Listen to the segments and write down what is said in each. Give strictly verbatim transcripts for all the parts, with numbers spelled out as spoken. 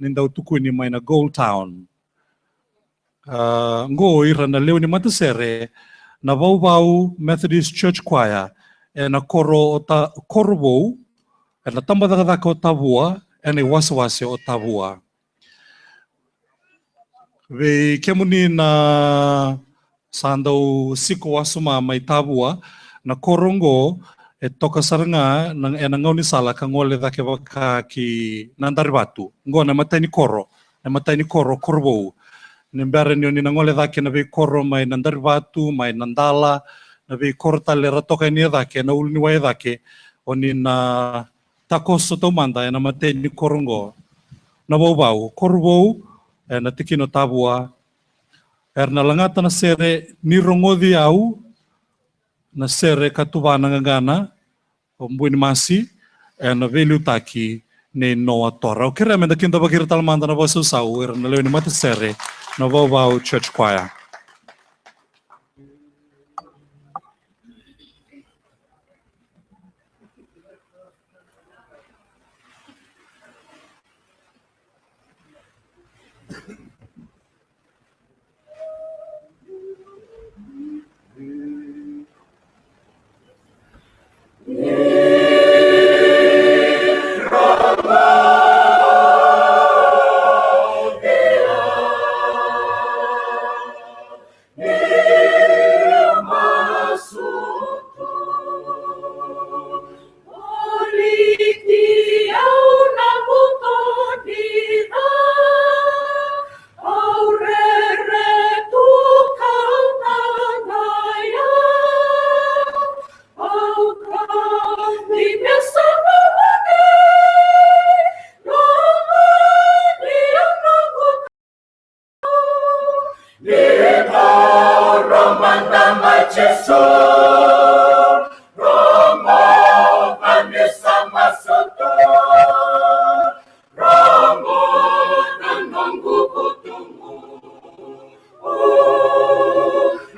ni dau tukuni mai na Gold Town. A, qo ira na lewe ni matasere na Vauvau Methodist Church Choir, ena koro o Ta-, Korovou, ena tabacakacaka o Tavua, ena iwasewase o Tavua. Vei kemuni na sa dau siko wasoma mai Tavua, na koro qo e toka sara ga na, ena gaunisala ka gole cake vaka ki Nadarivatu. Qo na imatai ni koro, na imatai ni koro Korovou. Ni bera ni o ni na gole cake na veikoro mai Nadarivatu, mai Nadala, na veikoro tale era toka yani e cake, na uluniwai e cake, o ni na takoso taumada ena imatai ni koro qo. Na Vauvau, Korovou, ena tikina o Tavua. Era na lagata na sere Ni Rogoci Au, na sere ka tuvana qaqana o Buinimasi, ena veiliutaki nei Noa Tora. Au kerea meda kidavaki ira tale mada na vakasausau, era na lewe ni matasere na Vauvau Church Choir. Ni toro mada mai Jisu, rogoca ni sa masu tu, rogoca noqu butuqu.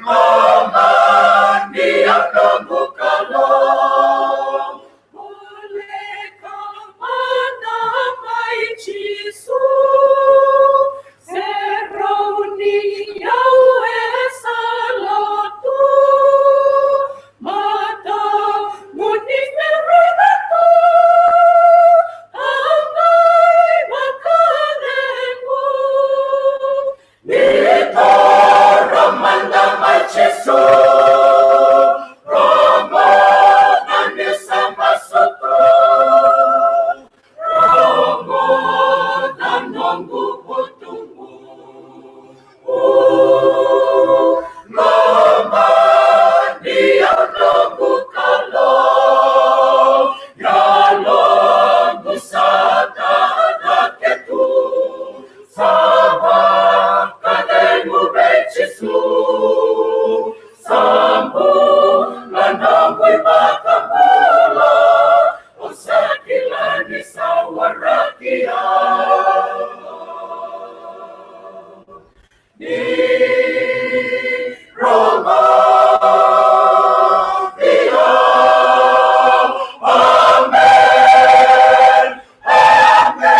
Lomani au noqu Kalou. Voleka mada mai Jisu, serau ni au e sa lotu, matamuni me raica tu, a qai vakalequ. Ni toro mada mai Jisu, rogoca ni sa masu tu, rogoca noqu butuqu. Lomani au noqu Kalou, yaloqu sa tadra tu. Sa vakacegu vei Jisu, sa bula noqu iVakabula, au sa kila ni sa waraki au. Ni rogoci au. Amen. Amen.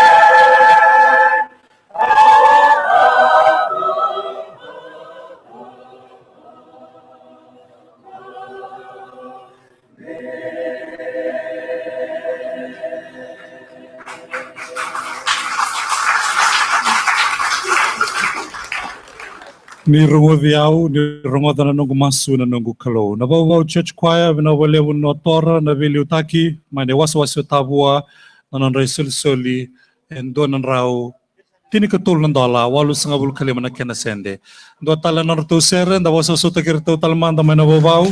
Ni rogoci au, ni rogoca na noqu masu na noqu Kalou. Na Vauvau Church Choir, vinaka vakalevu Noa Tora na veiliutaki, mai na iwasewase o Tavua, na nodra isolisoli e dua na drau tinikatolu na dola, walusagavulu ka lima na kena sede. Dua tale na nodratou sere, da vakasausautaki iratou tale mada mai na Vauvau.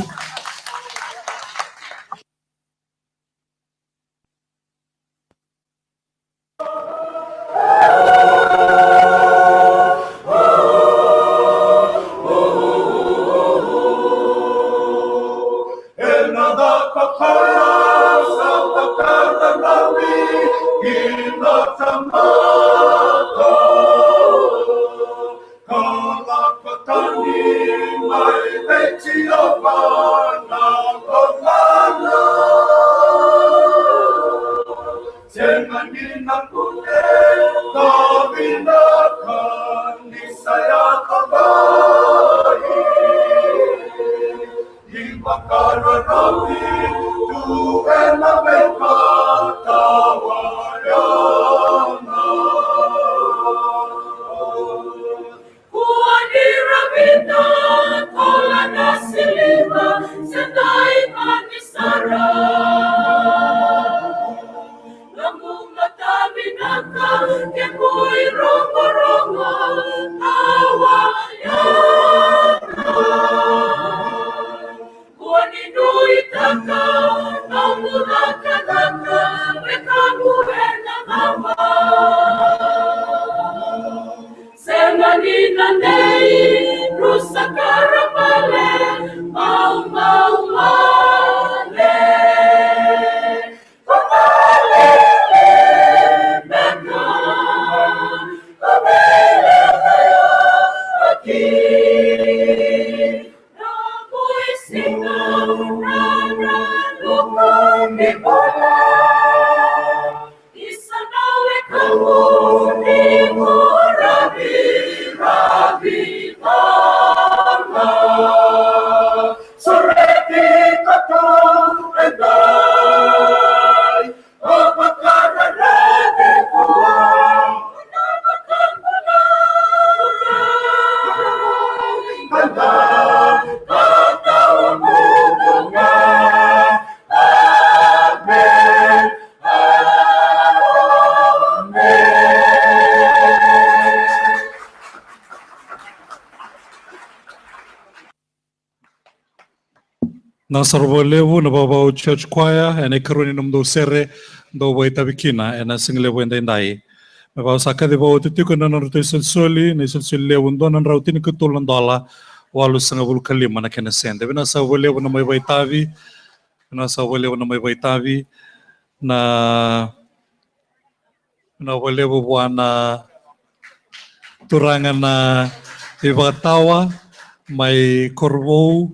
Ena caka kaya sa vakararavi ki na tamata, ka lako tani mai vei Jiova. Ke koi rogorogo awa yana. Kua ni nuitaka nomu cakacaka me kamu ena cava. Sega ni na nei rusa karabale maumau male. Soreti koto edai, o vakararavi vua. Kada, kada o mumunga. Amen. Amen. Na sara vakalevu na Vavau Church Choir ena ikarua ni nomudou sere dou vakaitavi kina ena siga levu edaidai. Me vaka sa kaci vakaoti tiko na nodratou isolisoli, na isolisoli levu dua na drau tinikatolu na dola walusagavulu ka lima na kena sede. Vinaka sara vakalevu na mai vakaitavi. Vinaka sara vakalevu na mai vakaitavi. Na Vinaka vakalevu vua na turaga na ivakatawa mai Korovou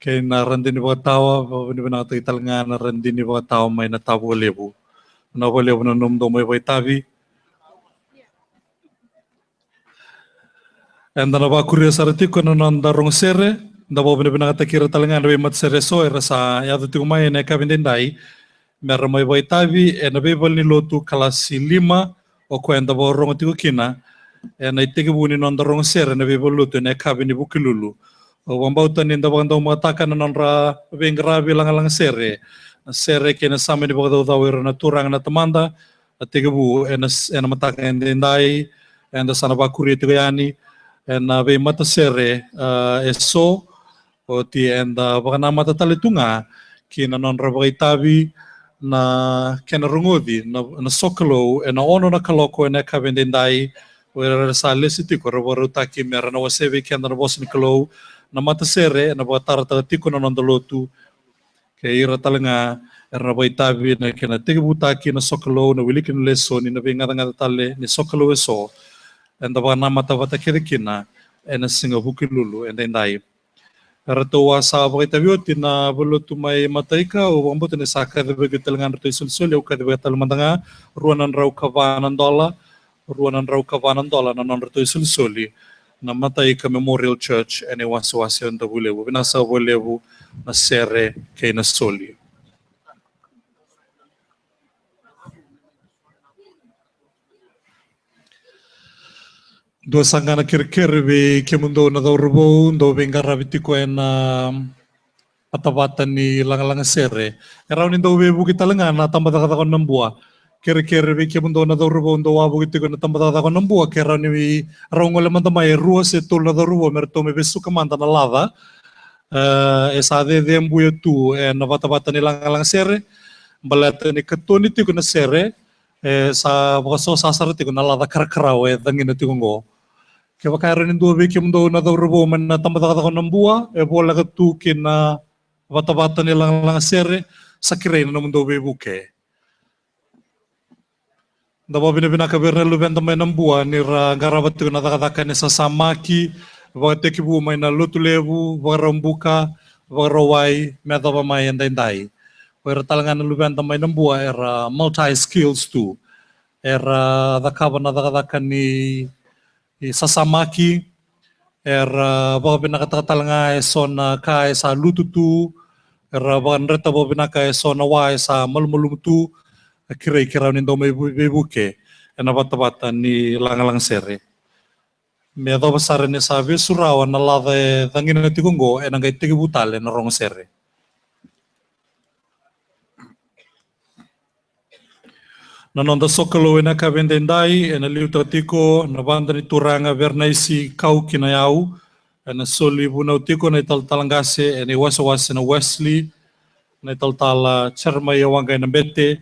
kei na radini vakatawa, vakavinavinakataki tale ga na radini vakatawa mai Natavualevu. Vinaka vakalevu na nomudou mai vakaitavi. Eda na vakuria sara tiko na noda rogo sere, da vakavinavinakataki ira tale ga na veimatasere eso era sa yaco tiko mai ena yakavi edaidai, me ra mai vakaitavi ena veivale ni lotu kalasi lima, o koya eda vakarogo tiko kina ena itekivu ni noda rogo sere ena veivale lotu ena yakavi ni Vukelulu. Au vakabauta ni da vakadaumataka na nodra veiqaravi lagalaga sere, na sere kei na same ni vakacaucau ira na turaga na tamada, a tekivu ena, ena mataka edaidai, eda sa na vakuria tiko yani ena veimatasere, ah, eso, oti eda vakanamata tale tu ga ki na nodra vakaitavi na kena rogoci na, na sokalou ena ono na kaloko ena yakavi edaidai. O ira era sa lesi tiko, ra vakarautaki me ra na wasea vei keda na vosa ni Kalou na matasere, ena vakatarataka tiko na noda lotu. Kei ira tale ga era na vakaitavi na kena tekivutaki na sokalou, na wiliki ni lesoni, na veigacagaca tale ni sokalou eso, eda vakanamata vata kece kina ena siga Vukelulu edaidai. Eratou a sa vakaitavi oti na valelotu mai Mataika, au vakabauta ni sa kacivaki tale ga na nodratou isolisoli, au kacivaka tale mada ga, rua na drau ka va na dola, rua na drau ka va na dola na nodratou isolisoli na Mataika Memorial Church ena iwasewase o Davuilevu. Vinaka saka vakalevu na sere kei na soli. Dua saka ga na kerekere vei kemudou na cauravou dou veiqaravi tiko ena vatavata ni lagalaga sere. E rawa ni dau veivuke tale ga na tabacakacaka o Nabua. Kerekere vei kemudou na cauravou dou wavoki tiko ena tabacakacaka o Nabua, ke rawa ni rau gole mada mai e rua se tolu na cauravou me ratou mai vesuka mada na laca. E, e sa cecebuya tu ena vatavata ni lagalaga sere, baleta ni katoni tiko na sere, e sa vakasosa sara tiko na laca karakarawa e cagina tiko oqo. Kevaka e rawa ni dua vei kemudou na cauravou mai na tabacakacaka o Nabua e voleka tu ki na vatavata ni lagalaga sere, sa kerei na nomudou veivuke. Da vakavinavinaka vei ira na luveda mai Nabua ni ra qarava tiko na cakacaka ni sasamaki, vakatekivu mai na Lotulevu, Vakaraubuka, Vakarauwai, me yacova mai edaidai. O ira tale ga na luveda mai Nabua era multi skills tu. Era cakava na cakacaka ni sasamaki, era vakavinakataka tale ga eso na ka e sa lutu tu, era vakadreta vakavinaka eso na wa e sa malumalumu tu. E kerei ke rawa ni dau mai vu-, veivuke ena vatavata ni lagalaga sere. Me yacova sara ni sa vesu rawa na laca e cagina tiko oqo, ena qai tekivu tale na rogo sere. Na noda sokalou ena yakavi edaidai ena liutaka tiko na vada ni turaga Verenaisi Kau ki na Yau, ena soli vunau tiko na italatala qase ena iwasewase na Wesley, na italatala Jeremaia Waqainabete.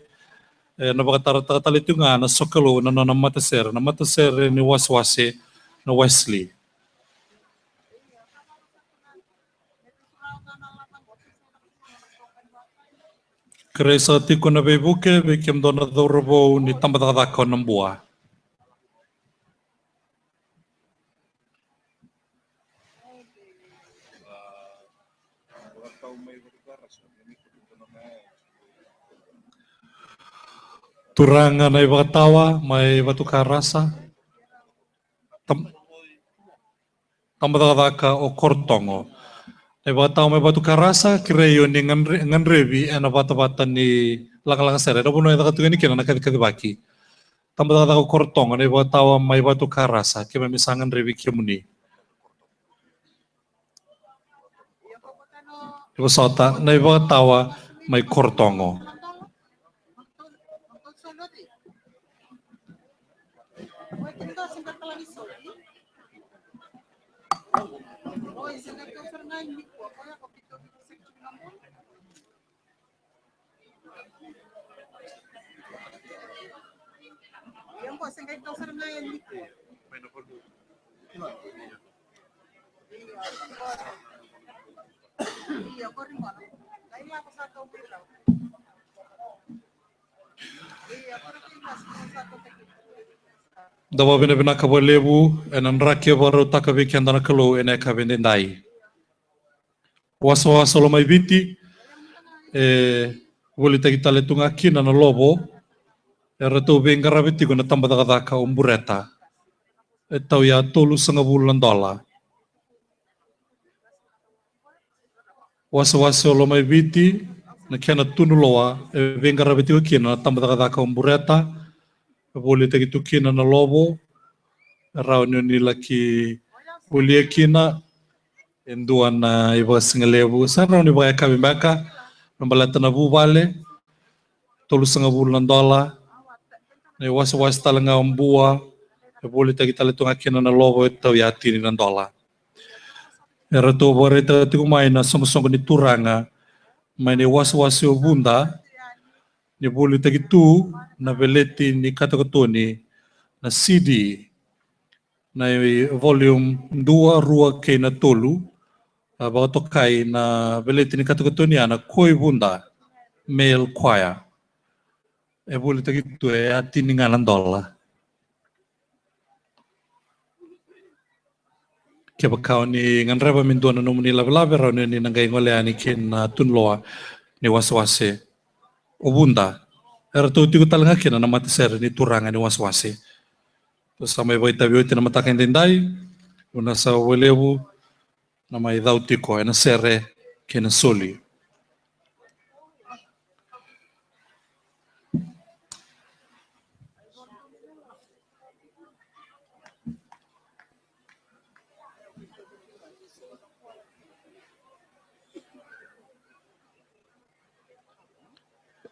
Ena vakatarataka tale tu ga na sokalou na nona matasere, na matasere ni wasewase na Wesley. Kerei saka tiko na veivuke vei kemudou na cauravou ni tabacakacaka o Nabua. Turaga na iVakatawa mai Vatukarasa. Tam- tabacakacaka o Korotogo. Na iVakatawa mai Vatukarasa, kerei o ni gadre-, gadrevi ena vatavata ni lagalaga sere. Ena vanua e caka tu yani kina na kacikacivaki. Tabacakacaka o Korotogo, na iVakatawa mai Vatukarasa, keimami sa gadrevi kemuni. Ivosota, na iVakatawa mai Korotogo. Da vakavinavinaka vakalevu ena draki e vakarautaka vei keda na Kalou ena yakavi edaidai. Wasawasa o Lomaiviti, e volitaki tale tu ga kina na Lovo, eratou veiqaravi tiko na tabacakacaka o Bureta. E tau ya tolusagavulu na dola. Wasawasa o Lomaiviti, na kena tunuloa, e veiqaravi tiko kina na tabacakacaka o Bureta, e volitaki tu kina na Lovo, e rawa ni o ni laki volia kina e dua na ivakasigalevu, sa rawa ni vakayakavi beka, me baleta na vuvale, tolusagavulu na dola. Na iwasewase tale ga o Bua, e volitaki tale tu ga kina na Lovo, e tau ya tini na dola. Eratou vakaraitaka tiko mai na soqosoqo ni turaga mai na iwasewase o Vuda, ni volitaki tu na veleti ni katokatoni, na C D, na i volume dua, rua kei na tolu, a vakatokai na veleti ni katokatoni ya na Koi Vuda Male Choir. E volitaki tu e ya tini ga na dola. Kevaka o ni gadreva me dua na nomuni lavelave, rawa ni o ni na qai gole yani ki na tunuloa ni wasewase o Vuda. Eratou tiko tale ga kina na matasere ni turaga ni wasewase. Tou sa mai vakaitavi oti na mataka edaidai, vinaka saka vakalevu na mai cau tiko ena sere kei na soli.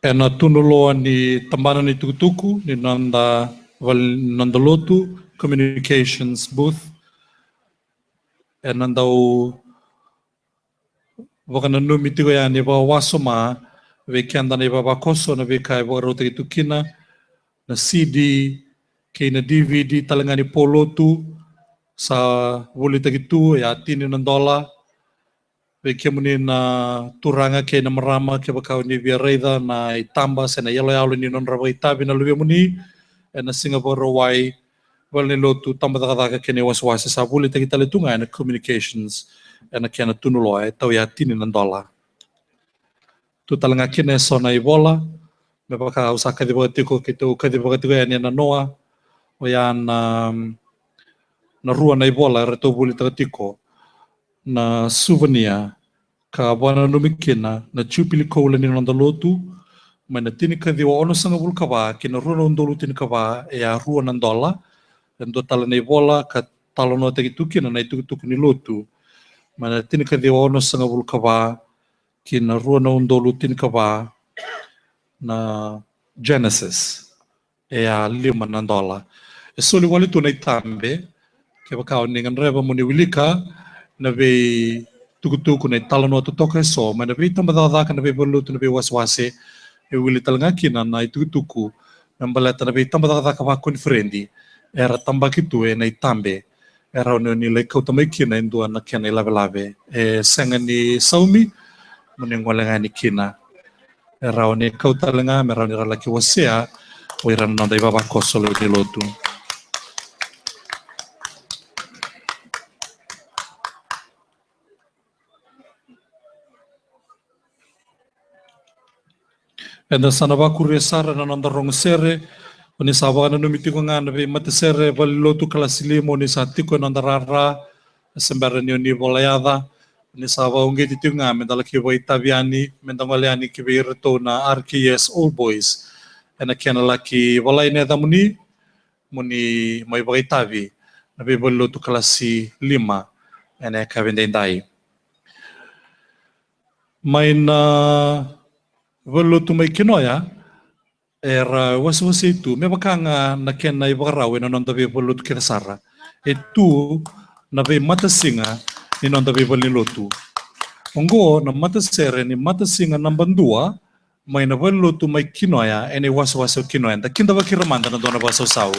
Ena tunuloa ni tabana ni tukutuku ni noda val-, noda lotu, communications booth, ena dau vakananumi tiko yani vakawasoma vei keda na ivavakoso na veika e vakarautaki tu kina, na C D kei na D V D tale ga ni polotu, sa volitaki tu e ya tini na dola. Vei kemuni na turaga kei na marama, kevaka o ni via raica na itaba se na iyaloyalo ni nodra vakaitavi na luvemuni ena Siga Vakarauwai, valenilotu, tabacakacaka kei na iwasewase, sa volitaki tale tu ga ena communications ena kena tunuloa, e tau ya tini na dola. Tu tale ga kina eso na ivola, me vaka au sa kacivaka tiko, keitou kacivaka tiko yani ena noa, oya na, na rua na ivola eratou volitaka tiko na souvenir, ka vakananumi kina na Jupili koula ni noda lotu, mai na tinikaciwa onosagavulu ka va ki na rua na udolu tinikava, e a rua na dola. E dua tale na ivola ka talanoataki tu kina na itukutuku ni lotu, mai na tinikaciwa onosagavulu ka va ki na rua na udolu tinikava, na Genesis. e a lima na dola. E soli wale tu na itabe, kevaka o ni gadreva mo ni wilika na veitukutuku, na italanoa totoka eso mai na veitabacakacaka, na veivalenilotu, na veiwasewase. E wili tale ga kina na itukutuku me baleta na veitabacakacaka vakoniferedi era tabaki tu ena itabe. E rawa ni o ni lai kauta mai kina e dua na kena ilavelave. E sega ni saumi, mo ni gole ga yani kina. E rawa ni kau tale ga, me rawa ni ra laki wasea o ira na noda ivavakoso lewe ni lotu. Eda sa na vakuria sara na noda rogo sere. O ni sa vakananumi tiko ga na veimatasere valenilotu kalasi lima, o ni sa tiko e noda rara, e se bera ni o ni vola yaca. O ni sa vakauqeti tiko ga me da laki vakaitavi yani, me da gole yani ki vei iratou na R K S Old Boys ena kena laki volai na yacamuni, mo ni mai vakaitavi na veivalenilotu kalasi lima ena yakavi edaidai. Mai na valenilotu mai Kinoya, era wasewasei tu me vaka ga na kena ivakarau ena noda veivalenilotu kece sara. E tu na veimatasiga ni noda veivalenilotu. Oqo na matasere ni matasiga naba dua mai na valenilotu mai Kinoya ena iwasewase o Kinoya. Da kidavaki ira mada na dua na vakasausau.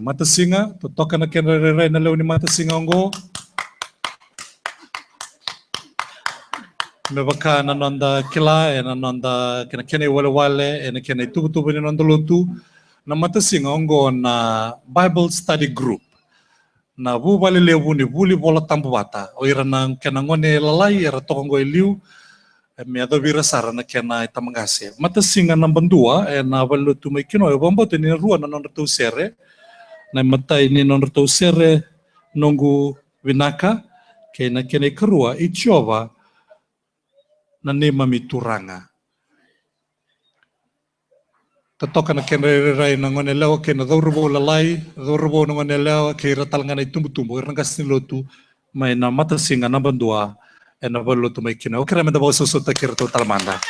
Matasiga, totoka na kedra rairai na lewe ni matasiga oqo. Me vaka na noda kila ena noda kena, kena iwalewale ena kena ituvatuva ni noda lotu, na matasiga oqo na Bible Study Group. Na vuvale levu ni vuli Vola Tabu vata, o ira na kena gone lalai era toka oqo e liu, e me yacovi ira sara na kena itabaqase. Matasiga naba dua ena valenilotu mai Kinoya, au vakabauta ni na rua na nodratou sere. Na imatai ni nodratou sere, Noqu Vinaka, kei na kena ikarua, I Jiova na Neimami Turaga. Totoka na kedra irairai na goneyalewa kei na cauravou lalai, cauravou na goneyalewa kei ira tale ga na itubutubu, ira na qase ni lotu mai na matasiga naba dua ena valenilotu mai Kinoya. Au kerea meda vakasausautaki iratou tale mada.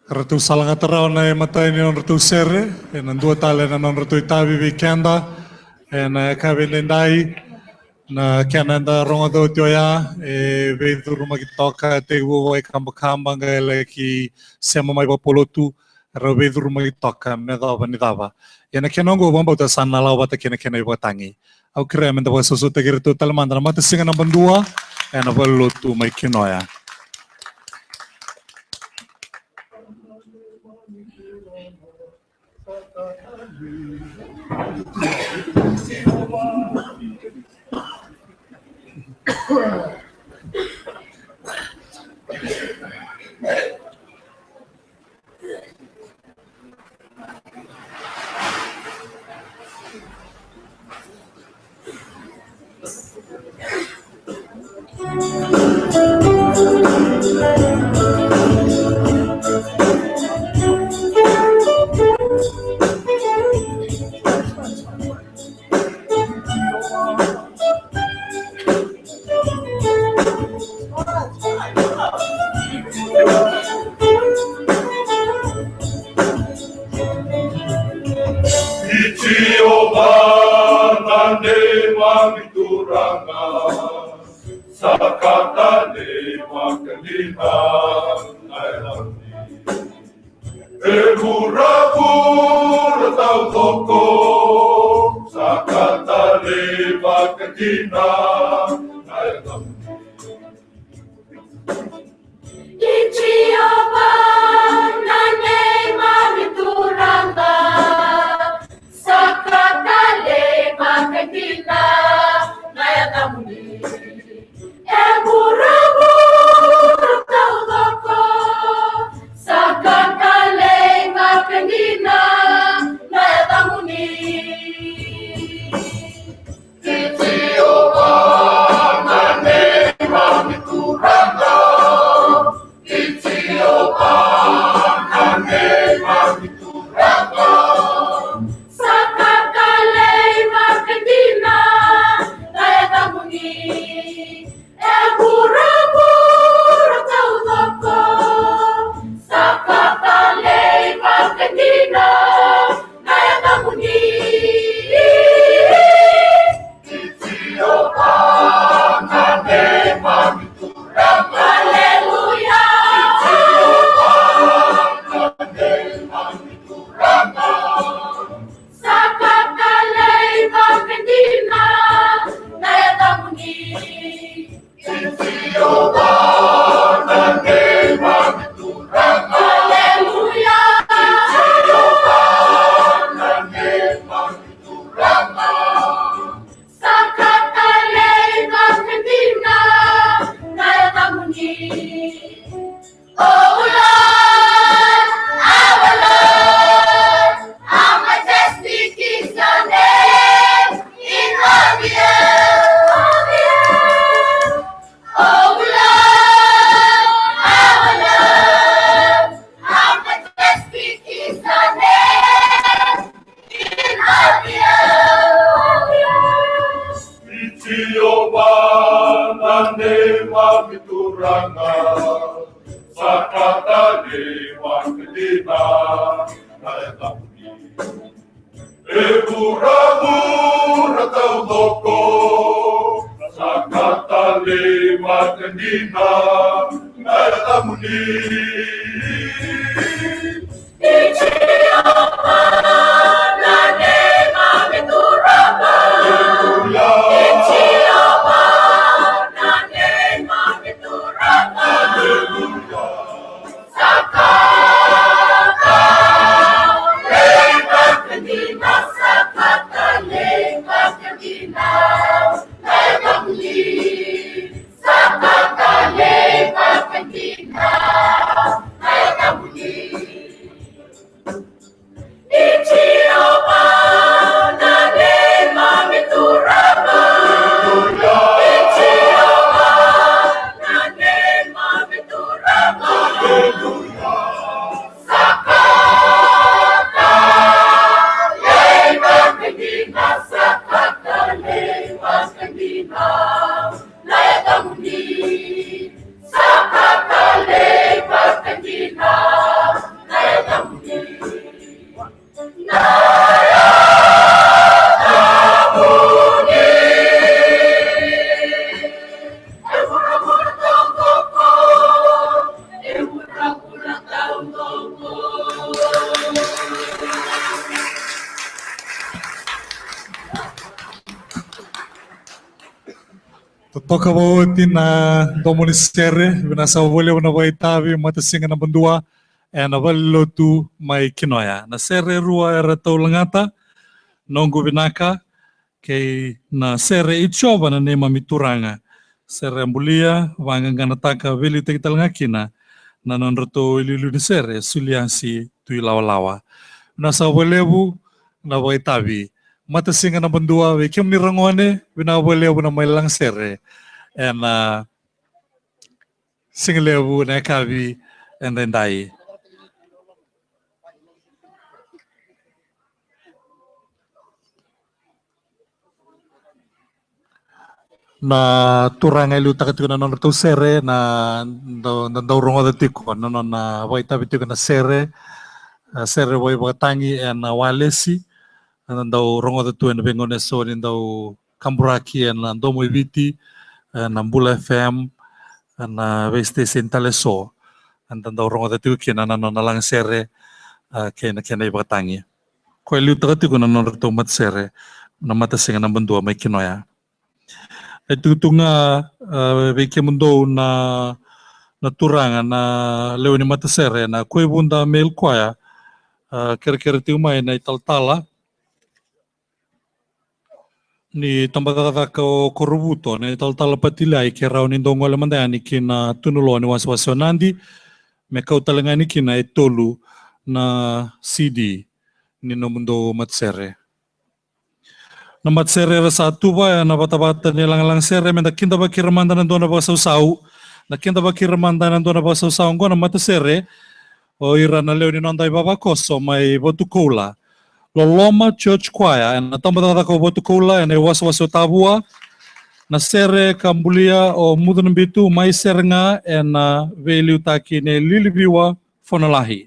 Ratou salagata rawa na imatai ni nodratou sere, ena dua tale na nodratou itavi vei keda ena yakavi edaidai. Na kena eda rogoca oti oya, e veicurumaki toka, tekivu vakaikabakaba, qai laki sema mai vakapolotu, rau veicurumaki toka me yacova ni cava. Ia na kena oqo au vakabauta sa na lako vata kei na kena ivakatagi. Au kerea meda vakasausautaki iratou tale mada na matasiga naba dua ena valenilotu mai Kinoya. I Jiova na neimami Turaga, sa Sa ka talei vakadina na yacamuni. E vuravura taucoko, sa ka talei vakadina na yacamuni. I Jiova na neimami Turaga, sa ka talei vakadina na yacamuni. E vuravura taucoko, sa ka talei vakadina na yacamuni. I Jiova na neimami Turaga, i Jiova na neimami Turaga, sa ka talei vakadina na yacamuni. E vuravura taucoko, sa ka talei vakadina na yacamuni. I Jiova na neimami Turaga. Aleluya. I Jiova na neimami Turaga. Sa ka talei vakadina na yacamuni. I Jiova na neimami Turaga. Aleluya. I Jiova na neimami Turaga. Sa ka talei vakadina na yacamuni. Oh Lord, our Lord, how majestic is your name in all the earth. Oh Lord, our Lord, how majestic is your name in all the earth. I Jiova na neimami Turaga, sa ka talei vakadina na yacamuni. E vuravura taucoko, sa ka talei vakadina na yacamuni. I Jiova na neimami Turaga. Aleluya. I Jiova na neimami Turaga. Aleluya. Sa ka talei vakadina, sa ka talei vakadina na yacamuni. Sa ka talei vakadina na yacamuni. I Jiova na neimami Turaga. I Jiova na neimami Turaga. Sa ka talei vakadina, sa ka talei vakadina na yacamuni. Sa ka talei vakadina na yacamuni. Na yacamuni. E vuravura taucoko, e vuravura taucoko. Totoka vaka oti na domo ni sere. Vinaka saka vakalevu na vakaitavi, matasiga naba dua, ena valenilotu mai Kinoya. Na sere e rua era taulagata, Noqu Vinaka kei na sere I Jiova na Neimami Turaga. Sere a bulia, vaqaqanataka, veiliutaki tale ga kina na nodratou iliuliu ni sere, Suliasi Tuilawalawa. Vinaka saka vakalevu na vakaitavi. Matasiga naba dua vei kemuni ragone, vinaka vakalevu na mai lagasere ena sigalevu na yakavi edaidai. Na turaga e liutaka tiko na nodratou sere, na dau, na dau rogoca tiko na nona vakaitavi tiko na sere, a, sere vakaivakatagi ena walesi, na dau rogoca tu ena veigauna eso ni dau kaburaki ena domo i Viti, na Bula F M, na veistation tale eso, eda dau rogoca tiko kina na nona lagasere, a, kei na kena ivakatagi. Koya e liutaka tiko na nodratou matasere na Matasiga Naba Dua mai Kinoya. E tukutuku ga, a, vei kemudou na, na turaga, na lewe ni matasere, na Koivuda Male Choir, a, kerekere tiko mai na italatala ni tabacakacaka o Korovuto, na italatala Patiliai, ke rawa ni dou gole mada yani ki na tunuloa ni wasewase o Nadi, me kau tale ga yani kina e tolu na C D ni nomudou matasere. Na matasere era sa tuva ena vatavata ni lagalaga sere, meda kidavaki ira mada na dua na vakasausau. Na kidavaki ira mada na dua na vakasausau oqo na matasere, o ira na lewe ni noda ivavakoso mai Vatukoula. Loloma Church Choir, ena tabacakacaka o Vatukoula, ena iwasewase o Tavua. Na sere ka bulia o Mucunabitu, Mai Sere Ga, ena veiliutaki nei Liliviwa Fonolahi.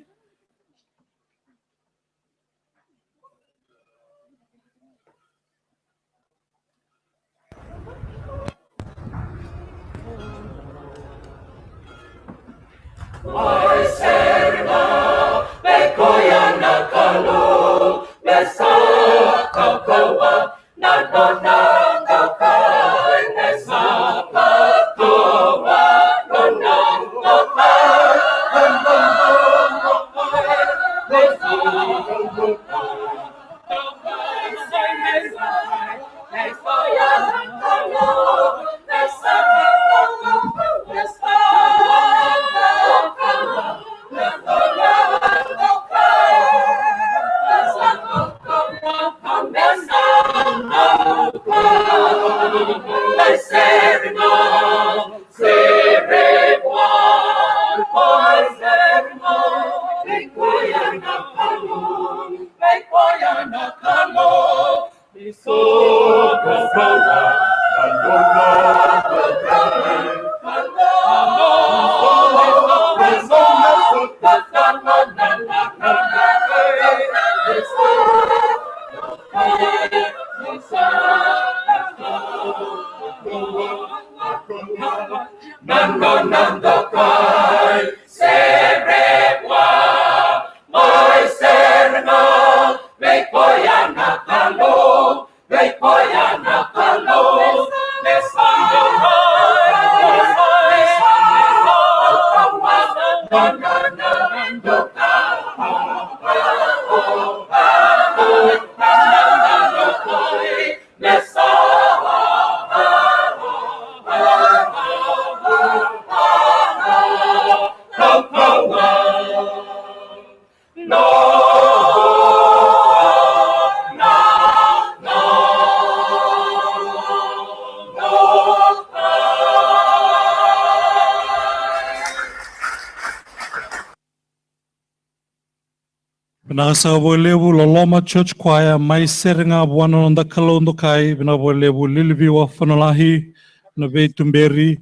Vinaka saka vakalevu Loloma Church Choir, Mai Sere Ga Vua na Noda Kalou Dokai, vinaka vakalevu Liliviwa Fonolahi, na veituberi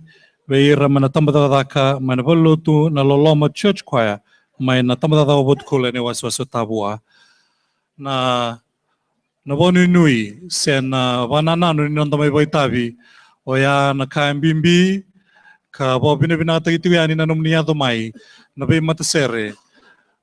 vei ira mai na tabacakacaka mai na valenilotu na Loloma Church Choir mai na tabacakacaka o Vatukoula ena iwasewase o Tavua. Na na vakanuinui se na vakanananu ni noda mai vakaitavi, oya na ka e bibi ka vakavinavinakataki tiko yani na nomuni yaco mai na veimatasere.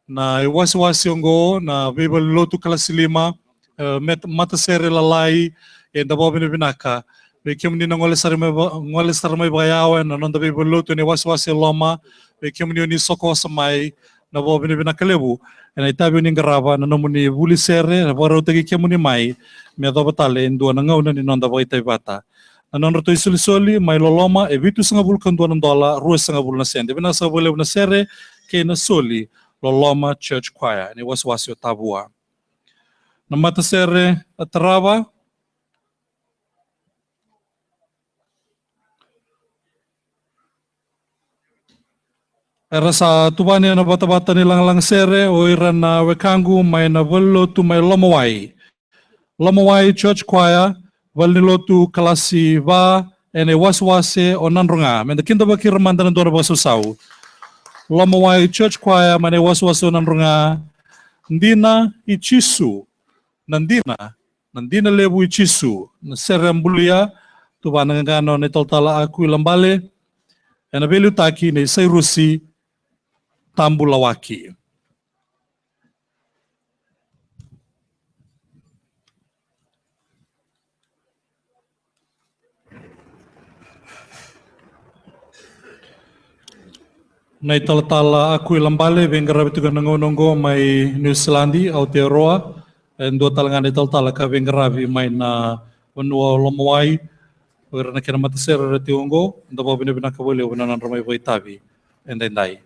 Na iwasewase oqo na veivalenilotu kalasi lima, e, met-, matasere lalai, eda vakavinavinaka vei kemuni na gole sara mai va-, gole sara mai vakayawa ena noda veivalenilotu ena iwasewase e Loma, vei kemuni oni sokosa mai, na vakavinavinaka levu ena itavi oni qarava, na nomuni vuli sere, na vakarautaki kemuni mai me yacova tale e dua na gauna ni noda vakaitavi vata. Na nodratou isolisoli mai Loloma e vitusagavulu ka dua na dola, ruasagavulu na sede. Vinaka saka vakalevu na sere kei na soli Loloma Church Choir, ena iwasewase o Tavua. Na matasere a tarava. Era sa tuvani ena vatavata ni lagalaga sere o ira na wekaqu mai na valenilotu mai Lomawai. Lomawai Church Choir, valenilotu kalasi va, ena iwasewase o Nadroga. Meda kidavaki ira mada na dua na vakasausau. Lomawai Church Choir mai na iwasewase o Nadroga. Dina i Jisu. Na dina, na dina levu i Jisu, na sere a bulia, Tuvana ga na nona italatala Akui Labale, ena veiliutaki nei Sairusi Tabulawaki. Na italatala Akui Labale veiqaravi tiko na gauna oqo mai Niusiladi, Aotearoa. E dua tale ga na italatala ka veiqaravi mai na vanua o Lomawai. O ira na kena matasere era tiko oqo, da vakavinavinaka vakalevu na nodra mai vakaitavi edaidai.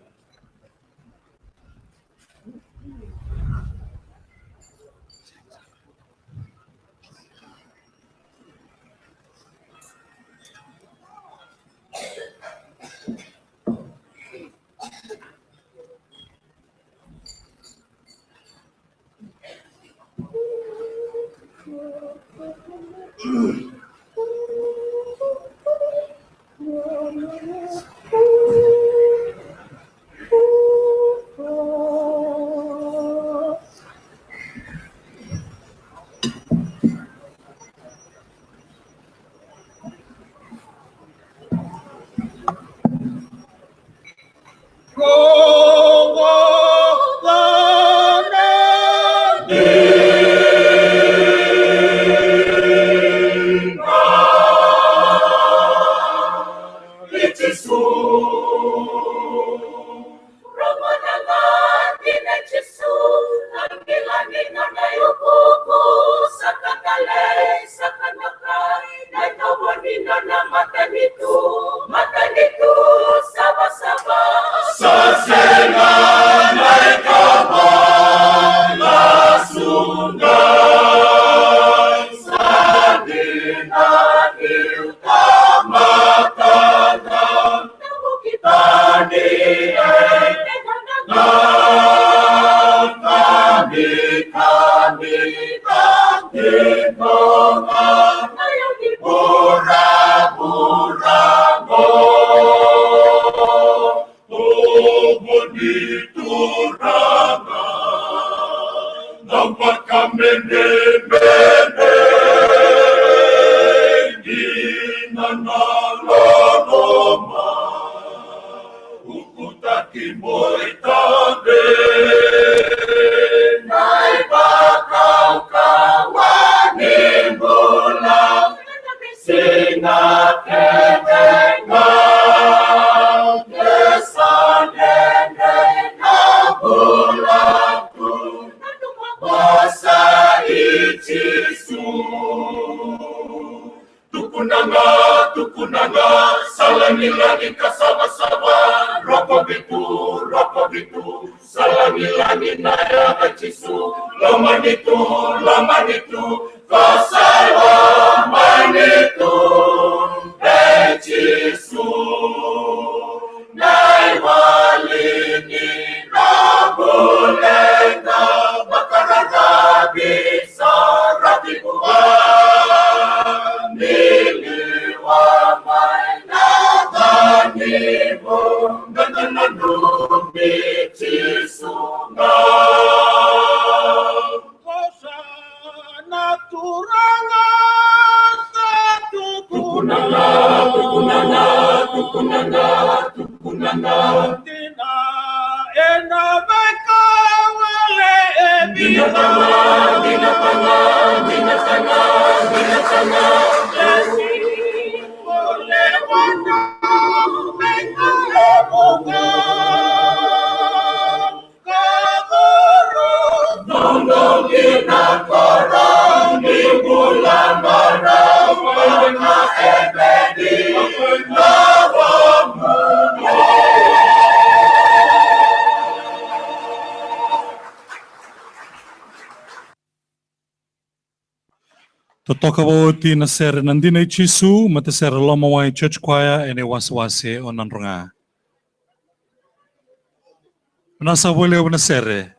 Tukunaga, tukunaga, sa lagilagi ka savasava, rokovi tu, rokovi tu, sa lagilagi na yaca i Jisu, lomani tu, lomani tu, ka sa lomani tu, e Jisu. Na iwali ni na bula e na vakararavi sara tiko ga. Ni liwa mai na ca ni vu, na nanumi Jisu ga. Ko sa na Turaga sa tukunaga, tukunaga, tukunaga, tukunaga. Dina ena veika wale e vica. Dina tama, dina tama, dina tama, dina tama. Wale wana veika e vuqa. Totoka vakaoti na sere Na Dina i Jisu, matasere Lomawai Church Choir, ena iwasewase o Nadroga. Vinaka saka vakalevu na sere.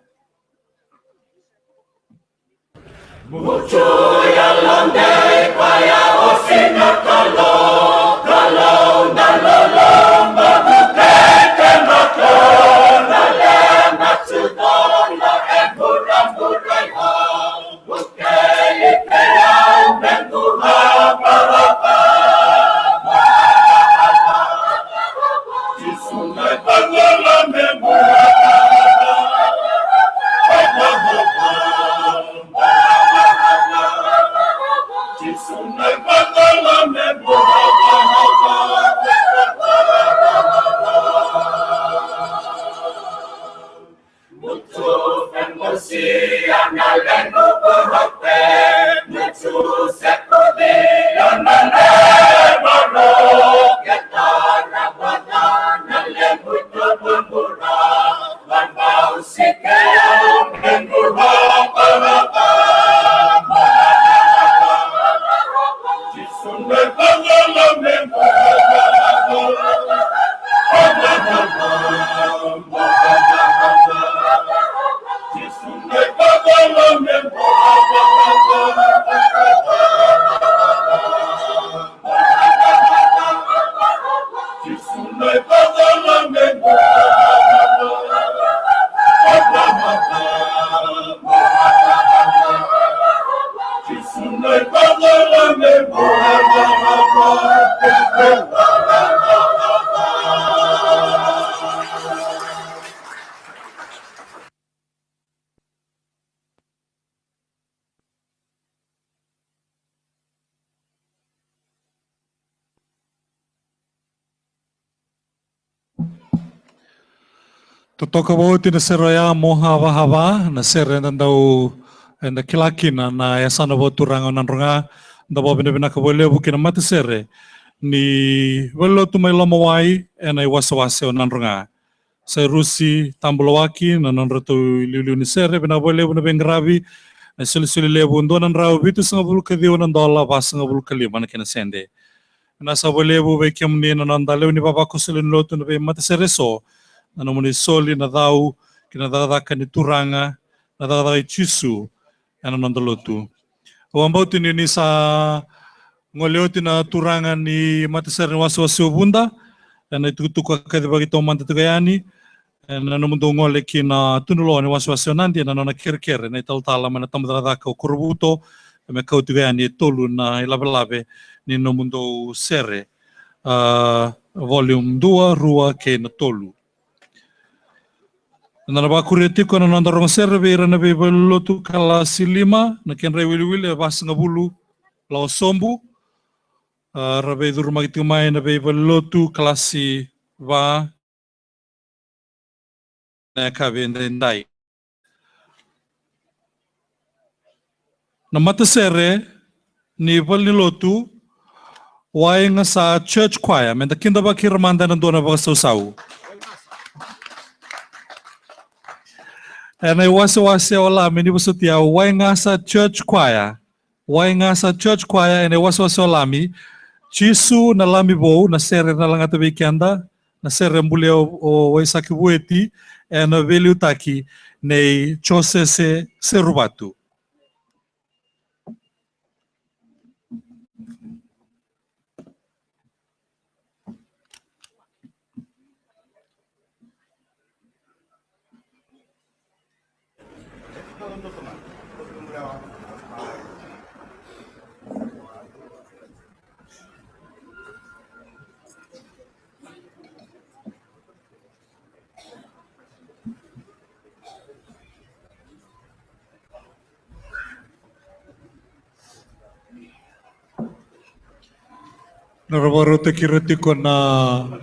Totoka vakaoti na sere oya, Mo Hava Hava, na sere eda dau, eda kila kina na yasana vakaturaga o Nadroga. Da vakavinavinaka vakalevu ki na matasere ni valenilotu mai Lomawai ena iwasewase o Nadroga. Sairusi Tabulawaki na nodratou iliuliu ni sere, vinaka vakalevu na veiqaravi. Na isolisoli levu, dua na drau vitusagavulu ka ciwa na dola vasagavulu ka lima na kena sede. Vinaka saka vakalevu vei kemuni na noda lewe ni vavakoso lewe ni lotu, na veimatasere eso, na nomuni soli na cau ki na cakacaka ni Turaga, na cakacaka i Jisu ena noda lotu. Au vakabauta ni ni sa gole oti na turaga ni matasere ni wasewase o Vuda ena itukutuku a kacivaki taumada tiko yani, ena nomudou gole ki na tunuloa ni wasewase o Nadi ena nona kerekere na italatala mai na tabacakacaka o Korovuto, me kau tiko yani e tolu na ilavelave ni nomudou sere, a, volume dua, rua kei na tolu. Eda na vakuria tiko na noda rogo sere vei ira na veivalenilotu kalasi lima, na kedra iwiliwili e vasagavulu lawa sobu. A, ra veicurumaki tiko mai na veivalenilotu kalasi va na yakavi edaidai. Na matasere ni valenilotu, Waigasa Church Choir. Meda kidavaki ira mada ena dua na vakasausau. Ena iwasewase o Lami, ni vosoti au, Waigasa Church Choir. Waigasa Church Choir ena iwasewase o Lami. Jisu na Lami Vou, na sere na lagata vei keda, na sere bulia o, o Waisake Vueti, ena veiliutaki nei Josese Seruvatu. Na ra vakarautaki ira tiko na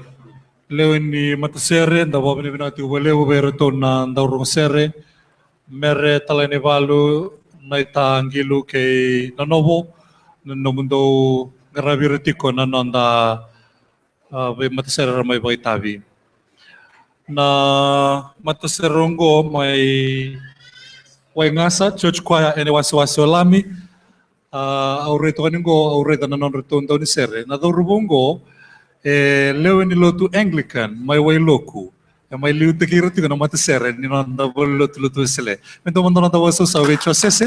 lewe ni matasere, da vakavinavinaka tiko vakalevu vei iratou na daurogosere, Mere Talaivalu, Naita Qilu kei Nanovo, na nomudou qaravi ira tiko na noda, a, veimatasere ra mai vakaitavi. Na matasere oqo mai Waigasa Church Choir ena iwasewase o Lami. A, au raica toka ni qo, au raica na nodratou daunisere. Na cauravou qo e lewe ni lotu Anglican mai Wailoku. E mai liutaki ira tiko na matasere ni noda valenilotu Lotu Wesele. Me dua mada na noda vakasausau vei Josese.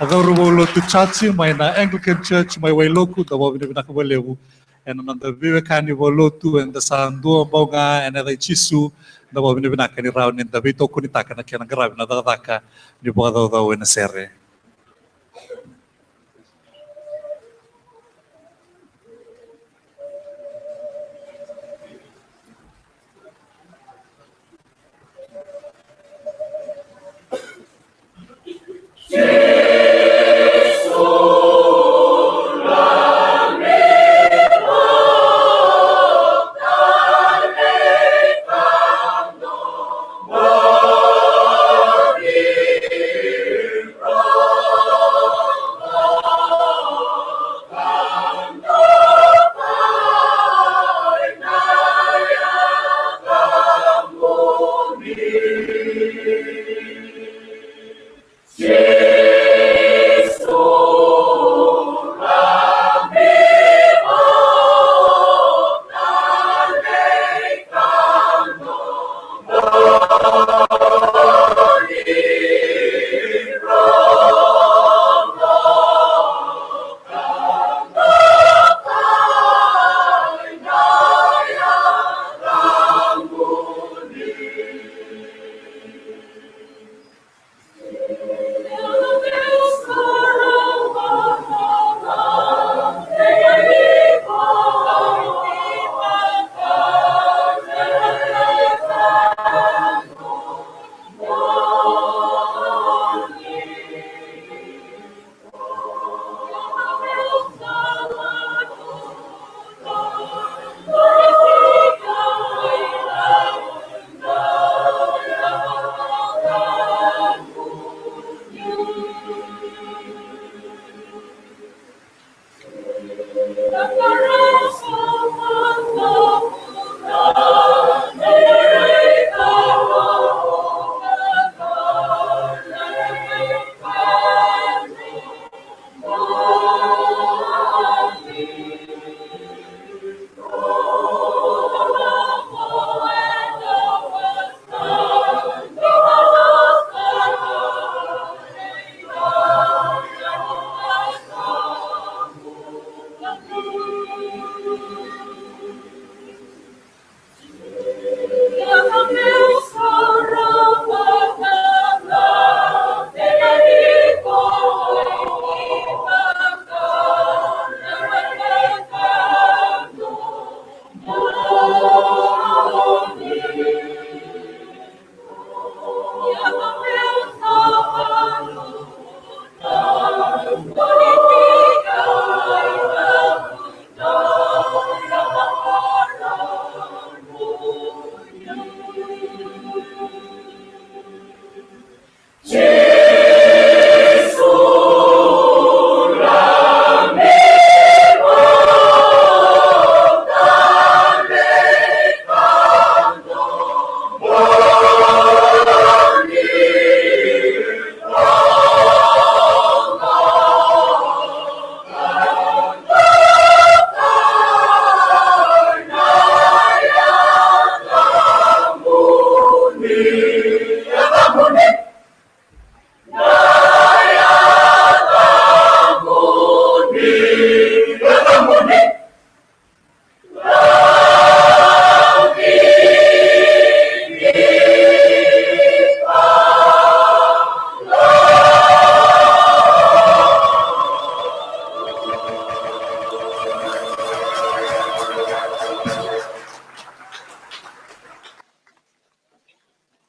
Na cauravou lotu Chachi mai na Anglican Church mai Wailoku, da vakavinavinaka vakalevu. Ena noda veiwekani vakalotu, eda sa dua bau ga ena yaca i Jisu, da vakavinavinaka ni rawa ni da veitokonitaka na kena qaravi na cakacaka ni vakacaucau ena sere.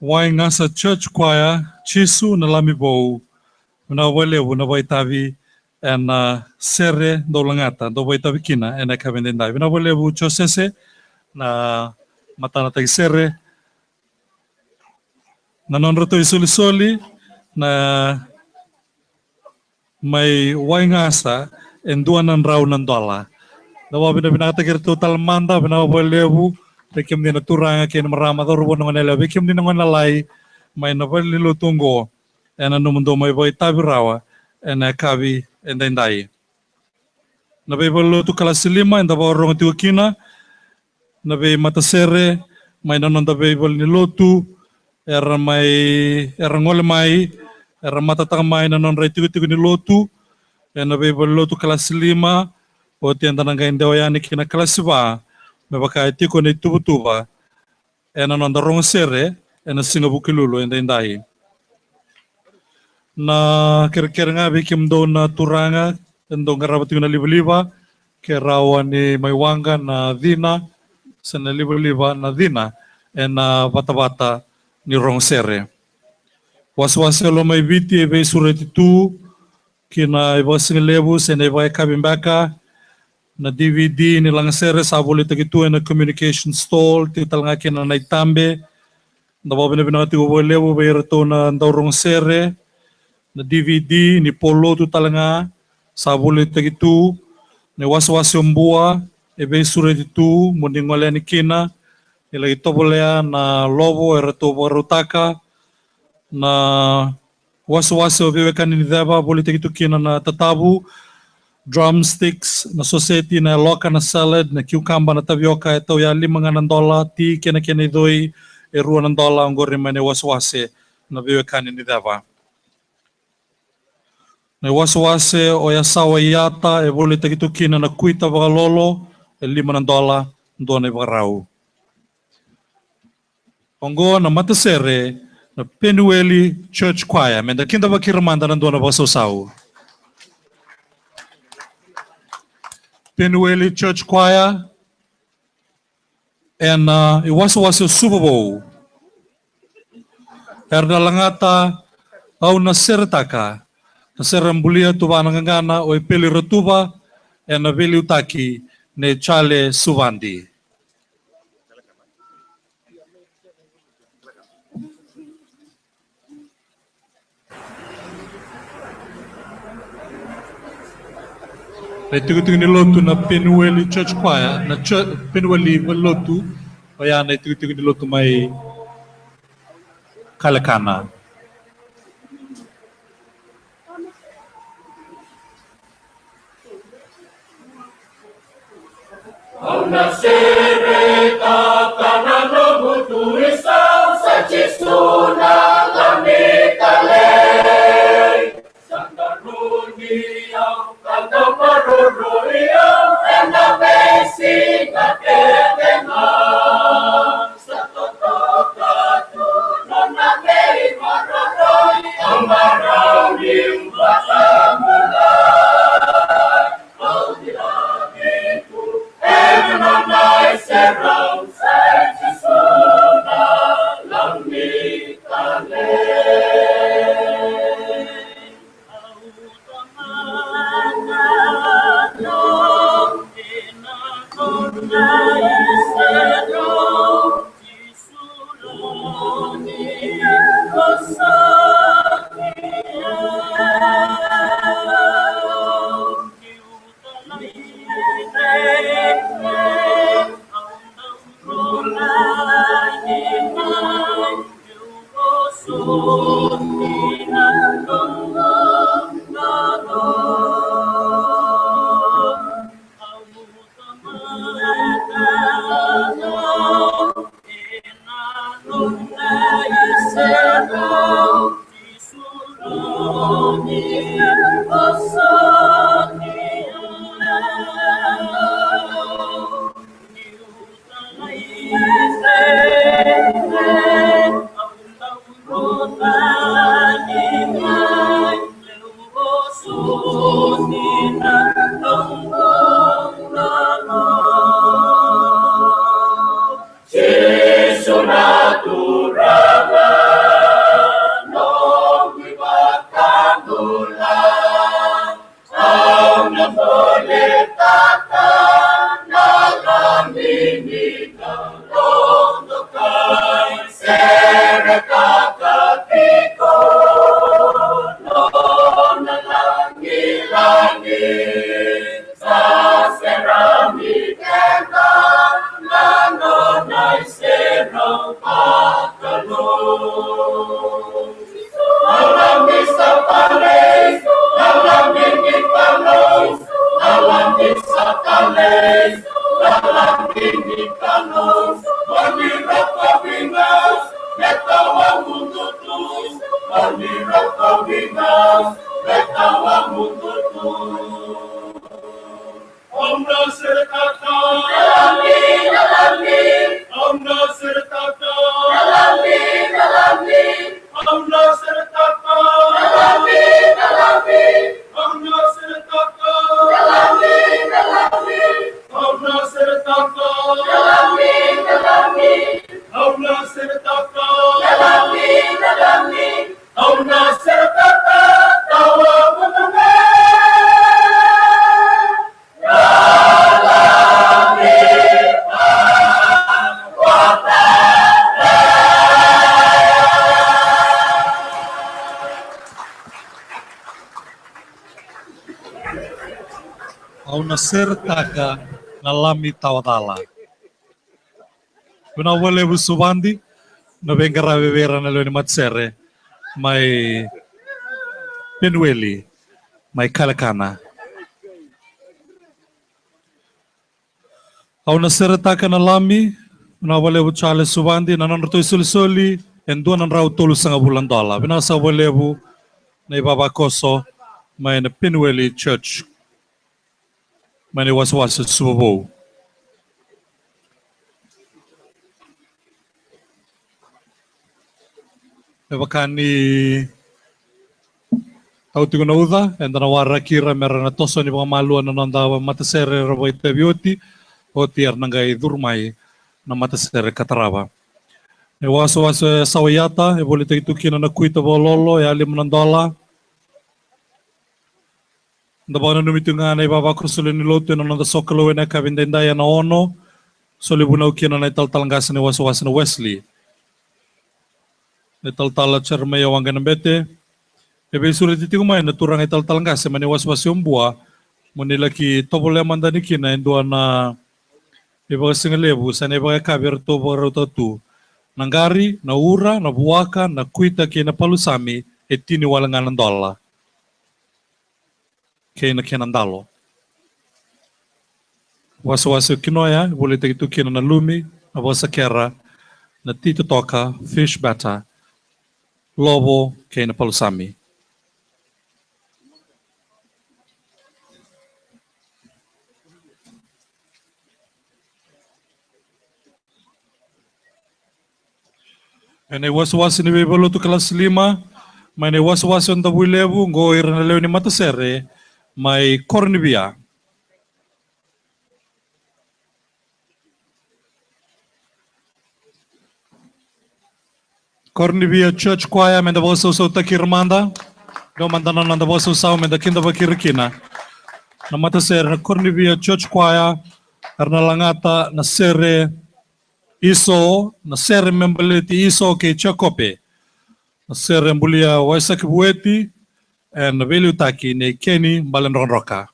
Waigasa Church Choir, Jisu na Lami Vou. Vinaka vakalevu na vakaitavi ena sere dou lagata, dou vakaitavi kina ena yakavi edaidai. Vinaka vakalevu Josese, na matanataki sere, na nodratou isolisoli na mai Waigasa e dua na drau na dola. Da vakavinavinakataki iratou tale mada, vinaka vakalevu vei kemuni na turaga kei na marama, cauravou, na goneyalewa, vei kemuni na gonelalai mai na valenilotu oqo, ena nomudou mai vakaitavi rawa ena yakavi edaidai. Na veivalenilotu kalasi lima eda vakarogo tiko kina, na veimatasere mai na noda veivalenilotu, era mai, era gole mai, era matataka mai na nodra itikotiko ni lotu ena veivalenilotu kalasi lima. Oti eda na qai dewa yani ki na kalasi va, me vaka e tiko na ituvatuva ena noda rogo sere ena siga Vukelulu edaidai. Na kerekere ga vei kemudou na turaga e dou qarava tiko na livaliva, ke rawa ni mai waqa na cina se na livaliva na cina ena vatavata ni rogo sere. Wasewase Lomaiviti e veisureti tu ki na ivakasigalevu se na ivakayakavi beka. Na D V D ni lagasere sa volitaki tu ena communication stall, tiko tale ga kina na itabe. Da vakavinavinaka tiko vakalevu vei iratou na daurogosere. Na D V D ni polotu tale ga sa volitaki tu. Na iwasewase o Bua e veisureti tu mo ni gole yani kina, ni laki tovolea na lovo eratou vakarautaka. Na wasewase o Veiwekani ni Ceva, volitaki tu kina na tatavu, drumsticks, na soseti, na yaloka, na salad, na kiukaba, na tavioka, e tauya lima ga na dola, ti kei na kena icoi e rua na dola, oqori mai na iwasewase na Veiwekani ni Ceva. Na iwasewase o Yasawa Iyata, e volitaki tu kina na kuita vakalolo, e lima na dola, dua na ivakarau. Oqo na matasere na Penueli Church Choir. Meda kidavaki ira mada na dua na vakasausau. Penueli Church Choir, ena, uh, iwasewase o Suva Vou. Era na lagata Au Na Seretaka, na sere bulia Tuva na Qaqana o Epeli Ratuva, ena veiliutaki nei Jale Suvadi. Na itikotiko ni lotu na Penueli Church Choir, na church, Penueli Valenilotu, oya na itikotiko ni lotu mai Kalekana. Au na seretaka na noqu tuisau, sa Jisu na Lami talei. Sa qaruni au ka dau maroroi au ena veisiga kece ga. Sa totoka tu nona veimaroroi, au marau ni vakabulai. Au tilavitu ena nona iserau, sa Jisu na Lami talei. Jisu na Turaga, Au na seretaka na Lami tawa cala. Vinaka vakalevu Suvadi, na veiqaravi vei ira na lewe ni matasere mai Penueli, mai Kalekana. Au na seretaka na Lami, vinaka vakalevu Charles Suvadi, na nodratou isolisoli e dua na drau tolusagavulu na dola. Vinaka saka vakalevu na ivavakoso mai na Penueli Church, mai na iwasewase Suva Vou. Me vaka ni tau tiko na uca, eda na waraki ira me ra na toso ni vakamalua na noda matasere era vakaitavi oti, oti era na qai curu mai na matasere ka tarava. Na iwasewase Sawaiata e volitaki tu kina na kuita vakalolo e a lima na dola. Da vakananumi tu ga na ivavakoso lewe ni lotu ena noda sokalou ena yakavi edaidai ena ono, soli vunau kina na italatala qase na iwasewase na Wesley, na italatala Jeremaia Waqainabete. E veisureti tiko mai na turaga italatala qase mai na iwasewase o Bua, mo ni laki tovolea mada yani kina e dua na ivakasigalevu se na ivakayakavi eratou vakarautaka tu. Na qari, na ura, na vuaka, na kuita kei na palusami, e tini wale ga na dola kei na kena dalo. Wasewase o Kinoya e volitaki tu kina na lumi, na vakasakera, na ti totoka, fish batter, lovo kei na palusami. Ena iwasewase ni veivalotu kalasi lima, mai na iwasewase o Davuilevu, qo ira na lewe ni matasere mai Koronivia. Koronivia Church Choir, meda vakasausautaki ira mada. Dua mada na noda vakasausau meda kidavaki ira kina. Na matasere na Koronivia Church Choir, era na lagata na sere Iso, na sere me baleti Iso kei Jakope. Na sere bulia Waisake Vueti, ena veiliutaki nei Keni Baledrokadroka.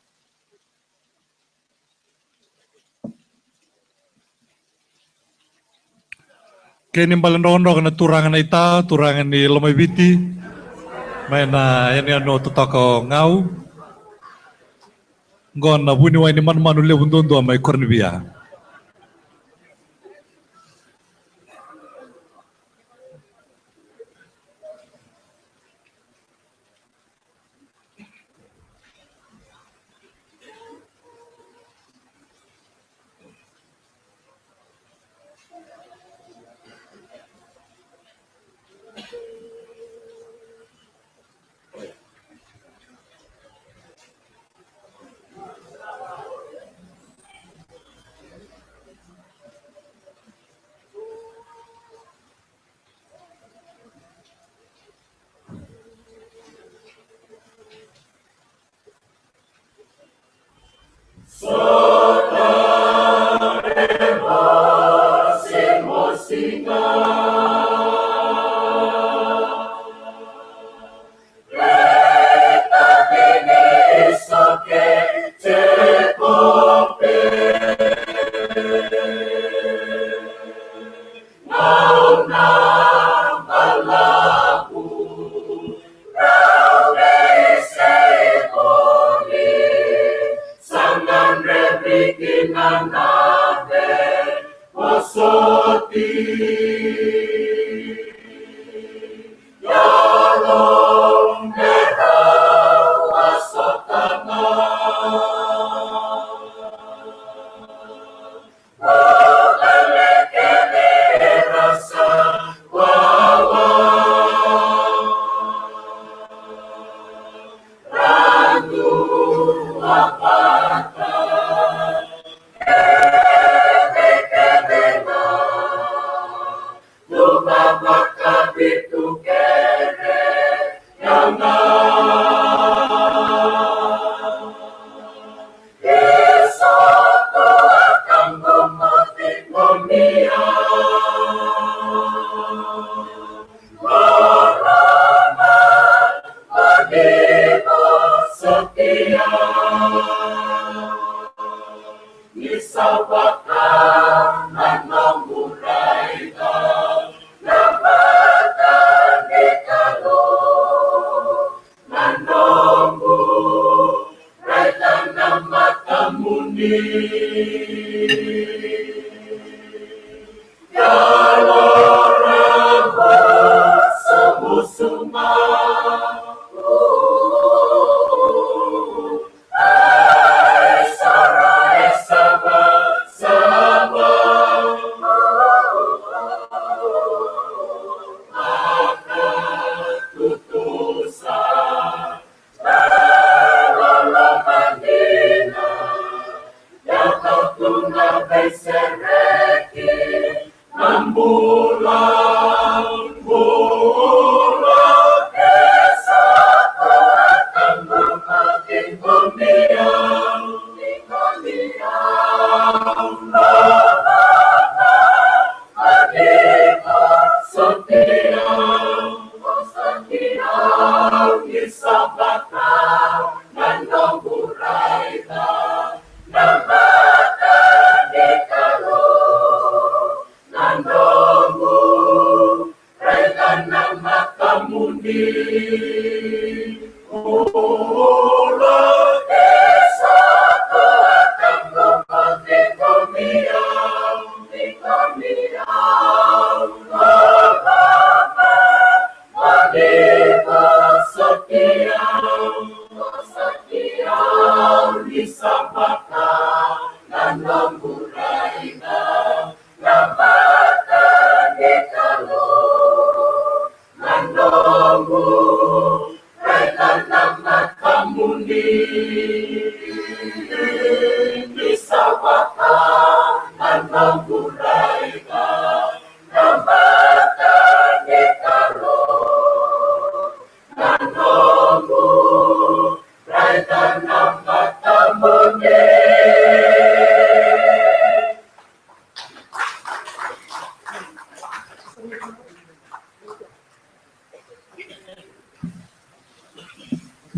Keni Baledrokadroka na turaga na ita, turaga ni Lomaiviti, mai na yanuyanu totoka o Gau. Qo na vuniwai ni manumanu levu duadua mai Koronivia.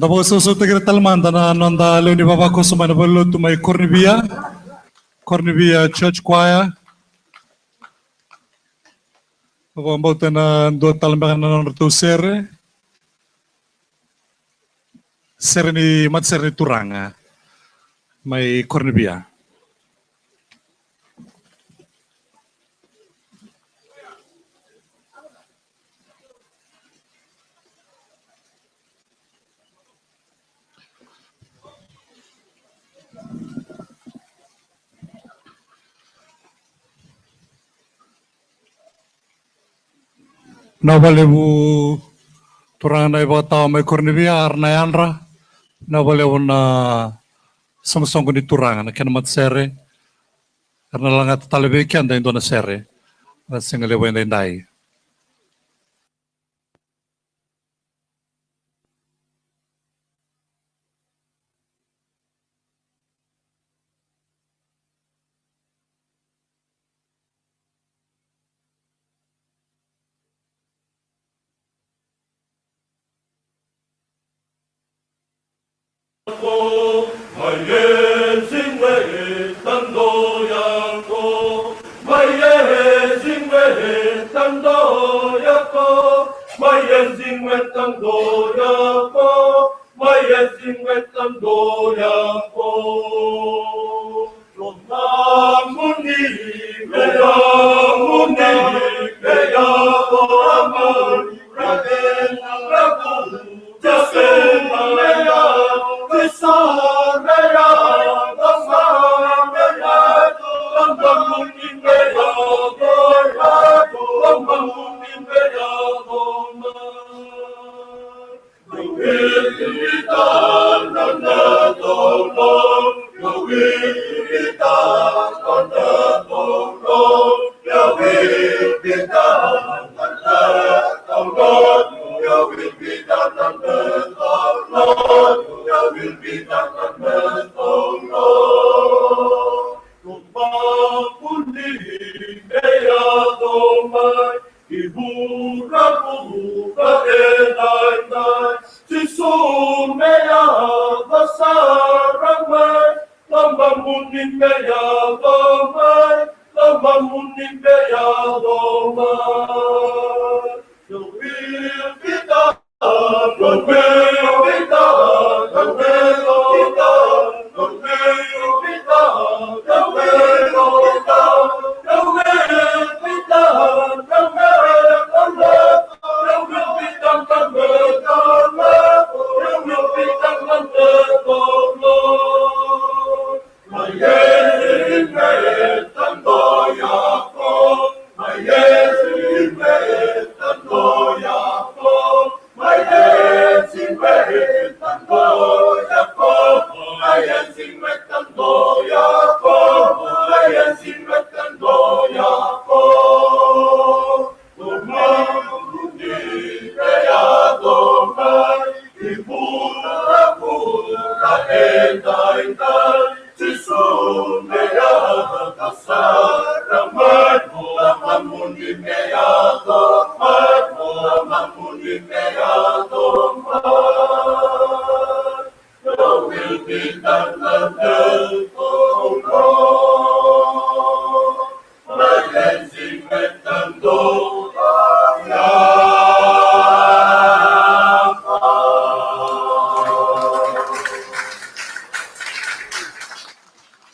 Da vakasausautaki ira tale mada na noda lewe ni vavakoso mai na valenilotu mai Koronivia, Koronivia Church Choir. Au vakabauta na dua tale beka na nodratou sere. Sere ni, matasere ni turaga mai Koronivia. Vinaka vakalevu turaga na ivakatawa mai Koronivia, era na yadra. Vinaka vakalevu na soqosoqo ni turaga, na kena matasere. Era na lagata tale vei keda e dua na sere na siga levu edaidai. Tanto yako, mai e cinquenta tanto yako, mai e cinquenta tanto yako. Lomamuni, lomamuni, lomamuni, Lomamuni me yaco sara mai, lomamuni me yaco mai, lomamuni me yaco mai. There will be the, there will be the, there will be the, there will be the, there will be the, there will be the, there will be the,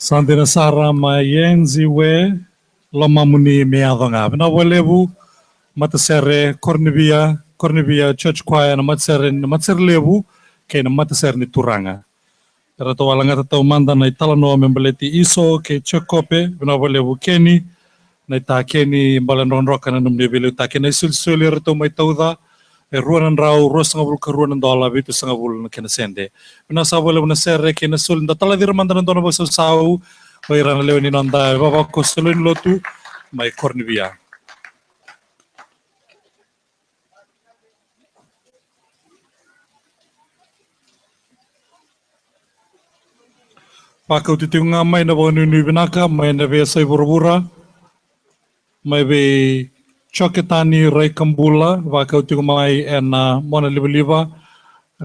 Sa dina sara, mai e cinquenta, lomamuni me yaco ga. Vinaka vakalevu, matasere Koronivia, Koronivia Church Choir, na matasere, na matasere levu kei na matasere ni Turaga. Eratou a lagata taumada na italanoa me baleti Iso kei Jekope. Vinaka vakalevu Keni, na itakeni, bale drokadroka na nomuni veiliutaki. Na isolisoli eratou mai tauca, e rua na drau ruasagavulu ka rua na dola vitusagavulu na kena sede. Vinaka saka vakalevu na sere kei na soli. Da talaci ira mada na dua na vakasausau o ira na lewe ni noda ivavakoso lewe ni lotu mai Koronivia. Vakauti tiko ga mai na vakanuinui vinaka mai na veiyasai vuravura, mai vei Joketani Raikabula, vakau tiko mai ena monalivaliva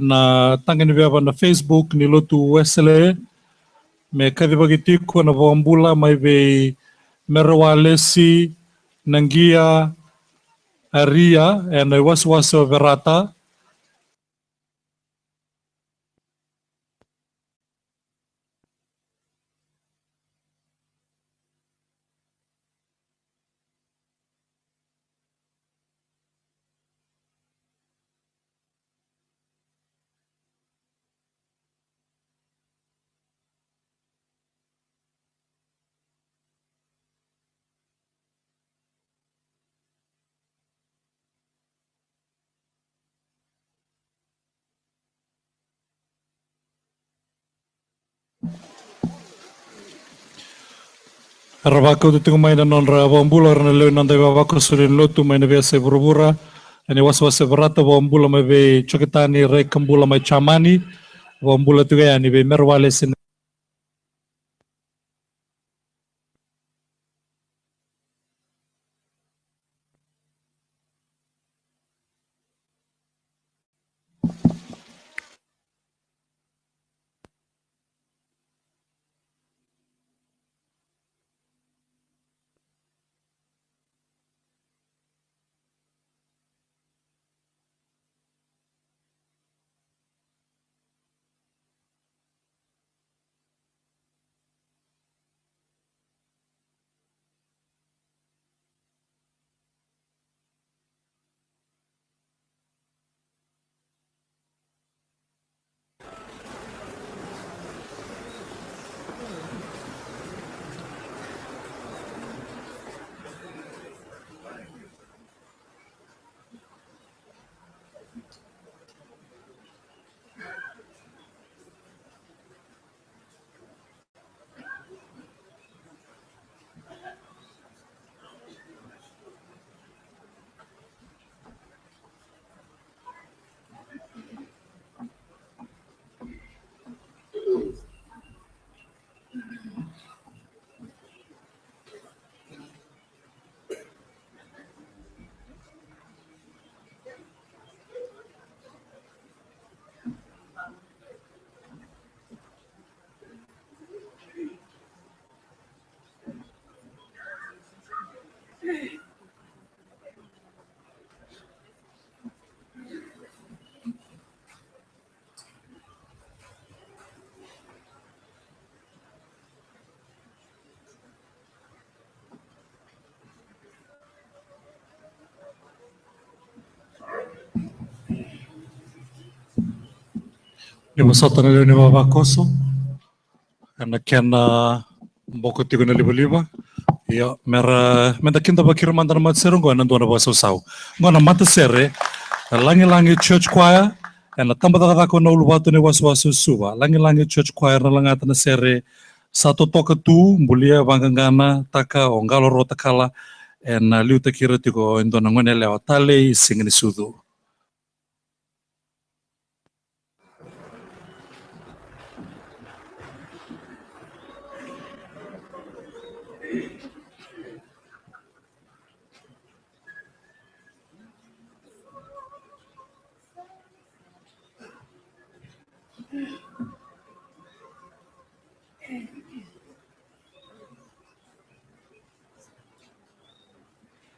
na taqa ni veva na Facebook ni Lotu Wesele, me kacivaki tiko na vakabula mai vei Merewalesi Naqia Aria ena iwasewase o Verata. Era vakauta tiko mai na nodra vakabula, era na lewe ni noda ivavakoso ni lotu mai na veiyasai vuravura. Ena iwasewase Verata, vakabula mai vei Joketani Raikabula mai Jamani. Vakabula tiko yani vei Merewalesi Ni vosota na lewe ni vavakoso ena kena boko tiko na livaliva. Io, mera, meda kidavaki ira mada na matasere oqo ena dua na vakasausau. Oqo na matasere na Lagilagi Church Choir ena tabacakacaka o Nauluvatu ena iwasewase o Suva. Lagilagi Church Choir na lagata na sere Sa Totoka Tu, bulia vaqaqana taka o Qalo Rotakala, ena liutaki ira tiko e dua na gone yalewa, Talei Siganisucu.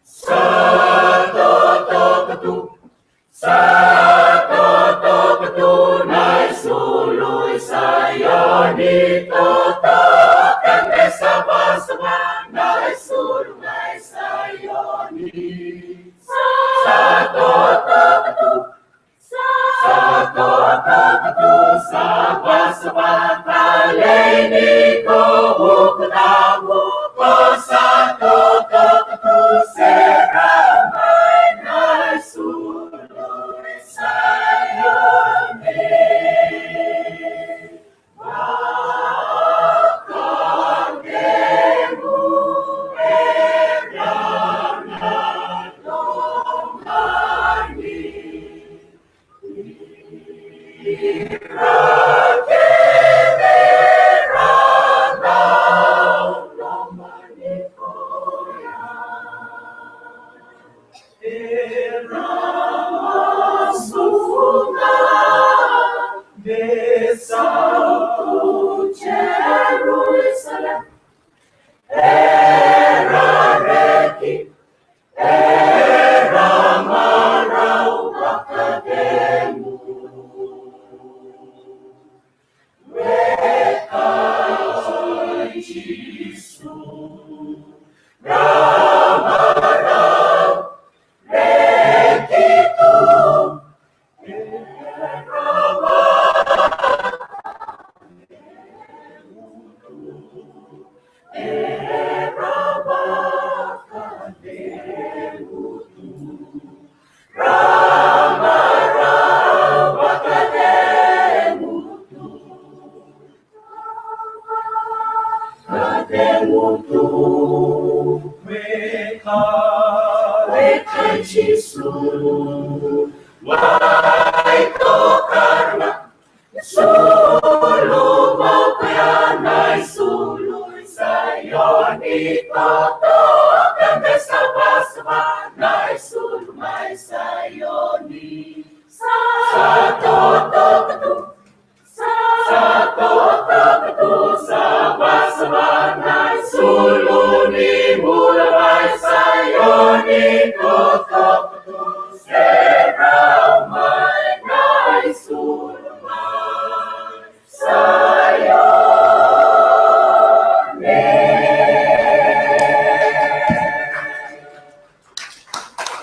Sa totoka tu, sa totoka tu na isulu i Saioni, totoka me savasava na isulu mai Saioni. Sa totoka tu, sa totoka tu, savasava Talei ni ko vukudamu, ko sa totoka tu, sera mai na isulu i Saioni.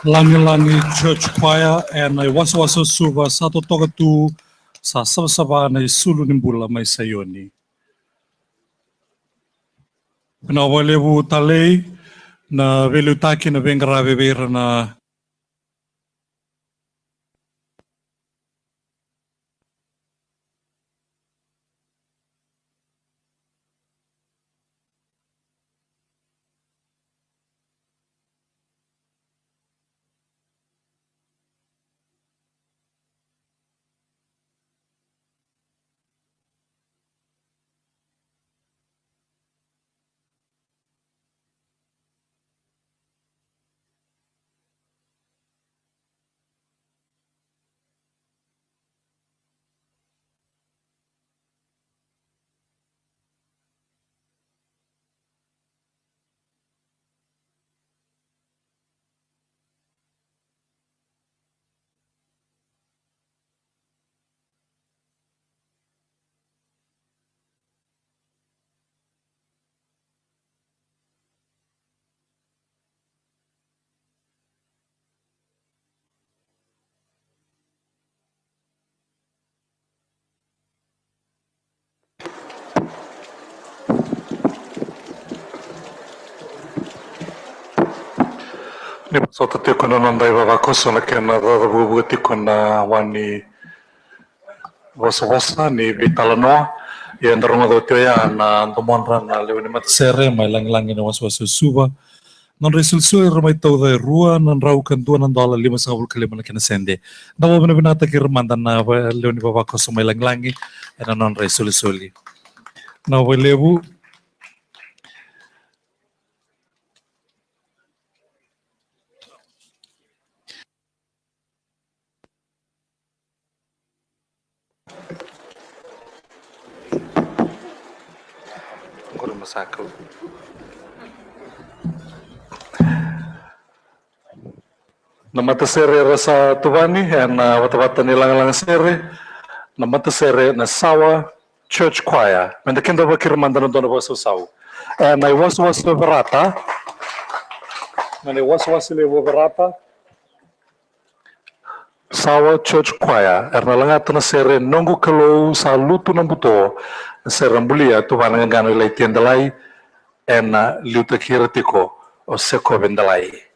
Lagilagi Church Choir ena iwasewase o Suva, Sa Totoka Tu, sa savasava na isulu ni bula mai Saioni. Vinaka vakalevu Talei na veiliutaki, na veiqaravi vei ira na Ni vosota tiko na noda ivavakoso na kena caucavukavuka tiko na wa ni vosavosa ni veitalanoa. Ia eda rogoca oti oya na domodra na lewe ni matasere mai Lagilagi na wasawasa o Suva. Nodra isolisoli era mai tauca e rua na drau ka dua na dola limasagavulu ka lima na kena sede. Da vakavinavinakataki ira mada na va-, lewe ni vavakoso mai Lagilagi ena nodra isolisoli. Na vakalevu. Na matasere era sa tuvani ena vatavata ni lagalaga sere, na matasere na Sawa Church Choir. Meda kidavaki ira mada na dua na vakasausau. Ena iwasewase o Verata, ena iwasewase levu o Verata, Sawa Church Choir era na lagata na sere Noqu Kalou Sa Lutu na Buto, na sere bulia tuvana ga na Ilaitia Delai, ena liutaki ira tiko o Sekove Delai.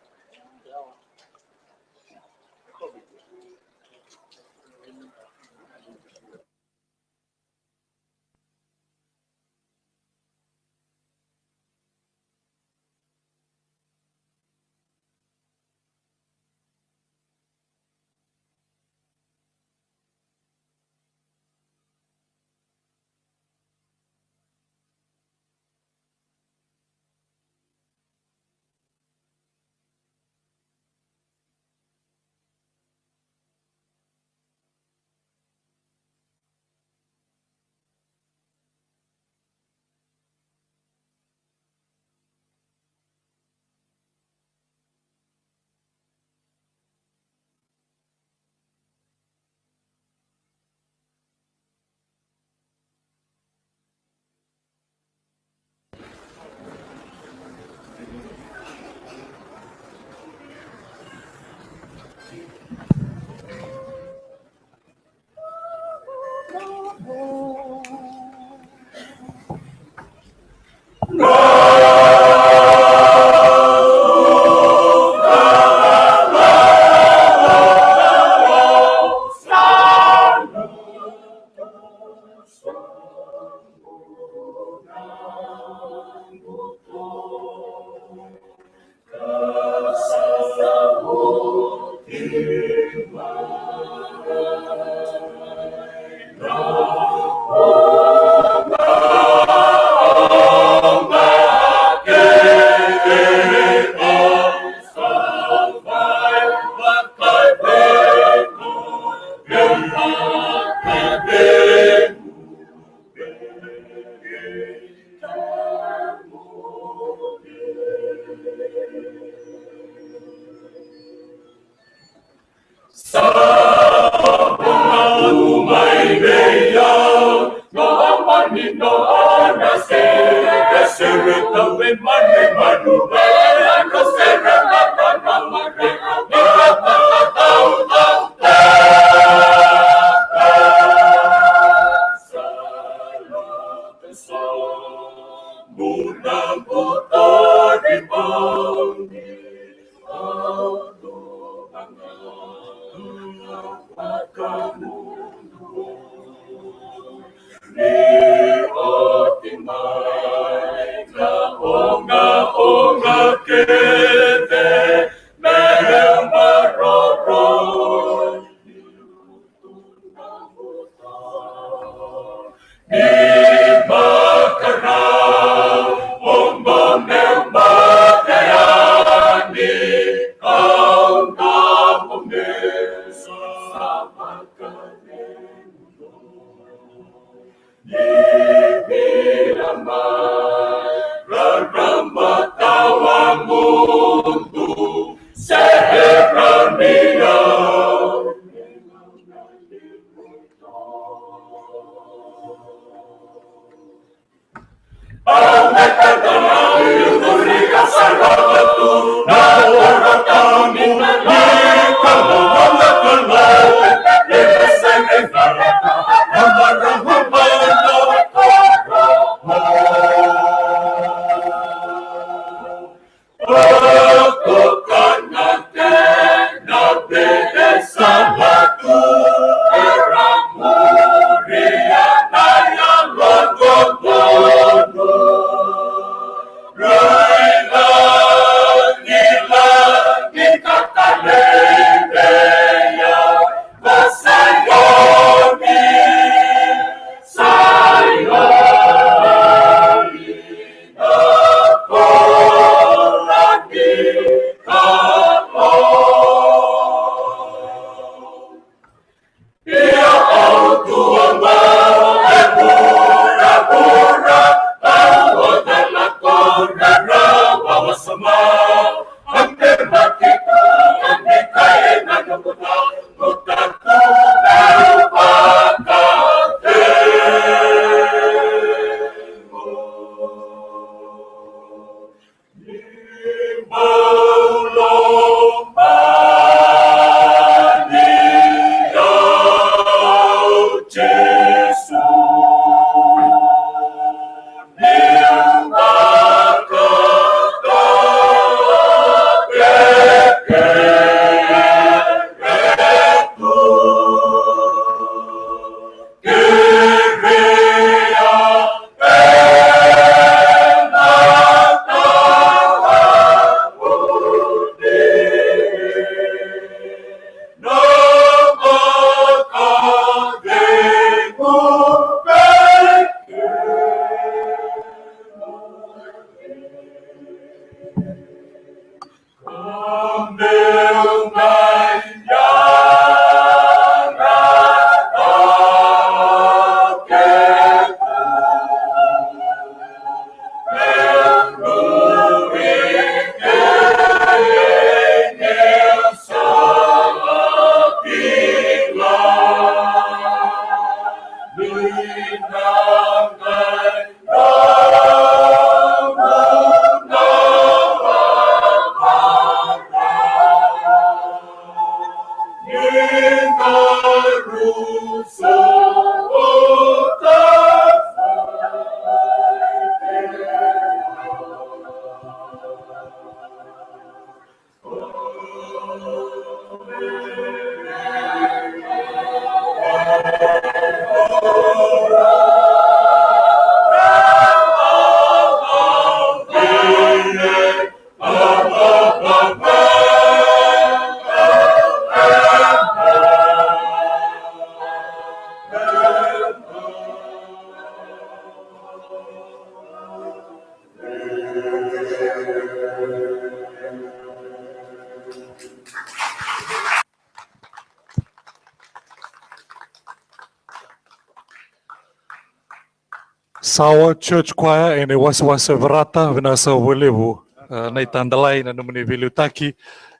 Sawa Church Choir ena iwasewase Verata, vinaka saka vakalevu. Ah, na itadalai na nomuni veiliutaki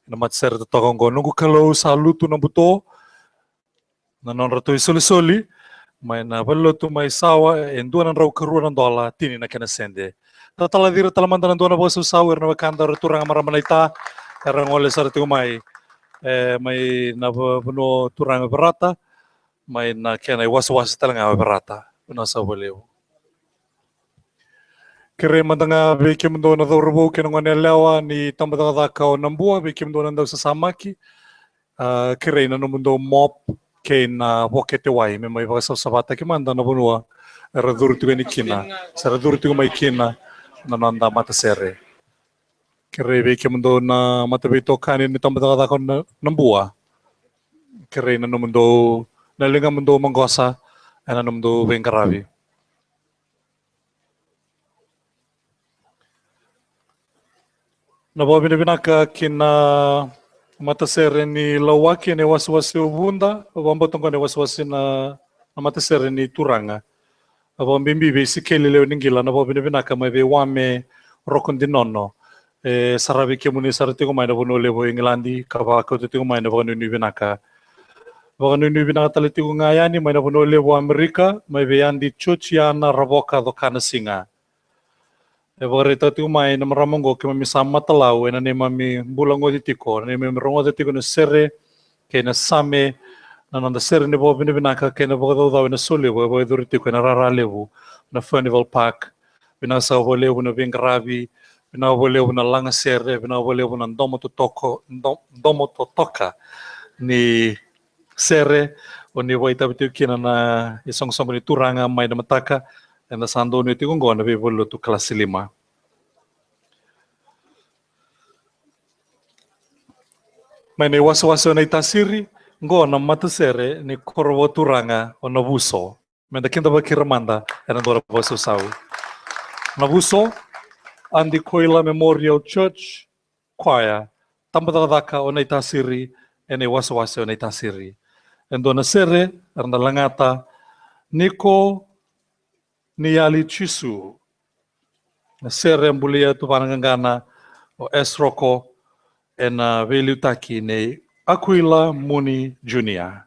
ena matasere totoka oqo. Noqu Kalou sa lutu na buto, na nodratou isolisoli mai na valenilotu mai Sawa, e dua na drau karua na dola, tini na kena sede. Tatalacira tale mada na dua na vakasausau, era na wekada, era turaga marama naita, era gole sara tiko mai, e, mai na va-, vanua turaga Verata, mai na kena iwasewase tale ga o Verata. Vinaka saka vakalevu. Kerei mada ga vei kemudou na cauravou kei na goneyalewa ni tabacakacaka o Nabua, vei kemudou na dausasamaki, ah, kerei na nomudou mop kei na vokete wai me mai vakasavasavataki mada na vanua era curu tiko yani kina, se ra curu tiko mai kina na noda matasere. Kerei vei kemudou na mataveitokani ni tabacakacaka o Na-, Nabua. Kerei na nomudou, na ligamudou maqosa ena nomudou veiqaravi. Na vakavinavinaka ki na matasere ni Lauwaki ena iwasewase o Vuda, vakabauta oqo na iwasewase na, na matasere ni Turaga. A vakabibi vei Sikeli Lewe ni Qila, na vakavinavinaka mai vei Wame Rokodinono. E saravi kemuni sara tiko mai na vanua levu o Igiladi, ka vakauta tiko mai na vakanuinui vinaka. Vakanuinui vinaka tale tiko ga yani mai na vanua levu o Amerika, mai vei Adi Georgiana Ravoka Cokanasiga. E vakaraitaka tiko mai na marama oqo, keimami sa matalau ena neimami bula goci tiko, na neimami rogoca tiko na sere kei na same, na noda sere ni vakavinavinaka kei na vakacaucau ena solevu e vakayacori tiko ena rara levu na Furnival Park. Vinaka saka vakalevu na veiqaravi, vinaka vakalevu na lagasere, vinaka vakalevu na domo totoko, do-, domo totoka ni sere, o ni vakaitavi tiko kina na isoqosoqo ni Turaga mai na mataka, eda sa donuya tiko oqo na veivalenilotu kalasi lima. Mai na iwasewase o Naitasiri, oqo na matasere ni koro vakaturaga o Navuso. Meda kidavaki ira mada ena dua na vakasausau. Navuso, Adi Koila Memorial Church Choir, tabacakacaka o Naitasiri, ena iwasewase o Naitasiri. E dua na sere era na lagata, Niko ni Yali Jisu. Na sere e bulia tu vana qaqana o S Roko, ena veiliutaki nei Akuila Muni Junior.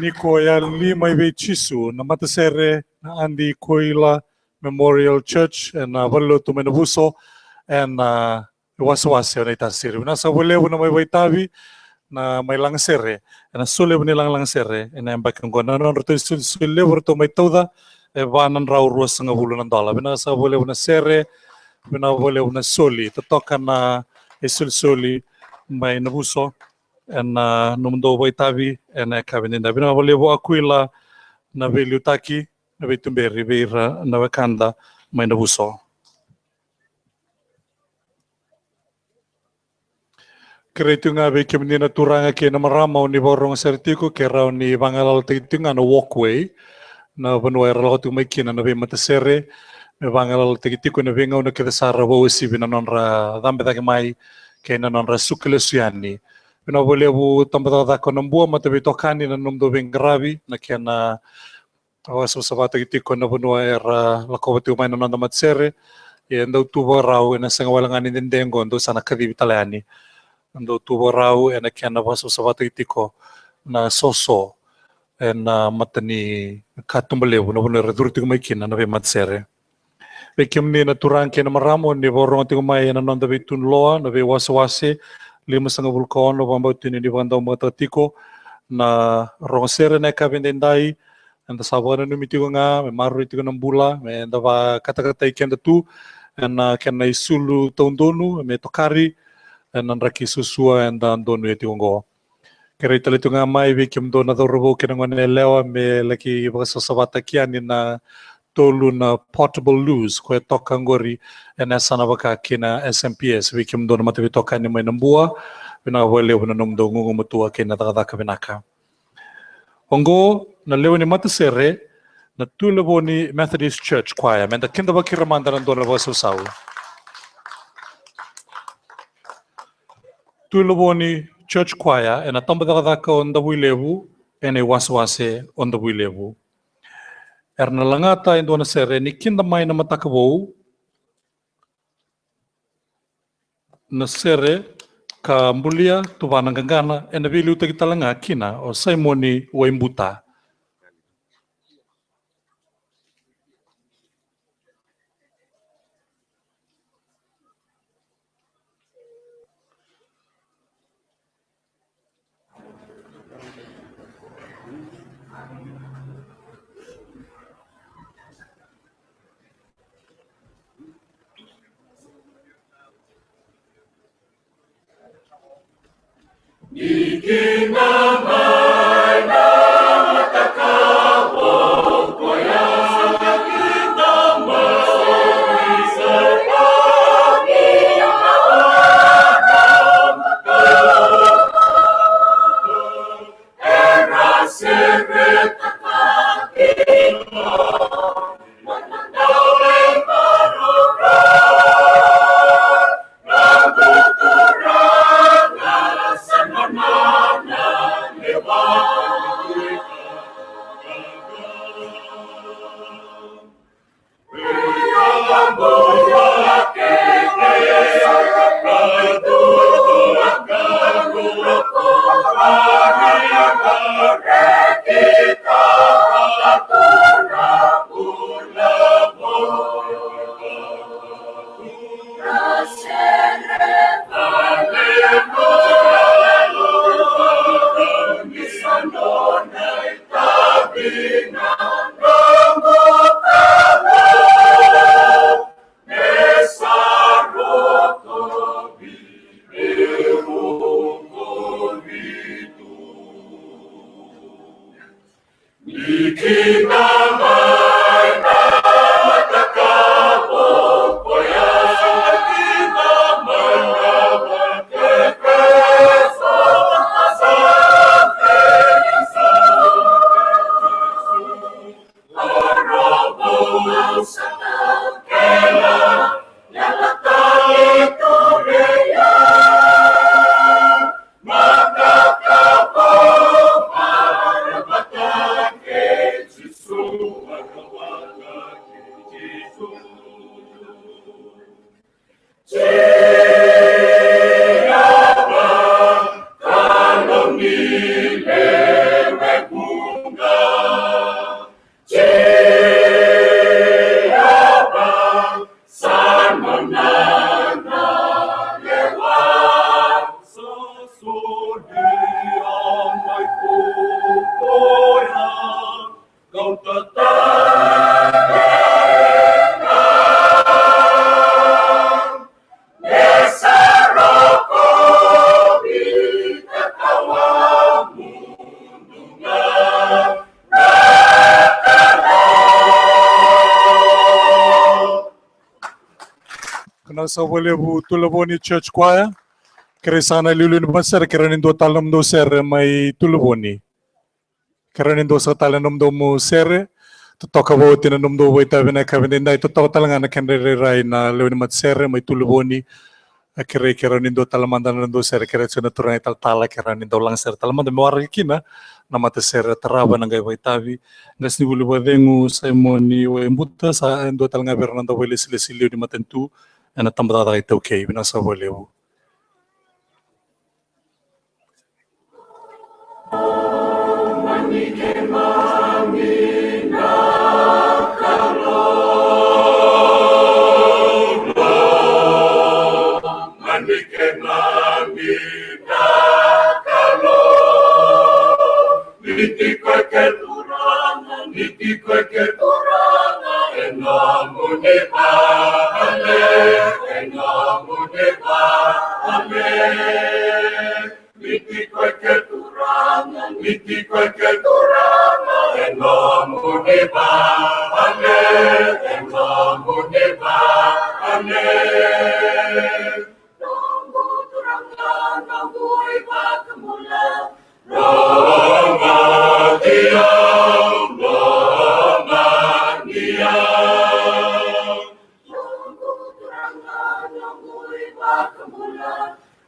Ni ko yali mai vei Jisu, na matasere na Adi Koila Memorial Church ena valenilotu mai Navuso ena wasewase o Naitasiri. Vinaka saka vakalevu na mai vakaitavi, na mai lagasere ena soli levu ni lagalagasere ena yabaki oqo. Na nodratou isolisoli levu ratou mai tauca e va na drau ruasagavulu na dola. Vinaka saka vakalevu na sere, vinaka vakalevu na soli, totoka na isolisoli mai Navuso ena nomudou vakaitavi ena yakavi edaidai. Vinaka vakalevu Akuila na veiliutaki, na veituberi vei ira na wekada mai Navuso. Kerei tu ga vei kemuni na turaga kei na marama o ni vakarorogo sara tiko, ke rawa ni vagalalataki tiko ga na walkway, na vanua era lako tiko mai kina na veimatasere, me vagalalataki tiko ena veigauna kece sara, vakauasivi na nodra cabe cake mai kei na nodra suka lesu yani. Vinaka vakalevu tabacakacaka o Nabua, mataveitokani, na nomudou veiqaravi, na kena vakasavasavataki tiko na vanua era lakova tiko mai na noda matasere. Ia dou tu vakarau, ena sega wale ga ni dede oqo, dou sa na kacivi tale yani. Dou tu vakarau ena kena vakasavasavataki tiko na soso ena mata ni katuba levu, na vanua era curu tiko mai kina na veimatasere. Vei kemuni na turaga kei na marama o ni vakarorogo tiko mai ena noda veituniloa, na veiwasewase limasagavulu ka ono, vakabauti ni ni vakadaubataka tiko na rogo sere ena yakavi edaidai. Eda sa vakananumi tiko ga me maroroi tiko na bula, me da vakatakatai keda tu ena kena isulu taudonu, me tokari ena draki suasua eda donuya tiko oqo. Kerei tale tu ga mai vei kemudou na cauravou kei na gone yalewa me laki vakasavasavataki yani na tolu na portable loos ko e toka oqori ena yasana vaka kina S M P S. Vei kemudou na mataveitokani mai Nabua, vinaka vakalevu na nomudou gugumatua kei na cakacaka vinaka. Oqo na lewe ni matasere na Tuilavoni Methodist Church Choir. Me da kidavaki ira mada na dua na vakasausau. Tuilavoni Church Choir ena tabacakacaka o Davuilevu, ena iwasewase o Davuilevu. Era na lagata e dua na sere ni kida mai na mataka vou, na sere ka bulia Tuvana Qaqana, ena veiliutaki tale ga kina o Saimoni Waibuta. Vinaka saka vakalevu Tuluvoni Church Choir. Kerei saka na iliuliu ni matasere, kerei ni dua tale nomudou sere mai Tuluvoni. Kerei ni dua saka tale nomudou sere. Totoka vakaoti na nomudou vakaitavi ena yakavi edaidai, totoka tale ga na kedra irairai na lewe ni matasere mai Tuluvoni. A kerei, kerei ni dua tale mada na nomudou sere, kerei tiko na turaga italatala, kerei ni dau lagasere tale mada me waraki kina na matasere tarava na qai vakaitavi. Qasenivuli vakacegu Saimoni Waibuta, sa dua tale ga vei ira na noda vakailesilesi liu ni matanitu ena tabacakacaka iTaukei. Vinaka saka vakalevu. Ni tiko eke Turaga, ni tiko eke Turaga, e nomuni vale, e nomuni vale. Ni tiko eke Turaga, ni tiko eke Turaga, e nomuni vale, e nomuni vale. Noqu Turaga, noqu iVakabula. Romani au, romani au. Noqu Turaga, noqu iVakabula.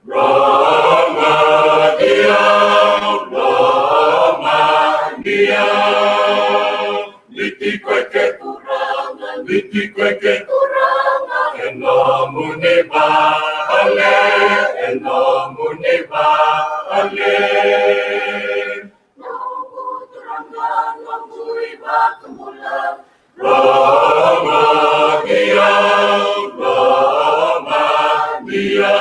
Romani au, romani au. Ni tiko eke Turaga, ni tiko eke Turaga, e nomuni vale, e nomuni vale. Noqu Turaga, noqu iVakabula. Romani au, romani au.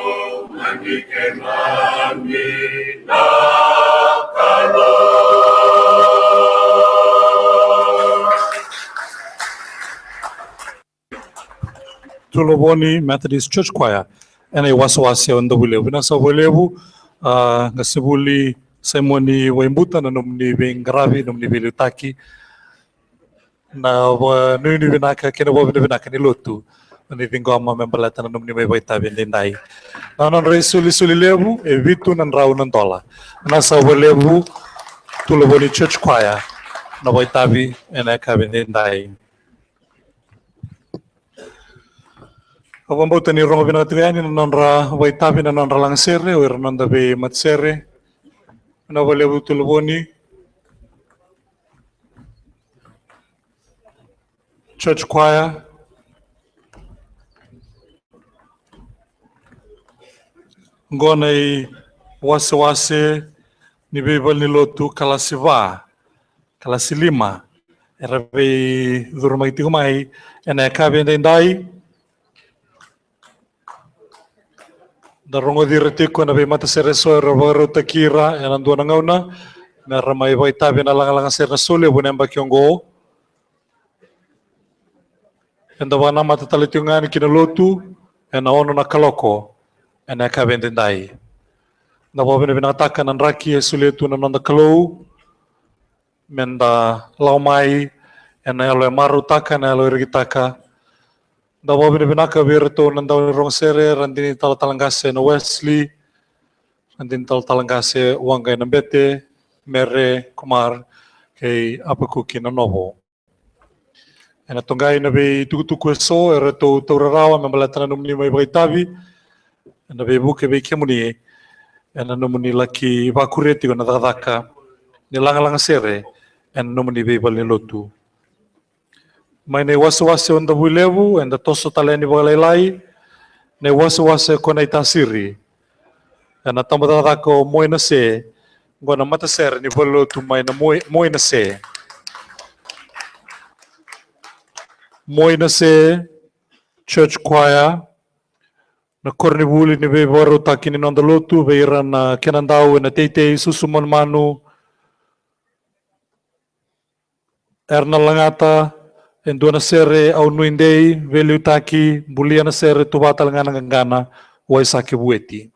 Lomani keimami na Kalou. Tuluvoni Methodist Church Choir ena iwasewase o Davuilevu. Vinaka saka vakalevu, a, qasenivuli Saimoni Waibuta, na nomuni veiqaravi, nomuni veiliutaki. Na vakanuinui vinaka kei na vakavinavinaka ni lotu ni ciqoma me baleta na nomuni mai vakaitavi edaidai. Na nodra isolisoli levu e vitu na drau na dola. Vinaka saka vakalevu Tuluvoni Church Choir na vakaitavi ena yakavi edaidai. Au vakabauta ni rogo vinaka tiko yani na nodra vakaitavi, na nodra lagasere o ira na noda veimatasere. Vinaka vakalevu Tuluvoni Church Choir. Qo na iwasewase ni veivalenilotu kalasi va, kalasi lima, era veicuru mai tiko mai ena yakavi edaidai. Da rogoci ira tiko na veimatasere eso era vakarautaki ira ena dua na gauna me ra mai vakaitavi ena lagalaga sere na Solevu ena yabaki oqo. Eda vakanamata tale tiko ga yani ki na lotu ena ono na kaloko ena yakavi edaidai. Da vakavinavinakataka na draki e solia tu na noda Kalou, me da lako mai ena yalo e marautaka, ena yalo e rekitaka. Da vakavinavinaka vei iratou na daunirogo sere, radini talatala qase na Wesley, radini talatala qase Waqai Nabete, Mere Kumar, kei Apakuki Nanovo. Ena toqai na veitukutuku eso eratou taura rawa me baleta na nomuni mai vakaitavi. Ena veivuke vei kemuni ena nomuni laki vakuria tiko na cakacaka ni lagalaga sere ena nomuni veivale ni lotu. Mai na iwasewase o Davuilevu, eda toso tale yani vakalailai na iwasewase ko Naitasiri. Ena tabacakacaka o Moinase, qo na matasere ni valenilotu mai na Moi, Moinase. Moinase Church Choir, na koronivuli ni veivakarautaki ni noda lotu, vei ira na kena dau ena teitei, susu manumanu, era na lagata e dua na sere, Au Nuidei, veiliutaki, bulia na sere, tu vata tale ga na qaqana, Waisake Vueti.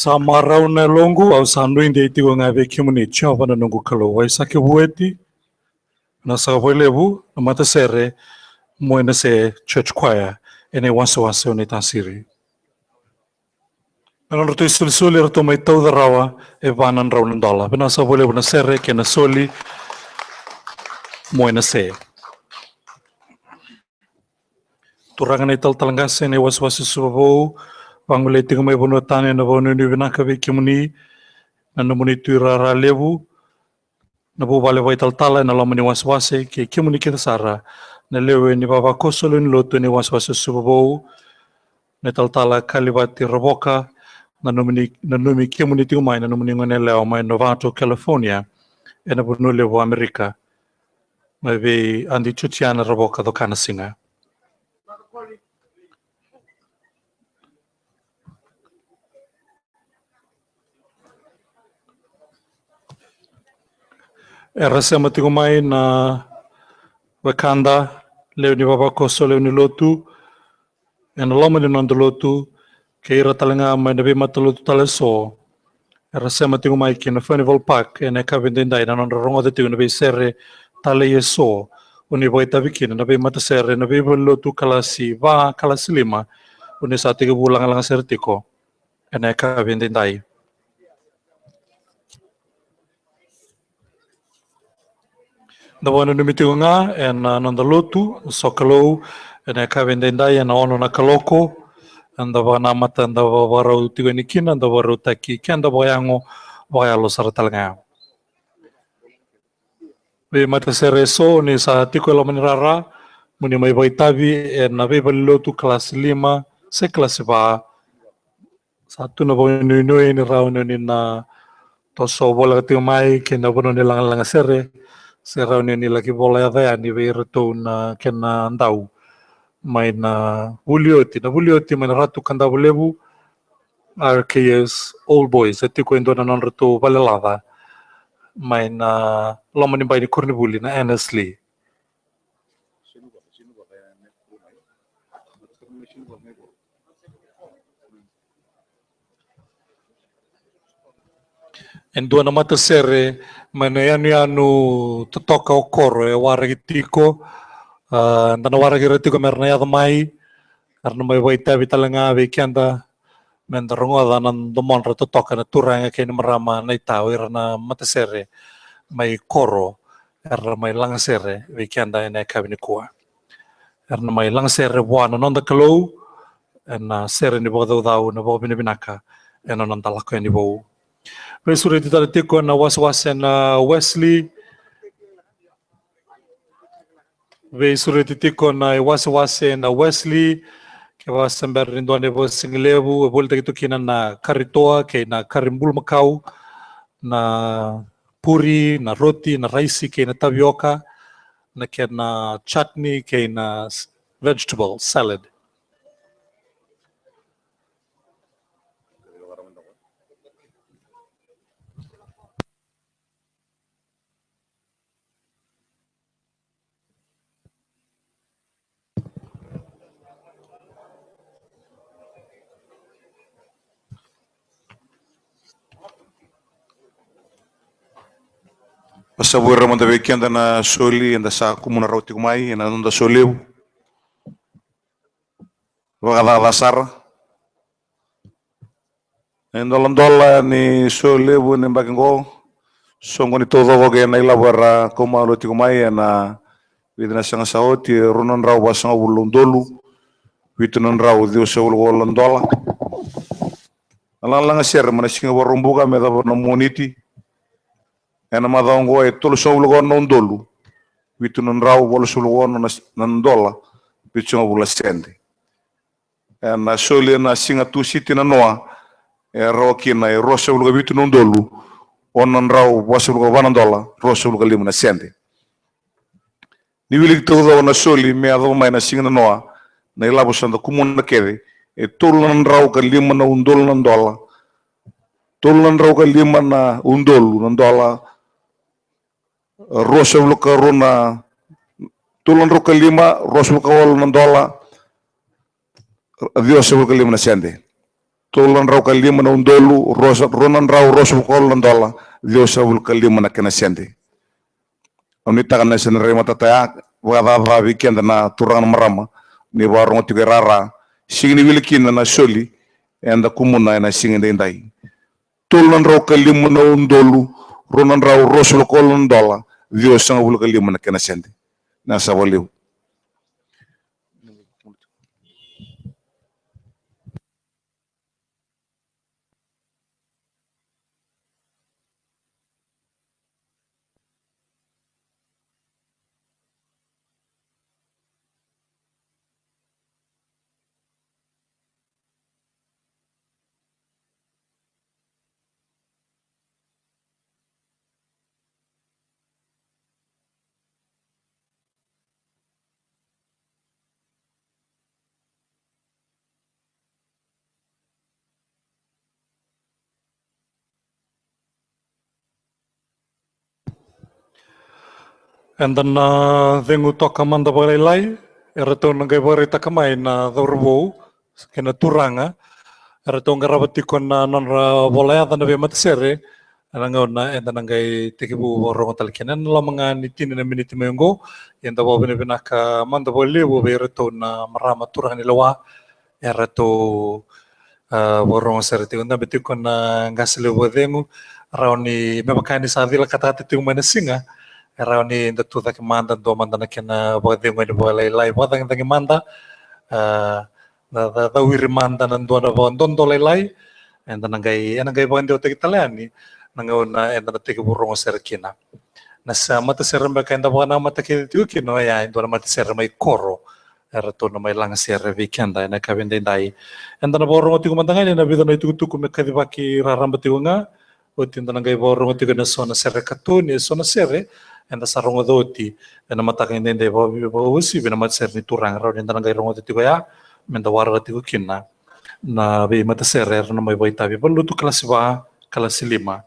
Sa marau na yaloqu, au sa nuidei tiko ga vei kemuni, Jiova na noqu Kalou. Ai sa ke vueti, na sa vakalevu na matasere Moena Se Church Choir, ena iwasewase o Naitasiri. Na nodratou isolisoli eratou mai tauca rawa e va na drau na dola. Vinaka sa vakalevu na sere kei na soli Moena Se. Turaga na italatala qase ena iwasewase Suva Vou, vagolei tiko mai vanua tani ena vakanuinui vinaka vei kemuni, na nomuni tuirara levu, na vuvale vakaitalatala ena loma ni wasewase, kei kemuni kece sara na lewe ni vavakoso lewe ni lotu ena iwasewase Suva Vou, na italatala Kalivati Ravoka, na nomuni, nanumi kemuni tiko mai na nomuni gone yalewa mai Novato, California, ena vanua levu o Amerika. Mai vei Adi Tiotiana Ravoka Cokanasiga. Era sema tiko mai na wekada, lewe ni vavakoso, lewe ni lotu, ena loma ni noda lotu, kei ira tale ga mai na veimatalotu tale eso. Era sema tiko mai ki na Furnival Park ena yakavi edaidai na nodra rogoca tiko na veisere talei eso, o ni vakaitavi kina na veimatasere na veivalenilotu kalasi va, kalasi lima, o ni sa tekivu lagalaga sere tiko ena yakavi edaidai. Da vakananumi tiko ga ena noda lotu sokalou ena yakavi edaidai ena ono na kaloko. Eda vakanamata, da vakarau tiko yani kina, da vakarautaki keda vakayago, vakayalo sara tale ga. Veimatasere eso, ni sa tiko e loma ni rara, mo ni mai vakaitavi ena veivalenilotu kalasi lima se kalasi va. Sa tu na vakanuinui ni rawa ni o ni na toso voleka tiko mai ki na vanua ni lagalaga sere, se rawa ni o ni laki vola yaca yani vei iratou na kena dau mai na vuli oti, na vuli oti mai na Ratu Kadavulevu, R K S Old Boys. E tiko e dua na nodratou valelaca mai na loma ni bai ni koronivuli na Annesley. E dua na matasere mai na yanuyanu totoka o Koro e waraki tiko. Ah, da na waraki ira tiko me ra na yaco mai, era na mai vakaitavi tale ga vei keda, me da rogoca na domodra totoka na turaga kei na marama naita, o ira na matasere mai Koro, era na mai lagasere vei keda ena yakavi nikua. Era na mai lagasere vua na noda Kalou ena sere ni vakacaucau, na vakavinavinaka ena noda lako yani vou. Veisureti tale tiko na wasewase na Wesley. Veisureti tiko na iwasewase na Wesley. Kevaka se bera ni dua na ivakasigalevu e volitaki tu kina na kari toa kei na kari bulumakau, na puri, na roti, na raisi kei na tavioka, na kena chutney kei na s-, vegetable salad. Vasavu ira mada vei keda na soli eda sa kumuna rawa tiko mai ena noda solevu. Vakacaca sara. E doladola ni solevu ni baki qo. Soqo ni taucoko kei na ilavo era kau malua tiko mai ena vica na siga sa oti, e rua na drau vasagavulu na udolu, vitu na drau ciwasagavulu ka walu na dola. Na lagalaga sere mai na siga Vakaraubuka me yacova na Moniti. Ena macawa oqo e tolusagavulu ka ono na udolu, vitu na drau walusagavulu ka ono na, na dola, vitusagavulu na sede. Ena soli ena siga Tusiti na noa, e rawa kina e ruasagavulu ka vitu na udolu, ono na drau vasagavulu ka va na dola, ruasagavulu ka lima na sede. Ni wiliki taucoko na soli me yacova mai na siga na noa, na ilavo sa da kumuna kece, e tolu na drau ka lima na udolu na dola, tolu na drau ka lima na udolu na dola, ruasagavulu ka rua na, tolu na drau ka lima, ruasagavulu ka walu na dola, ciwasagavulu ka lima na sede. tolu na drau ka lima na udolu, rua sa-, rua na drau ruasagavulu ka walu na dola, ciwasagavulu ka lima na kena sede. Au nuitaka na sede rai matata ya, vakacaca vei keda na turaga na marama, ni vakarogo tiko e rara, sega ni wili kina na soli, eda kumuna ena siga edaidai. Tolu na drau ka lima na udolu, rua na drau ruasagavulu ka walu na dola, ciwasagavulu ka lima na kena sede. Na sa vakalevu. Eda na cegu toka mada vakalailai, eratou na qai vakaraitaka mai na cauravou kei na turaga, eratou qarava tiko na nodra vola yaca na veimatasere, ena gauna eda na qai tekivu vakarogo tale kina. Ena loma ga ni tini na miniti mai oqo, eda vakavinavinaka mada vakalevu vei iratou na marama turaga ni lewa, eratou, a, vakarogo sara tiko, dabe tiko na qase levu vakacegu, rawa ni me vaka ni sa cila katakata tiko mai na siga, e rawa ni da tu cake mada, dua mada na kena vakacegu yani vakalailai, vakacagicagi mada, a, da, da, da cawiri mada na dua na vakadodo lailai, eda na qai, ena qai vakadewataki tale yani na gauna eda na tekivu rogo sere kina. Na sa matasere beka eda vakanamata kece tiko kina oya e dua na matasere mai koro, eratou na mai laga sere vei keda ena yakavi edaidai. Eda na vakarogo tiko mada ga yani ena vica na itukutuku me kacivaki raraba tiko ga, oti eda na qai vakarogo tiko ena so na sere katoni, eso na sere eda sa rogoca oti ena mataka edaidai, vaka, vakauasivi na matasere ni turaga, rawa ni da na qai rogoca tiko ya, meda waraka tiko kina na veimatasere era na mai vakaitavi, valenilotu kalasi va, kalasi lima.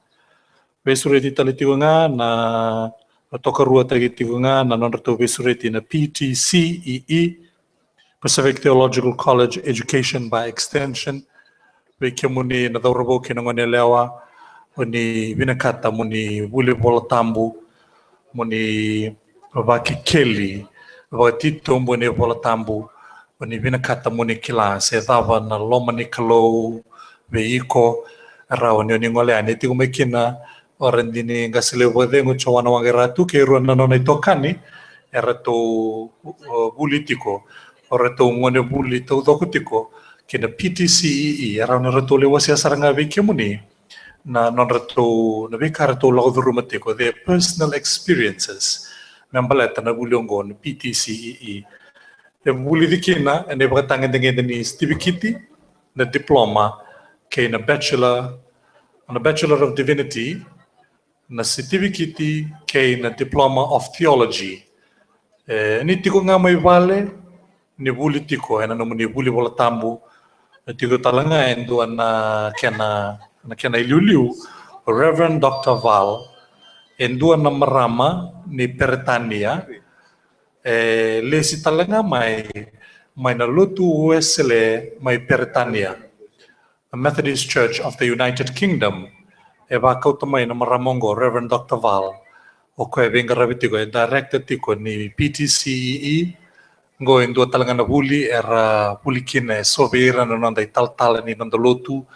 Veisureti tale tiko ga na, na tokaruataki tiko ga na nodratou veisureti na P T C E E, Pacific Theological College Education by Extension. Vei kemuni na cauravou kei na goneyalewa, o ni vinakata mo ni vuli Vola Tabu, mo ni vakekeli, vakatitobu ena iVola Tabu, o ni vinakata mo ni kila se cava na loma ni Kalou vei iko, rawa ni o ni gole yani. E tiko mai kina o ira dina na qase levu vakacegu, Joana Waqairatu kei rua na nona itokani, eratou, o, vuli tiko, o ratou gone vuli taucoko tiko ki na P T C E E, e rawa ni ratou lai wasea sara ga vei kemuni na nodratou, na veika ratou lako curuma tiko, their personal experiences me baleta na vuli oqo na P T C E E. E vulici kina ena ivakatagedegede ni sitivikiti, na diploma, kei na bachelor, na Bachelor of Divinity, na sitivikiti kei na Diploma of Theology. E, ni tiko ga mai vale, ni vuli tiko ena nomuni vuli Vola Tabu, e tiko tale ga e dua na kena, na kena iliuliu, Reverend Doctor Val, e dua na marama ni Peritania, e lesi tale ga mai, mai na lotu Wesele mai Peritania. The Methodist Church of the United Kingdom. E vakauta mai na marama oqo, Reverend Doctor Val. O koya e veiqaravi tiko, e director tiko ni P T C E E. Oqo e dua tale ga na vuli era vuli kina e so vei ira na noda italatala ni noda lotu,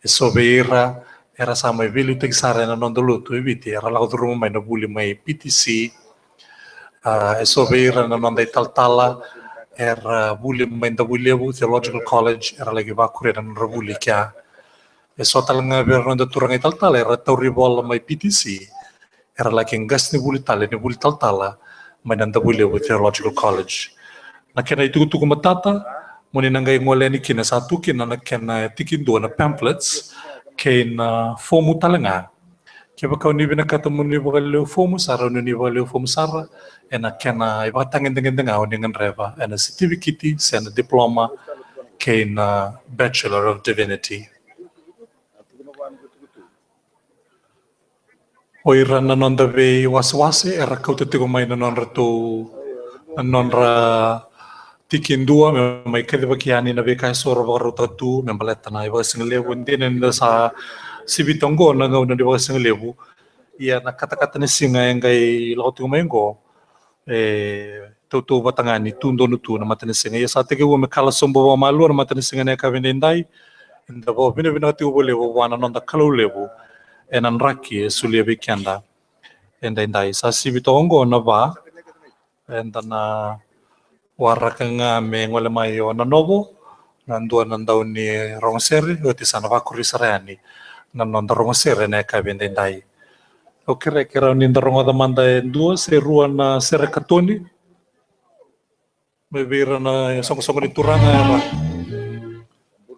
e so vei ira era sa mai veiliutaki sara ena noda lotu e Viti, era lako curuma mai na vuli mai P T C. A, e so vei ira na noda italatala era vuli mai Davuilevu Theological College, era laki vakuria na nodra vuli kea. E so tale ga vei ira na noda turaga italatala era tauri vola mai P T C, era laki qasenivuli tale ni vuli talatala mai na Davuilevu Theological College. Na kena itukutuku matata, mo ni na qai gole yani kina, sa tu kina na kena tikidua na pamphlets kei na fomu tale ga. Kevaka o ni vinakata mo ni vakalewe fomu, sa rawa ni o ni vakalewe fomu sara ena kena ivakatagedegede ga o ni gadreva ena sitivikiti se na diploma kei na Bachelor of Divinity. O ira na noda veiwasewase era kauta tiko mai na nodratou, na nodra tiki dua me mai kacivaki yani na veika eso ra vakarautaka tu me baleta na ivakasigalevu. E dina ni da sa sivita oqo na gauna ni vakasigalevu, ia na katakata ni siga e qai lako tiko mai oqo, e tautauvata ga ni tu donu tu na matanisiga. Ia sa tekivu me kala sobu vakamalua na matanisiga ena yakavi edaidai. Eda vakavinavinaka tiko vakalevu vua na noda Kalou levu ena draki e solia vei keda edaidai. Sa sivi toka oqo na va, eda na waraka ga me gole mai o Nanovo, na dua na dau ni rogosere, oti sa na vakuri sara yani na noda rogosere ena yakavi edaidai. Au kerea ke rawa ni da rogoca mada e dua se rua na sere katoni mai vei ira na soqosoqo ni turaga era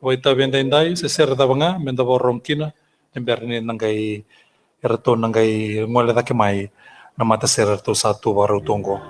vakaitavi edaidai, se sere cava ga me da vakarorogo kina, ni bera ni na qai, eratou na qai gole cake mai na matasere eratou sa tu vakarau tu oqo.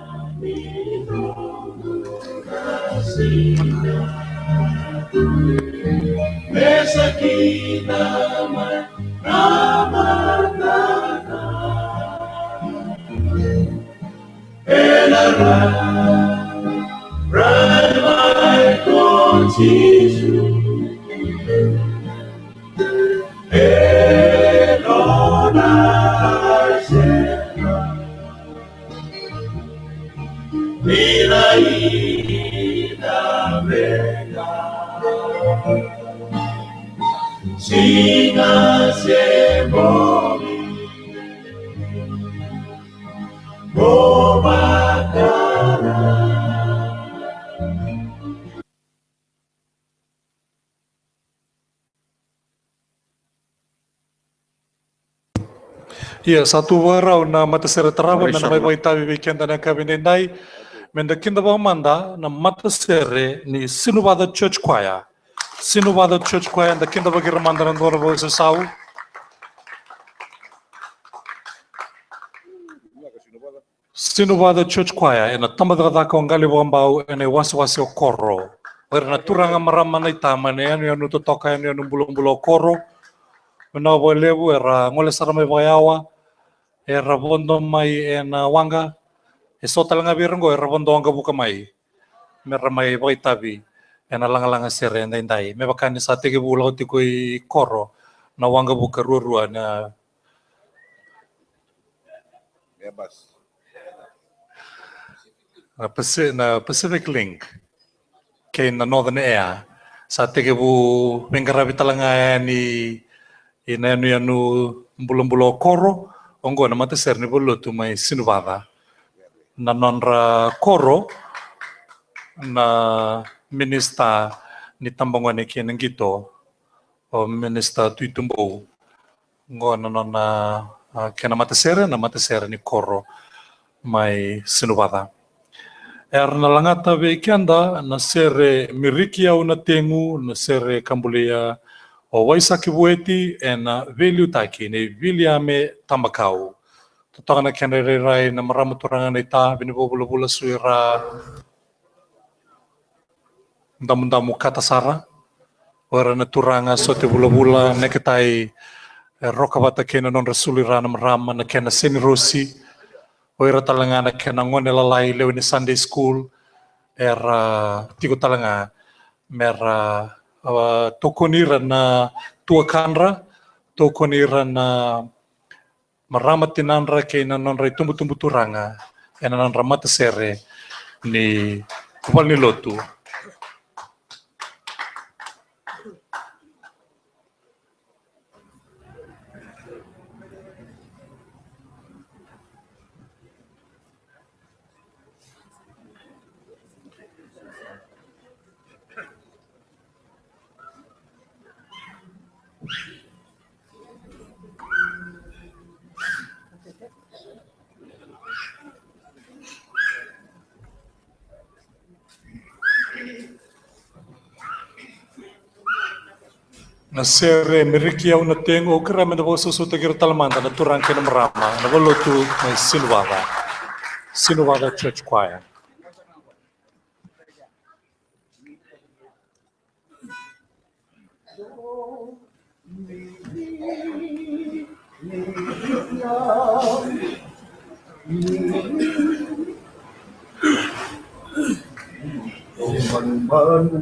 Ia, sa tu vakarau na matasere tarava me na mai vakaitavi vei keda na yakavi edaidai. Me da kidavaka mada na matasere ni Sinuvaca Church Choir. Sinuvaca Church Choir, da kidavaki ira mada na dua na vakasausau. Sinuvaca Church Choir ena tabacakacaka o Qali Vakabau ena iwasewase o Koro. O ira na turaga, marama, na itama ena yanuyanu totoka, yanuyanu bulabula o Koro. Vinaka vakalevu, era gole sara mai vakayawa, era vodo mai ena waqa. Eso tale ga vei ira oqo era vodo waqavuka mai me ra mai vakaitavi ena lagalaga sere edaidai. Me vaka ni sa tekivu lako tiko i Koro na waqavuka ruarua na, na Paci-, na Pacific Link kei na Northern Air. Sa tekivu veiqaravi tale ga yani ina yanuyanu bulabula o Koro, oqo na matasere ni valenilotu mai Sinuvaca. Na nodra koro na minisita ni tabagone kei na qito, o Minisita Tui Tubou. Oqo na nona, a, kena matasere, na matasere ni koro mai Sinuvaca. Era na lagata vei keda na sere Miriki Au Na Tegu, na sere ka bulia o Waisake Vueti ena veiliutaki nei Viliame Tabakau. Totoka na kena irairai na marama turaga naita, vini vakavulavula, sui ra damudamu kata sara. O ira na turaga sote vulavula, neketai, e, roka vata kei na nodra sulu i ra na marama, na kena senirosi. O ira tale ga na kena gone lalai, lewe ni Sunday school, era tiko tale ga me ra, a, tokoni ira na tuakadra, tokoni ira na marama tinadra kei na nodra itubutubu turaga ena nodra matasere ni valenilotu. Na sere Miriki Au Na Tegu, au kerea me da vakasausautaki ira tale mada na turaga kei na marama na valenilotu mai Sinuvaca, Sinuvaca Church Choir. Manu.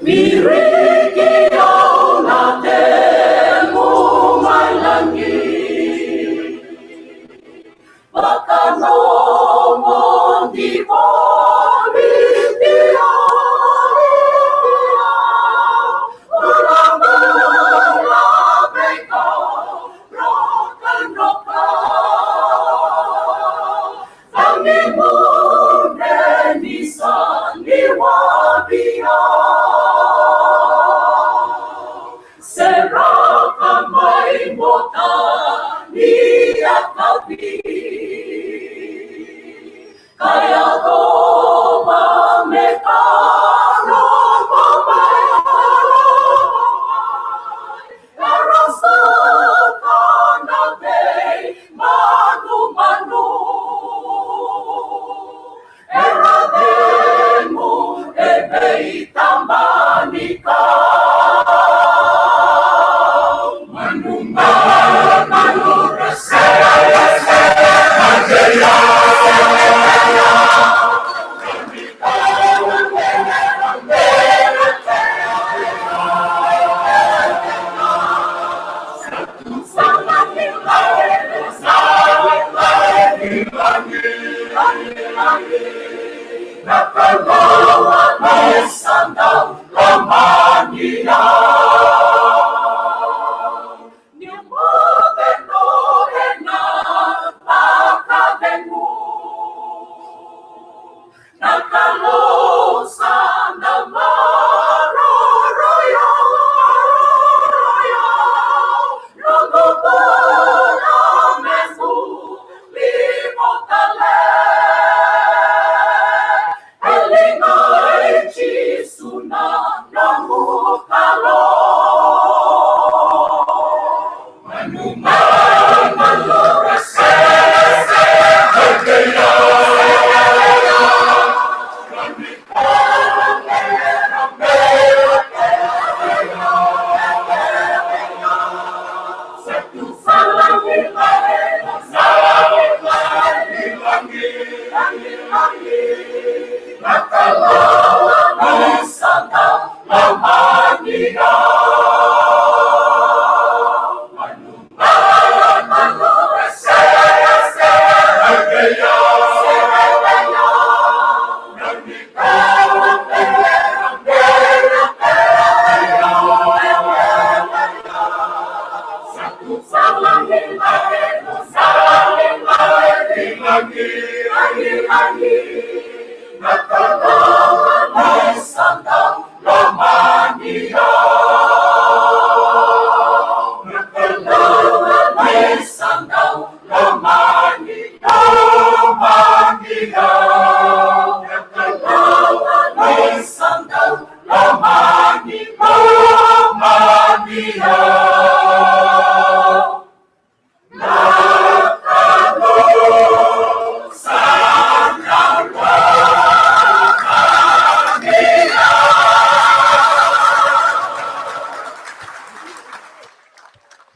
Miriki au na temu mai lagi. Vakanomodi voli ti au. Ura vula vei kau. Roka, roka. Tani mure ni sa ni wavia. Seraka mai mo tani a kavi. Kaya ko ma me karo ma mai. Era saka na veimanumanu. Era cegu e veitabanikau. Manumanu, manumanu, Na Kalou sa na maroroi au, roi au, noqu bula me vuli mo tale. E ligai Jisu na noqu Kalou.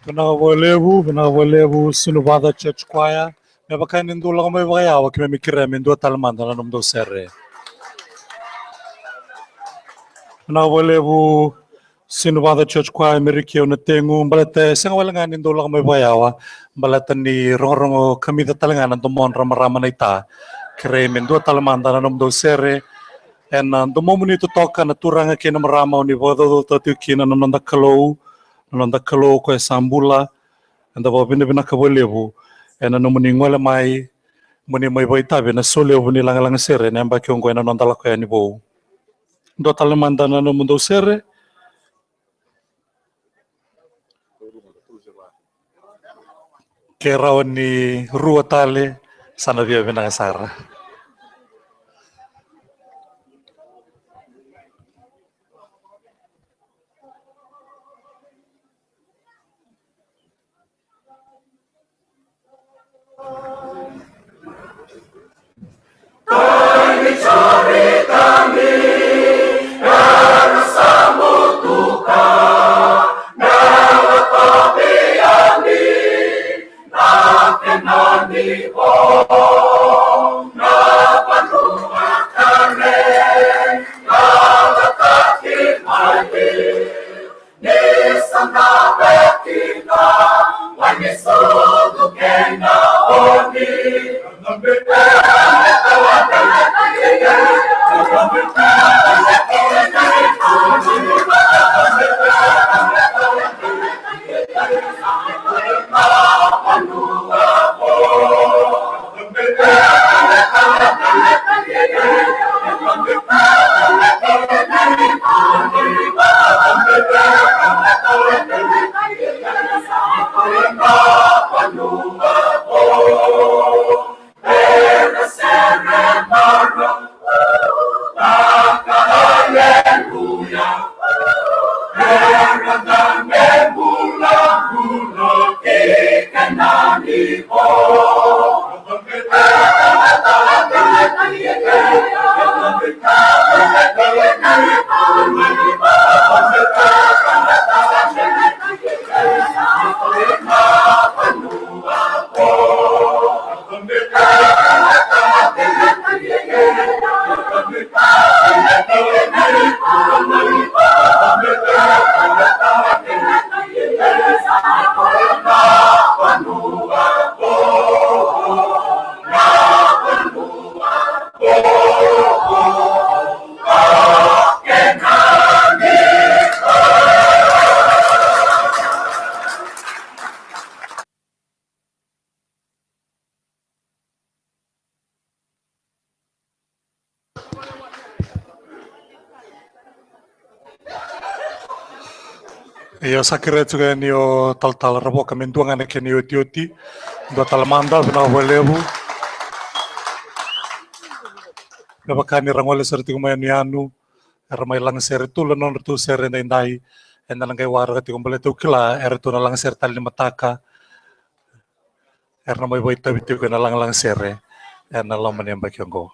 Vinaka vakalevu, vinaka vakalevu, Sinuvaca Church Choir. Me vaka ni dou lako mai vakayawa, keimami kerea me dua tale mada na nomudou sere. Vinaka vakalevu, Sinuvaca Church Choir, Miriki au na tegu, baleta e sega wale ga ni dou lako mai vakayawa, baleta ni rogorogo kamica tale ga na domodra marama na ita. Kerei me dua tale mada na nomudou sere. Ena domomuni totoka na turaga kei na marama, o ni vakacaucautaka tiko kina na noda Kalou, na noda Kalou ko e sa bula. Eda vakavinavinaka vakalevu ena nomuni gole mai, mo ni mai vakaitavi ena solevu ni lagalaga sere ena yabaki oqo ena noda lako yani vou. Dua tale mada na nomudou sere. Ke rawa ni rua tale, sa na via vinaka sara. Io, sa kerea tiko yani o talatala Ravoka me dua ga na kena iotioti. Dua tale mada, vinaka vakalevu. Me vaka ni ra gole sara tiko mai yanuyanu, era mai lagasere tolu na nodratou sere edaidai. Eda na qai waraka tiko, baleta au kila eratou na lagasere tale ni mataka. Era na mai vakaitavi tiko ena lagalaga sere ena loma ni yabaki oqo.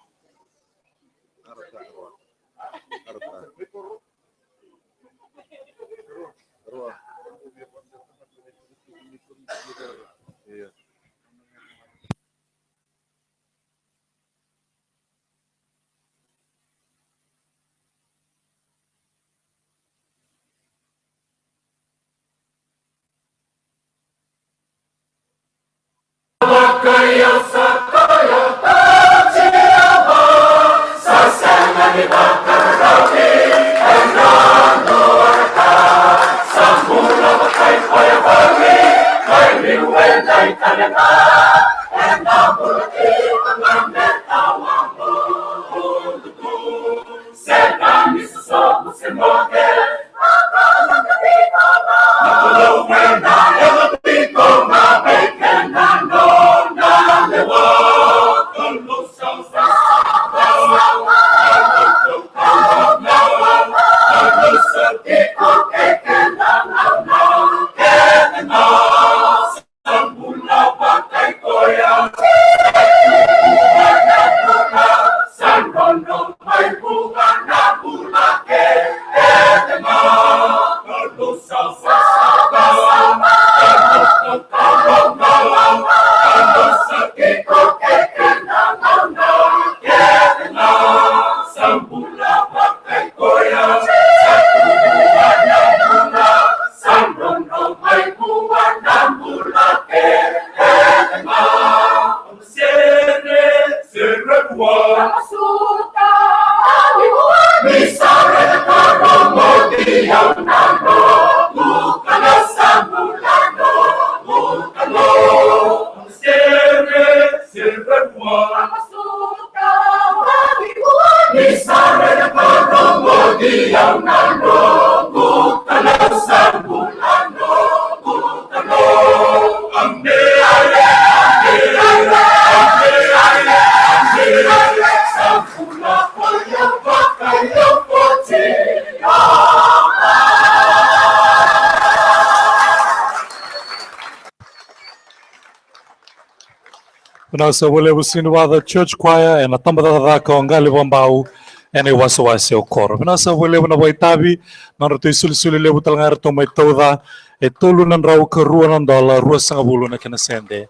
Vinaka sa vakalevu Sinivaca Church Choir ena tabacakacaka o Qali Vakabau ena iwasewase o Koro. Vinaka sa vakalevu na vakaitavi, nodratou isolisoli levu tale ga eratou mai tauca, e tolu na drau ka rua na dola ruasagavulu na kena sede.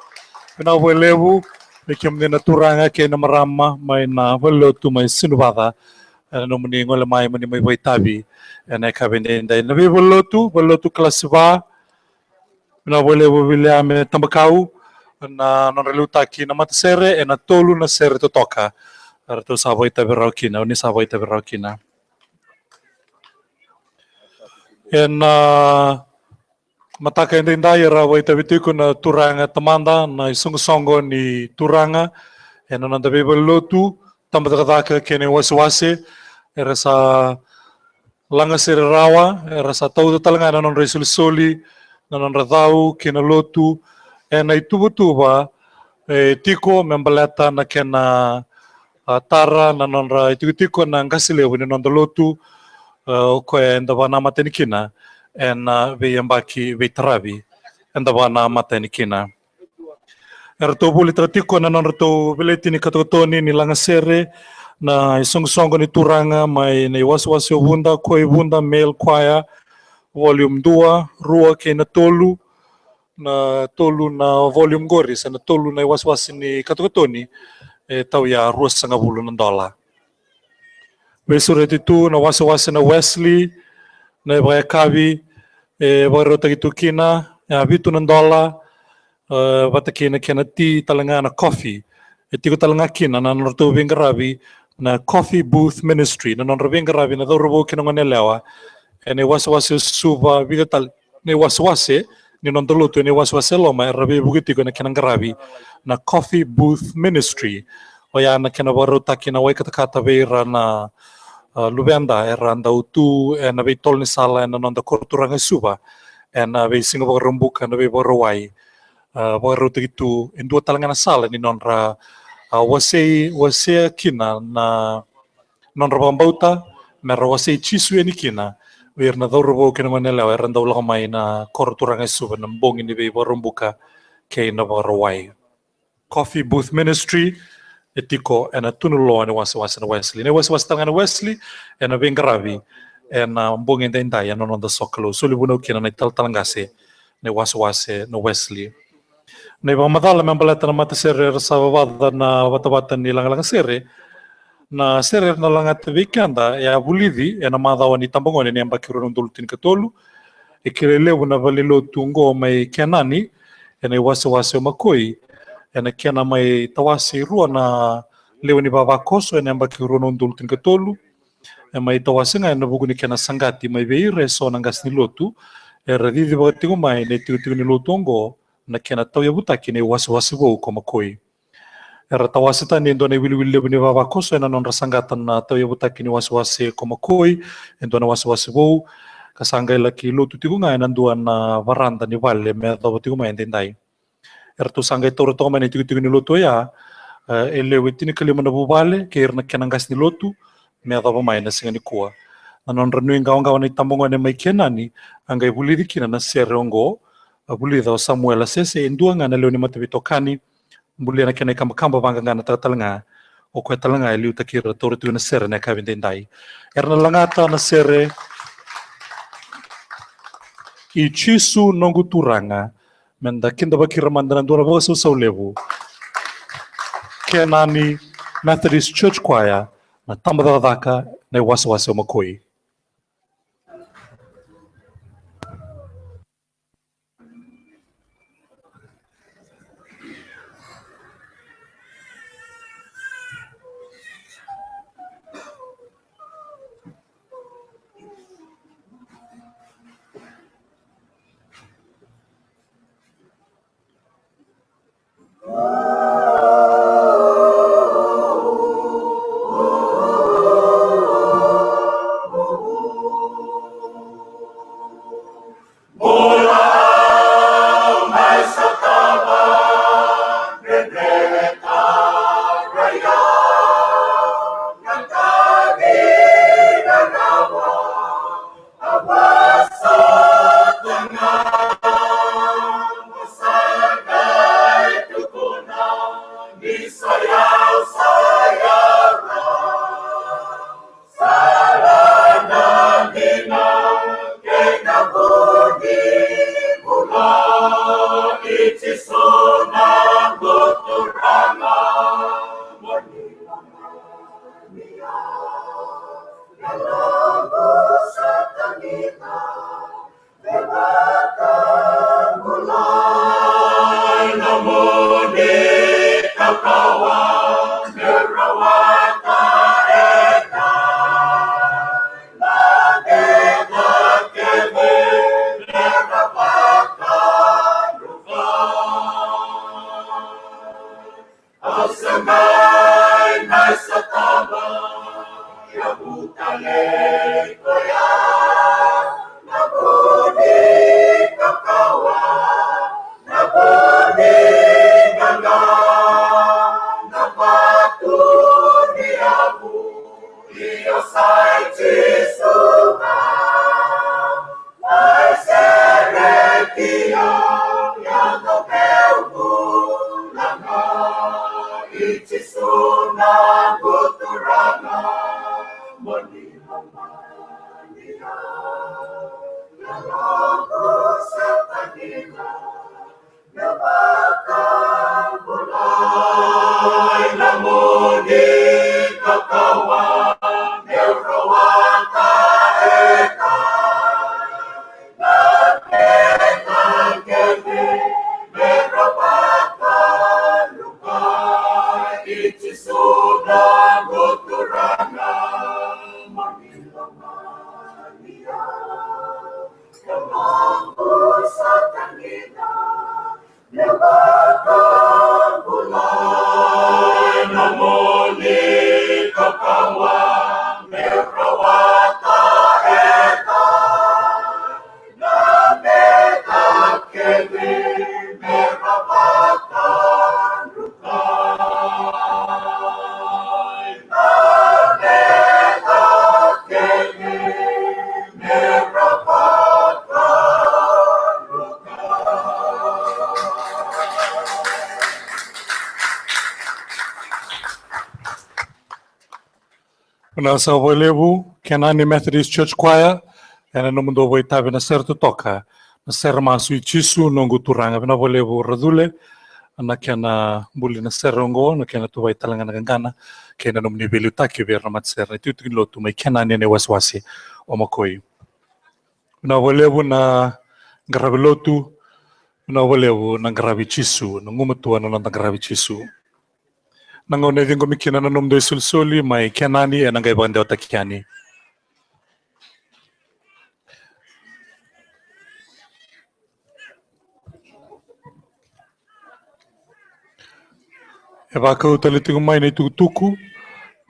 Vinaka vakalevu vei kemuni na turaga kei na marama mai na valenilotu mai Sinuvaca, ena nomuni gole mai mo ni mai vakaitavi ena yakavi edaidai. Na veivalenilotu, valenilotu kalasi va, vinaka vakalevu Viliame Tabakau, na nodra liutaki na matasere ena tolu na sere totoka. Eratou sa vakaitavi rawa kina, o ni sa vakaitavi rawa kina. Ena mataka edaidai era vakaitavi tiko na turaga tamada, na isoqosoqo ni turaga ena noda veivalenilotu, tabacakacaka kei na iwasewase. Era sa lagasere rawa, era sa tauca tale ga na nodra isolisoli, na nodra cau kei na lotu ena ituvatuva e tiko me baleta na kena, a, tara na nodra itikotiko na qase levu ni noda lotu, a, o koya eda vakanamata yani kina ena, a, veiyabaki veitaravi eda vakanamata yani kina. Eratou volitaka tiko na nodratou veleti ni katokatoni ni lagasere na isoqosoqo ni turaga mai na iwasewase o Vuda, ko i Vuda Male Choir, volume dua, rua kei na tolu. Na tolu na volume qori, se na tolu na iwasewase ni katokatoni, e tauya ruasagavulu na dola. Veisureti tu na wasewase na Wesley, na ivakayakavi e vakarautaki tu kina, e vitu na dola, e, vata kei na kena ti tale ga, na coffee. E tiko tale ga kina na nodratou veiqaravi na Coffee Booth Ministry, na nodra veiqaravi na cauravou kei na goneyalewa ena iwasewase o Suva, vica tale na iwasewase ni noda lotu ena iwasewase e loma era veivuke tiko ena kena qaravi na Coffee Booth Ministry. Oya na kena vakarautaki na wai katakata vei ira na, a, luveda era dau tu ena veitolo ni sala ena noda koro turaga e Suva ena veisiga Vakaraubuka, na veiVakarauwai. A, vakarautaki tu e dua tale ga na sala ni nodra, a, wasei, wasea kina na nodra vakabauta, me ra wasei Jisu yani kina vei ira na cauravou kei na goneyalewa era dau lako mai na koro turaga e Suva na bogi ni veiVakaraubuka kei na Vakarauwai. Coffee Booth Ministry e tiko ena tu na loma ni wasewase na Wesley. Na iwasewase tale ga na Wesley ena veiqaravi ena bogi edaidai ena noda sokalou. Soli vunau kina na italatala qase na iwasewase na Wesley. Na ivakamacala me baleta na matasere era sa vavaca na vatavata ni lagalaga sere. Na sere era na lagata vei keda e a vulici ena macawa ni tabagone ni yabaki rua na udolu tinikatolu. E kilai levu na valenilotu oqo mai Kenani ena iwasewase o Makoi ena kena mai tawase e rua na lewe ni vavakoso ena yabaki rua na udolu tinikatolu. E mai tawase ga ena vuku ni kena saqati mai vei ira eso na qase ni lotu era cicivaka tiko mai na itikotiko ni lotu oqo na kena tauyavutaki na iwasewase vou ko Makoi. Era tawase tani e dua na iwiliwili levu ni vavakoso ena nodra saqata na tauyavutaki ni wasewase ko Makoi e dua na wasewase vou, ka sa qai laki lotu tiko ga ena dua na varada ni vale me yacova tiko mai edaidai. Eratou sa qai taura toka mai na itikotiko ni lotu oya, e, e lewe tinikalima na vuvale kei ira na kena qase ni lotu me yacova mai na siga nikua. Na nodra nuiqawaqawa na itabagone mai Kenani a qai vulici kina na sere oqo, a vulica o Samuela Sese, e dua ga na lewe ni mataveitokani. Bulia na kena ikabakaba vaqaqanataka tale ga, o koya tale ga e liutaki ira taura tiko na sere na yakavi edaidai. Era na lagata na sere I Jisu Noqu Turaga. Meda kidavaki ira mada na dua na vakasausau levu. Kenani Methodist Church Choir, na tabacakacaka, na iwasewase o Makoi. Turaga, mo ni lomani au, na noqu sa tagi ga, me vakabulai. Na nomuni kakawa me rawata e dai, na keda kece me ra vakadrukai. Au sa qai mai sotava, ia vu tale koya, na vu ni kakawa, na vu ni qaqa, na vatu ni yavu, io sa i Jisu ga. Mai sere ki au, ia na meu bula ga, i Jisu noqu Turaga, mo ni lomani au, na noqu sa tagi ga, me vakabulai. Na nomuni kakawa me rawata e dai, na keda kece me ra vakadrukai. I Jisu noqu Turaga, mo ni lomani au, na noqu sa tagi ga, me vakabulai. Na nomuni kakawa me rawata e dai, na keda kece me ra vakadrukai. Vinaka saka vakalevu, Kenani Methodist Church Choir, ena nomudou vakaitavi na sere totoka, na sere masu i Jisu noqu Turaga. Vinaka vakalevu Racule, na kena buli na sere oqo, na kena tuvai tale ga na qaqana kei na nomuni veiliutaki vei ira na matasere, na itikotiko ni lotu mai Kenani ena iwasewase o Makoi. Vinaka vakalevu na qaravi lotu, vinaka vakalevu na qaravi Jisu, na gumatua na noda qaravi Jisu. Na gauna e ciqomi kina na nomudou isolisoli mai Kenani, ena qai vakadewataki yani. E vakau tale tiko mai na itukutuku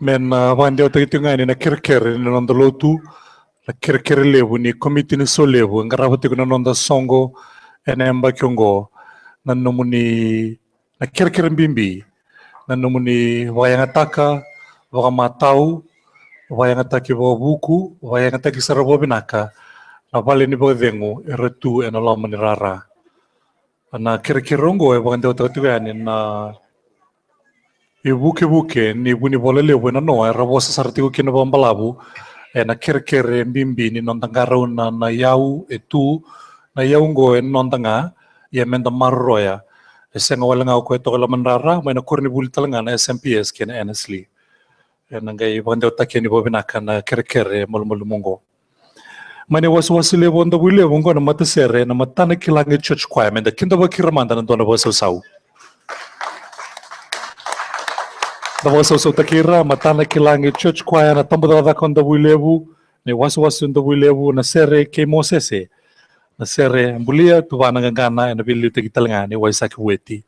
me na vakadewataki tiko ga yani na kerekere ni noda lotu, na kerekere levu ni komiti ni solevu e qarava tiko na noda soqo ena yabaki oqo. Na nomuni, na kerekere bibi, na nomuni vakayagataka vakamatau, vakayagataki vakavuku, vakayagataki sara vakavinaka na vale ni vakacegu era tu ena loma ni rara. Na kerekere oqo e vakadewataka tiko yani na ivukevuke ni vunivola levu e nanoa, era vosa sara tiko kina vakabalavu ena kerekere bibi ni noda qarauna na iyau e tu. Na iyau oqo e noda ga, ia meda maroroya. E sega wale ga o koya e toka e loma ni rara, mai na koronivuli tale ga na S M P S kei na Annesley. Ena qai vakadewataki yani vakavinaka na kerekere malumalumu oqo. Mai na iwasewase levu o Davuilevu oqo na matasere na Matanakilagi Church Choir, meda kidavaki ira mada na dua na vakasausau. Da vakasausautaki ira, Matanakilagi Church Choir, na tabacakacaka o Davuilevu, na iwasewase o Davuilevu, na sere kei Mosese. Na sere bulia, tuva na qaqana, ena veiliutaki tale ga ni Waisake Vueti.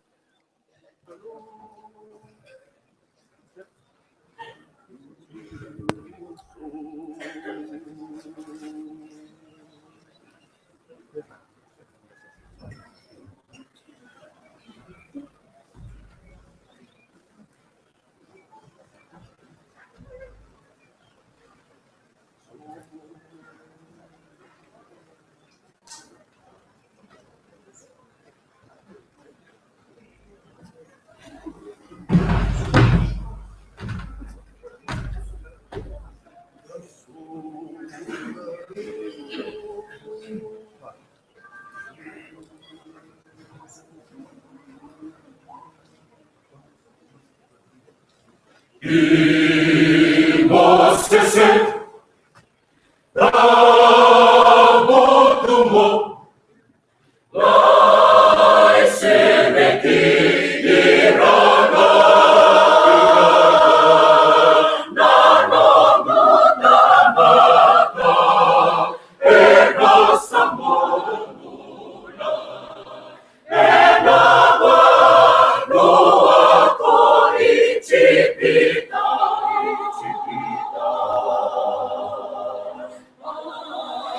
I Mosese, cavutu mo, lai sereki ira na, na noqu tamata, era sa momo na ena vanua ko Ijipita.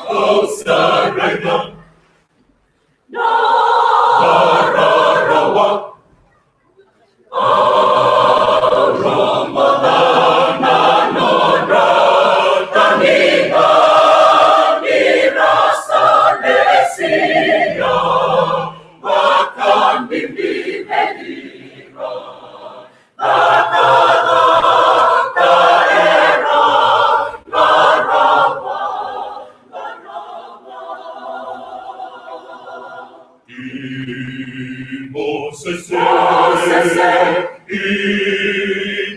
Au sa raica na rarawa. I Mosese, i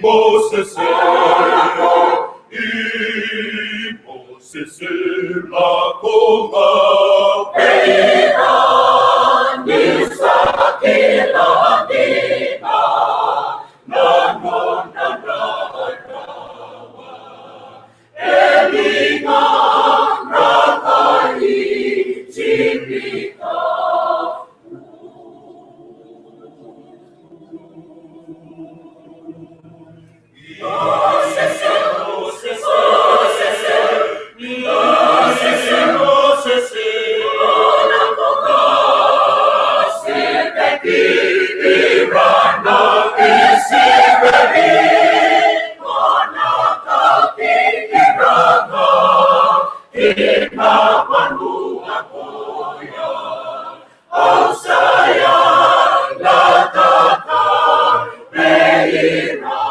Mosese, i Mosese, lako ga vei ira ni sa kila dina na nona rarawa. Au sa yalataka vei ira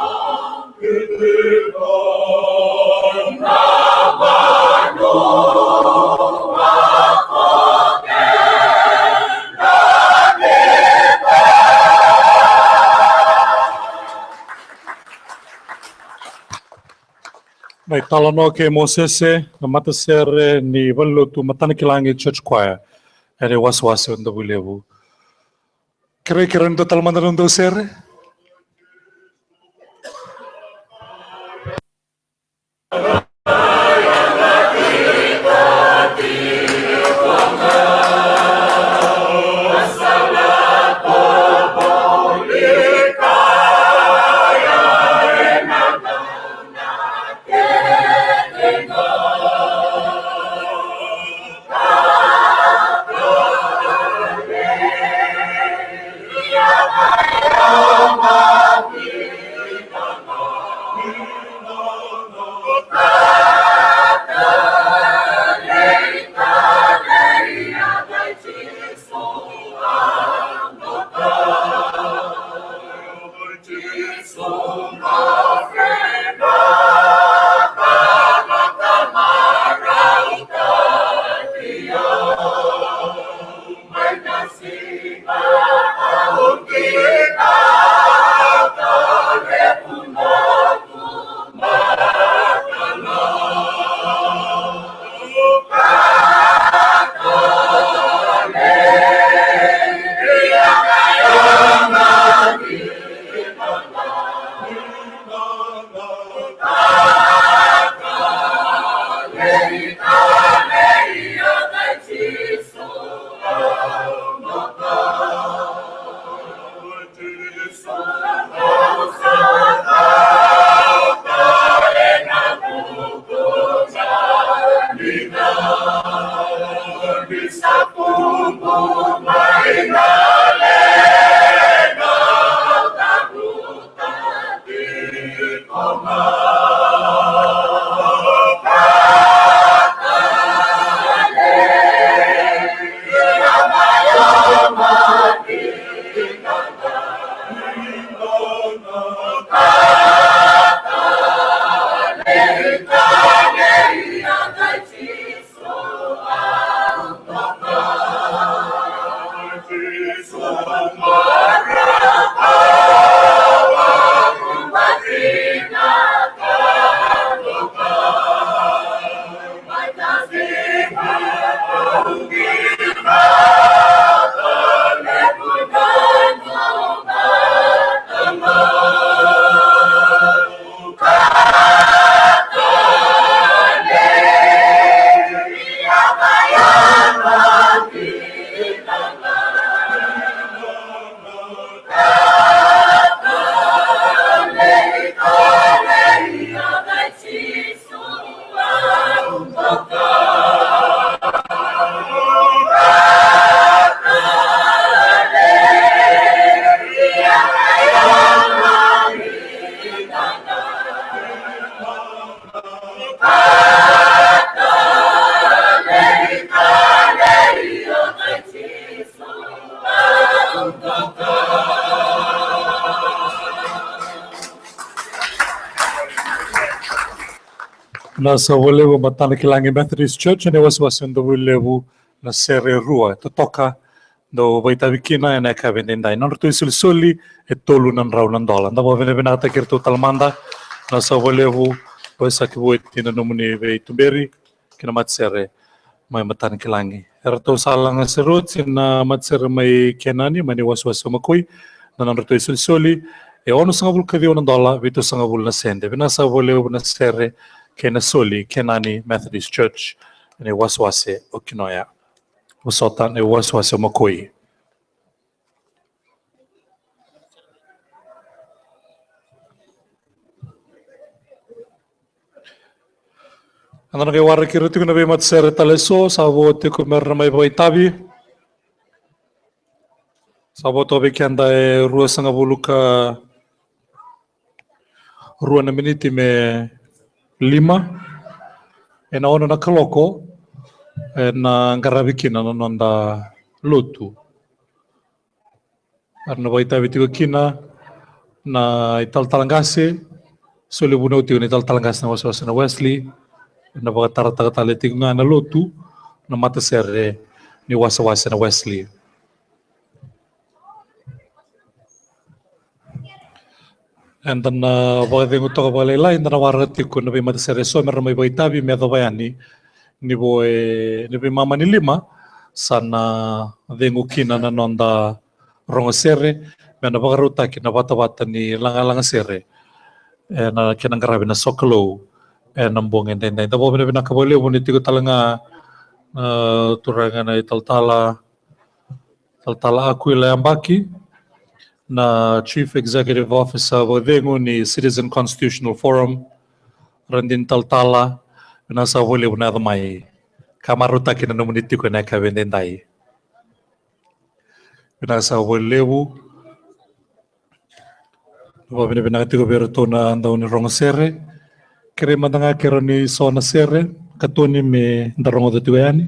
na vanua ko keda ni. Na italanoa kei Mosese, na matasere ni valenilotu Matanakilagi Church Choir, ena iwasewase o Davuilevu. Kerei, kerei ni dua tale mada na dau sere. Na sa valevu Matanakilagi Methodist Church, ena wasewase o Davuilevu, na sere rua totoka, dau vakaitavi kina ena yakavi edaidai. Nodratou isolisoli e tolu na drau na dola. Da vakavinavinakataki iratou tale mada. Na sa valevu, o sa ki vueti na nomuni veituberi kina matasere mai Matanakilagi. Eratou sa laga sere oti na matasere mai Kenani, mai na iwasewase o Makoi, na nodratou isolisoli e onosagavulu ka ciwa na dola, vitusagavulu na sede. Vinaka sa valevu na sere kei na soli Kenani Methodist Church, ena iwasewase o Kinoya. Vosota na iwasewase o Makoi. Eda na qai waraki ira tiko na veimatasere tale eso, sa vo tiko mera mai vakaitavi. Sa vo toka vei keda e ruasagavulu ka rua na miniti me lima. Ena ono na kaloko ena qaravi kina na noda lotu. Era na vakaitavi tiko kina na italatala qase, soli vunau tiko na italatala qase na wasewase na Wesley. Ena vakatarataka tale tiko ga na lotu na matasere ni wasewase na Wesley. Eda na vakacegu toka vakalailai, eda na waraka tiko na veimatasere eso mera mai vakaitavi me yacova yani ni vo e, ni veimama ni lima sa na cegu kina na noda rogo sere, me na vakarautaki na vatavata ni lagalaga sere ena kena qaravi na sokalou ena bogi edaidai. Da vakavinavinaka vakalevu ni tiko tale ga na turaga na italatala, talatala Akuila Yabaki, na Chief Executive Officer vakacegu ni Citizen Constitutional Forum, Radini Talatala, vinaka saka vakalevu na yaco mai ka marautaki na nomuni tiko ena yakavi edaidai. Vinaka saka vakalevu. Vakavinavinaka tiko vei iratou na dau ni rogo sere. Kerei mada ga ke rawa ni so na sere katoni me da rogoca tiko yani.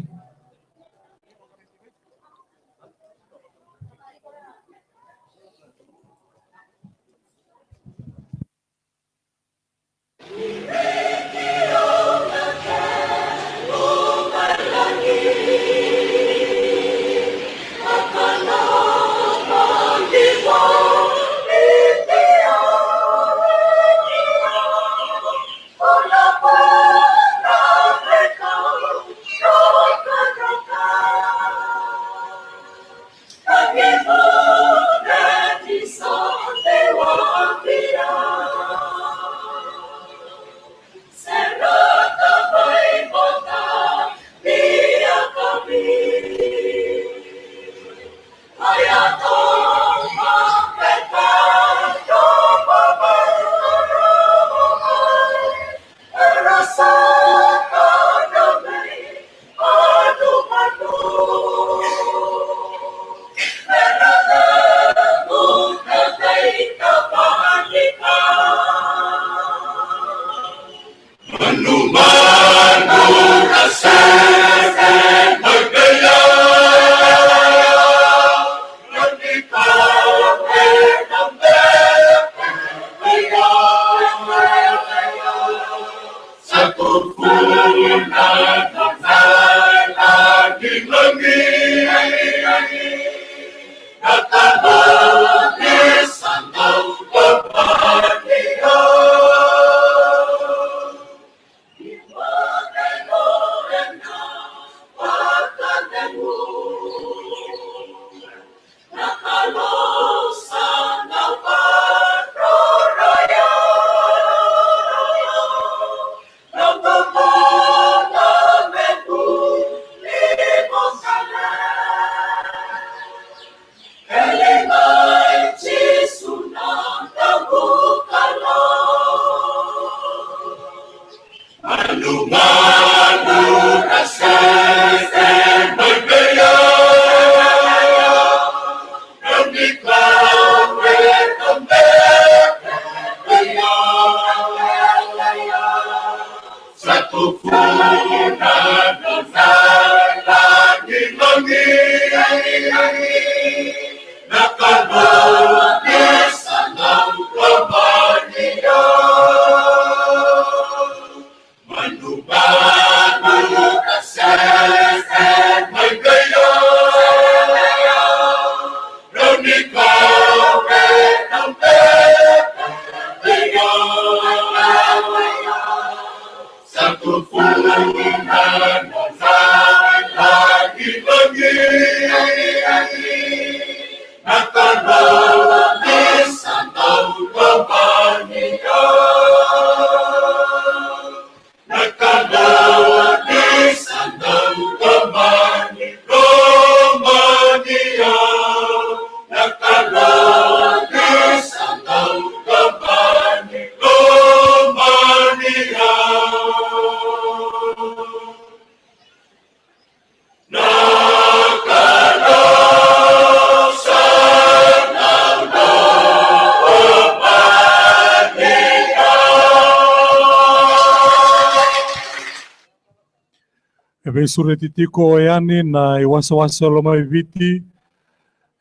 Veisureti tiko yani na iwasewase o Lomaiviti,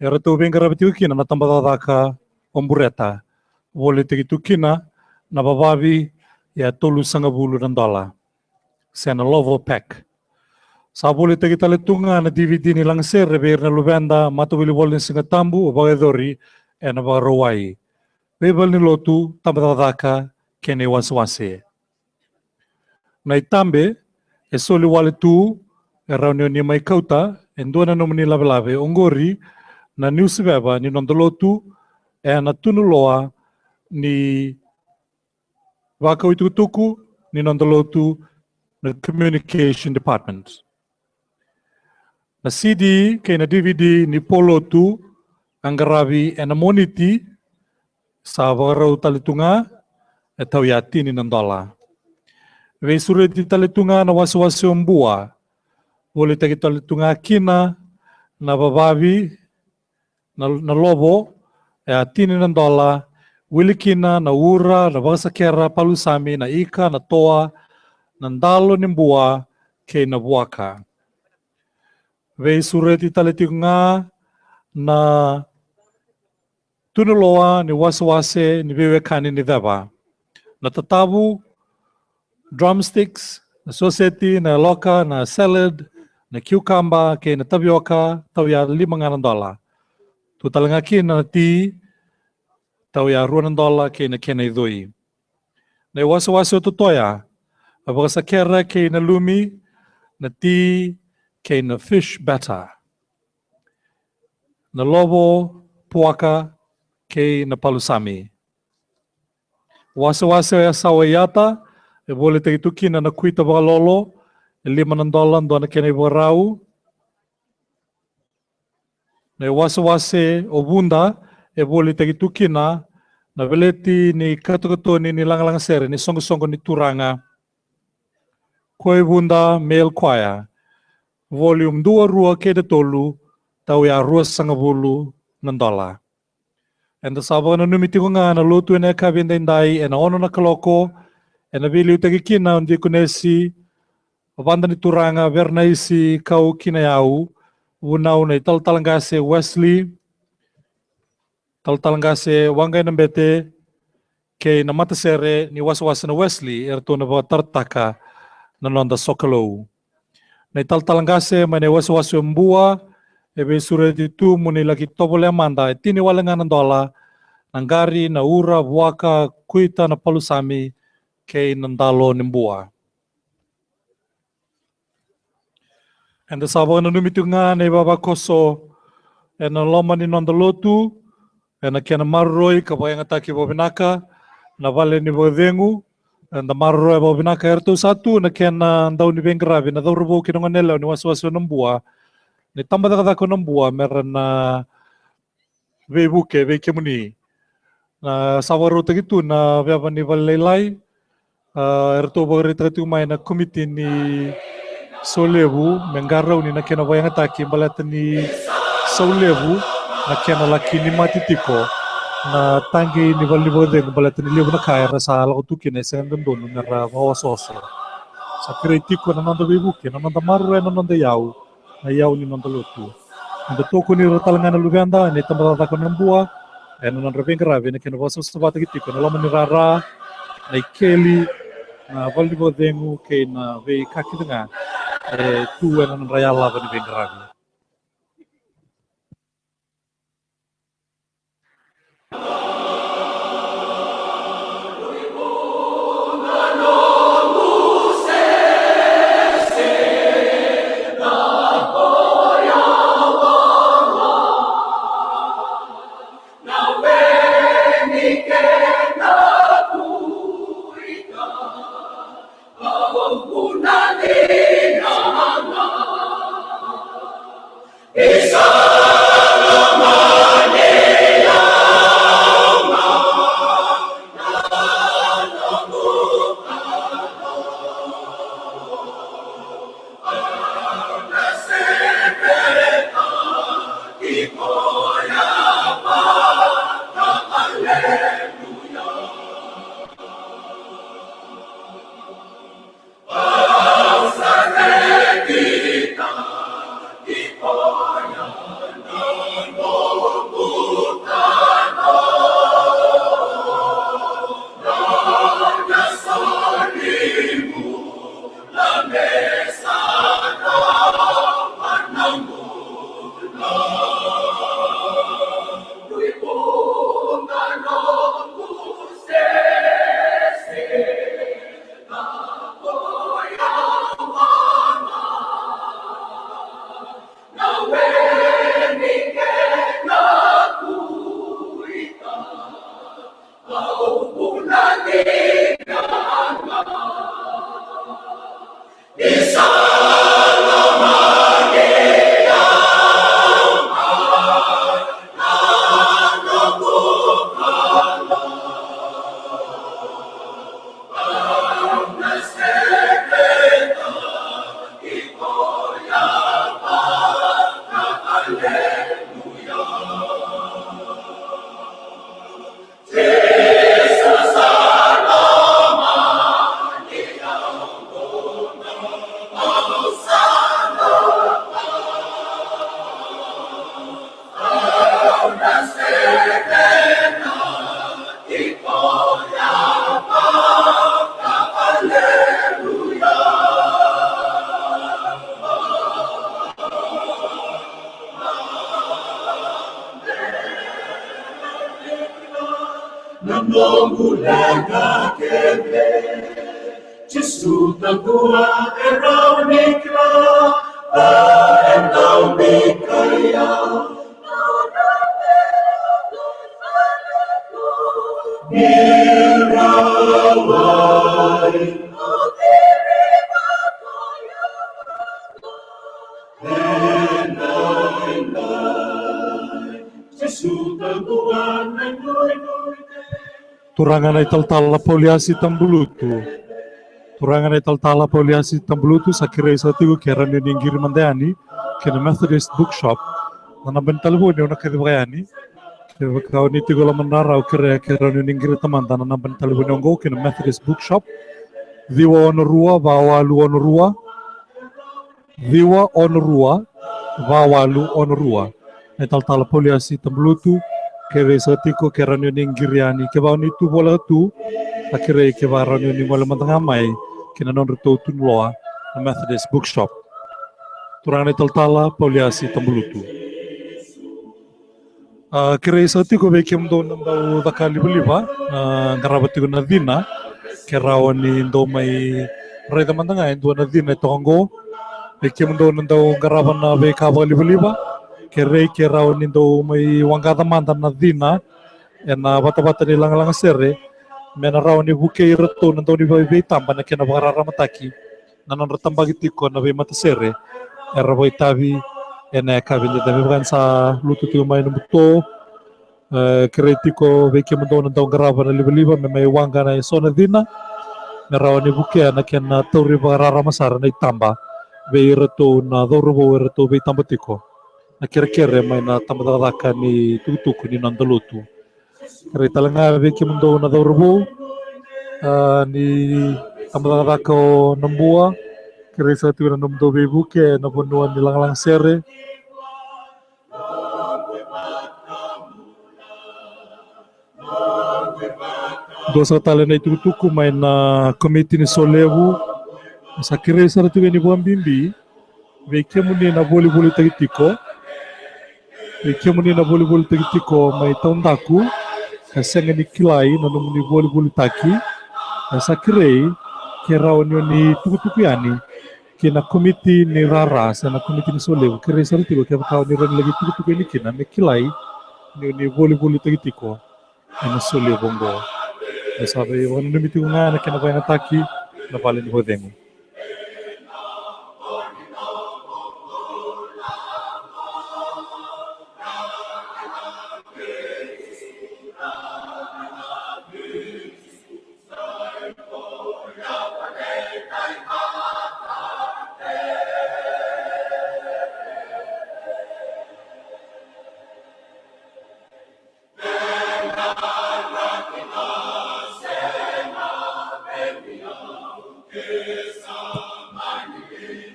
eratou veiqaravi tiko kina na tabacakacaka o Bureta, volitaki tu kina na vavavi e tolusagavulu na dola se na Lovo Pack. Sa volitaki tale tu ga na D V D ni lagasere vei ira na luveda, matavuvale ni Sigatabu, vakayacori ena Vakarauwai. Veivalenilotu, tabacakacaka kei na iwasewase. Na itabe e soli wale tu, e rawa ni o ni mai kauta e dua na nomuni lavelave. Oqori na niusiveva ni noda lotu ena tunuloa ni vakau itukutuku ni noda lotu, na Communication Department. Na C D kei na D V D ni polotu a qaravi ena Moniti, sa vakarau tale tu ga, e tauya tini na dola. Veisureti tale tu ga na wasewase o Bua, volitaki tale tu ga kina na vavavi, na, na Lovo, e a tini na dola, wili kina na ura, na vakasakera, palusami, na ika, na toa, na dalo ni bua kei na vuaka. Veisureti tale tiko ga na tunuloa ni wasewase ni veiwekani ni ceva. Na tatavu, drumsticks, na soseti, na yaloka, na salad, na kiukaba kei na tavioka, tauya lima ga na dola. Tu tale ga kina na ti, tauya rua na dola kei na kena icoi. Na iwasewase o Totoya, na vakasakera kei na lumi, na ti kei na fish batter, na lovo, puaka kei na palusami. Wasewase o Yasawa i Yata, e volitaki tu kina na kuita vakalolo, e lima na dola dua na kena ivakarau. Na iwasewase o Vuda, e volitaki tu kina na veleti ni katokatoni ni lagalaga sere ni Soqosoqo ni Turaga, Koya i Vuda Male Choir, volume dua, rua kei na tolu, tauya ruasagavulu na dola. Eda sa vakananumi tiko ga na lotu ena yakavi edaidai ena ono na kaloko, ena veiliutaki kina o Dikonesi Vada ni Turaga Vernaisi Kaukinayau, vunau na italatala qase Wesley, talatala qase Waqainabete, kei na matasere ni wasewase na Wesley, eratou na vakatarataka na noda sokalou. Na italatala qase mai na iwasewase o Bua, e veisureti tu mo ni laki tovolea mada e tini wale ga na dola, na qari, na ura, vuaka, kuita, na palusami kei na dalo ni bua. Eda sa vakananumi tiko ga na ivavakoso ena loma ni noda lotu, ena kena maroroi ka vakayagataki vakavinaka na vale ni vakacegu. Eda maroroya vakavinaka eratou sa tu na kena dau ni veiqaravi na cauravou kei na goneyalewa ni wasewase o Nabua, ni tabacakacaka o Nabua, mera na veivuke vei kemuni. Na sa vakarautaki tu na veva ni valelailai, a, eratou vakaraitaka tiko mai na komiti ni Saulevu me qarauni na kena vakayagataki baleta ni Saulevu na kena laki ni mati tiko na taqi ni vale ni vakacegu baleta ni levu na ka era sa lako tu kina e sega ni dodonu mera vakaososo. Sa kerei tiko na noda veivuke, na noda maroroya na noda iyau, na iyau ni noda lotu. Eda tokoni ira tale ga na luveda ena itabacakacaka o Nabua ena nodra veiqaravi ena kena vakasavasavataki tiko na loma ni rara, na ikeli, na vale ni vakacegu kei na veika kece ga e tu ena nodra yalava ni veiqaravi. Na noqu leqa kece, Jisu taqua e rawa ni kila, a e dau bika au. Ni rawai. Turaga na italatala Pauliasi Tabulutu. Turaga na italatala Pauliasi Tabulutu, sa kerei sara tiko ke rawa ni qiri mada yani ki na Methodist Bookshop. Na naba ni talevoni au na kacivaka yani. Kevaka o ni tiko Lomadrau, au kerea ke rawa ni qirita mada na naba ni talevoni oqo ki na Methodist Bookshop. Ciwa ono rua, va walu ono rua. Ciwa ono rua, va walu ono rua. Na italatala Pauliasi Tabulutu, kerei sara tiko ke rawa ni qiri yani. Kevaka o ni tu voleka tu, a kerei kevaka rawa ni gole mada ga mai ki na nodratou tunuloa na Methodist Bookshop. Turaga na italatala Pauliasi Tabulutu. A, kerei sara tiko vei kemudou na dau caka livaliva, a, qarava tiko na cina, ke rawa ni dou mai raica mada ga e dua na cina e toka oqo. Vei kemudou na dau qarava na veika vakalivaliva, kerei ke rawa ni dou mai waqaca mada na cina ena vatavata ni lagalaga sere, me na rawa ni vukei iratou na dau ni vei, veitaba na kena vakararamataki na nodra tabaki tiko na veimatasere era vakaitavi ena yakavi edaidai. Me vaka ni sa lutu tiko mai na buto, e, kerei tiko vei kemudou na dau qarava na livaliva me mai waqa na eso na cina me rawa ni vukea na kena tauri vakararama sara na itaba vei iratou na cauravou eratou veitaba tiko na kerekere mai na tabacakacaka ni tukutuku ni noda lotu. Kerei tale ga vei kemudou na cauravou, a, ni tabacakacaka o Nabua, kerei sara tiko na nomudou veivuke ena vanua ni lagalaga sere. Dua sara tale na itukutuku mai na komiti ni solevu, sa kerei sara tiko yani vakabibi vei kemuni na volivolitaki tiko, vei kemuni na volivolitaki tiko mai taudaku ka sega ni kilai na nomuni volivolitaki, e sa kerei ke rawa ni o ni tukutuku yani ki na komiti ni rara se na komiti ni solevu. Kerei sara tiko kevaka o ni rawa ni laki tukutuku yani kina me kilai ni o ni volivolitaki tiko ena solevu oqo. E sa veivakananumi tiko ga na kena vakayagataki na vale ni vakacegu.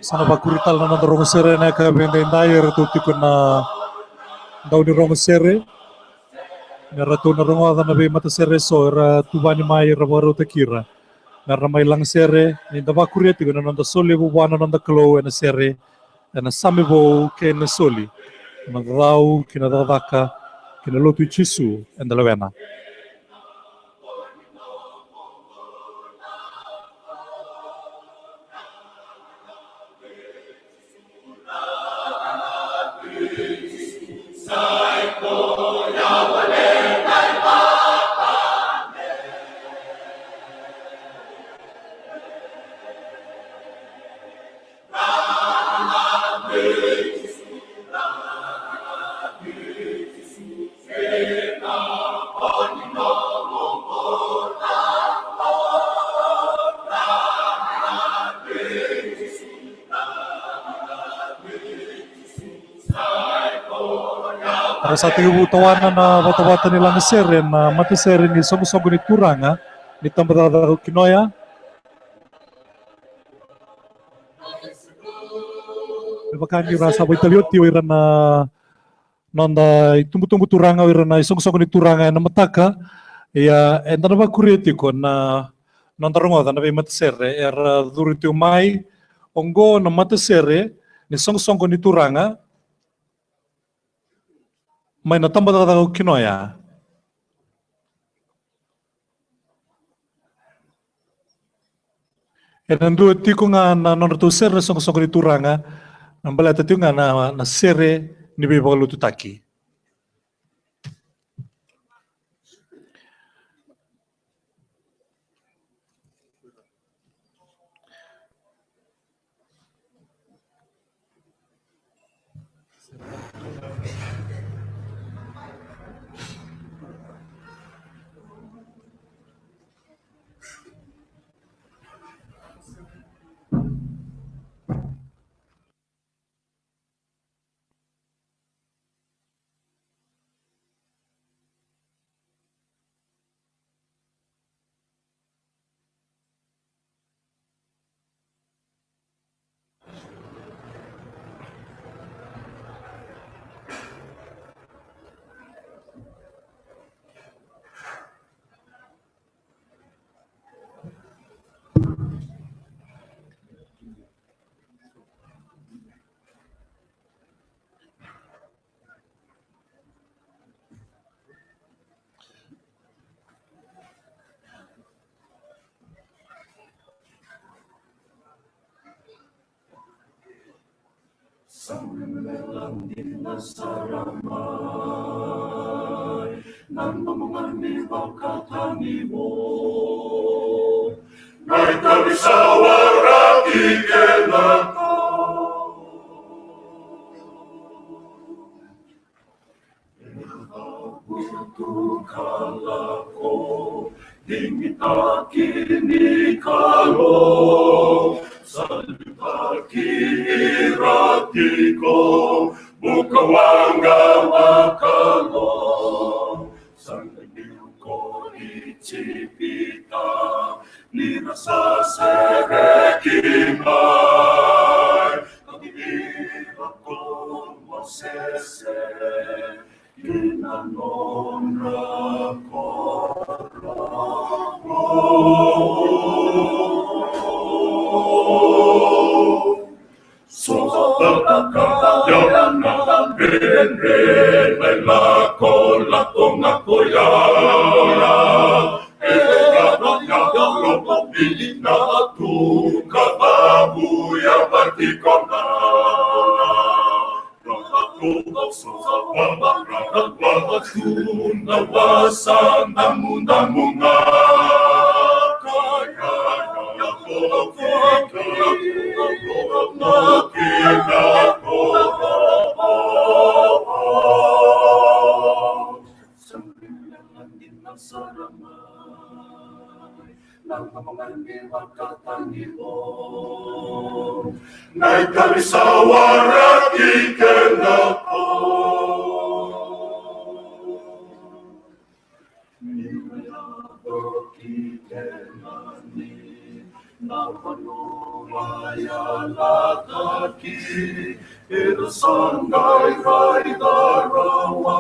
Sa na vakuri tale na noda rogo sere ena yakavi edaidai, eratou tiko na dau ni rogo sere, me ratou na rogoca na veimatasere eso era tuvani mai, era vakarautaki ira me ra mai laga sere, ni da vakuria tiko na noda solevu vua na noda Kalou ena sere, ena same vou kei na soli, na cau kei na cakacaka kei na lotu i Jisu eda lewena. Era sa tekivu tawana na vatavata ni laga sere na matasere ni soqosoqo ni turaga ni tabacakacaka o Kinoya. Me vaka ni ra sa vakaitavi oti o ira na noda itubutubu turaga, o ira na isoqosoqo ni turaga ena mataka. Ia, eda na vakuria tiko na noda rogoca na veimatasere era curu tiko mai. Oqo na matasere ni soqosoqo ni turaga mai na tabacakacaka o Kinoya. Ena dua tiko ga na nodratou sere na soqosoqo ni turaga, na baleta tiko ga na, na sere ni veivakalotutaki. Sa melela dina sara mai na nomu gari ni vakatani vou. Na itavi sa waraki kena kau. Ena vuku ka lako, digitaki ni Kalou, sa liutaki ira tiko, bukawaqa vakalou. Sa liu ko Ijipita, ni ra sa sereki mai. Ka vei ira ko Mosese, ki na nodra koro. Sota ka ya na dredre na ilakolako ga ko ya. E ka ya na loko vili na tu ka vavu ya vati ko na. Na nomu gari ni vakatani vou. Na itavi sa waraki kena kau. Ni ra yaco ki Kenani, na vanua yalataki, era sa qai raica rawa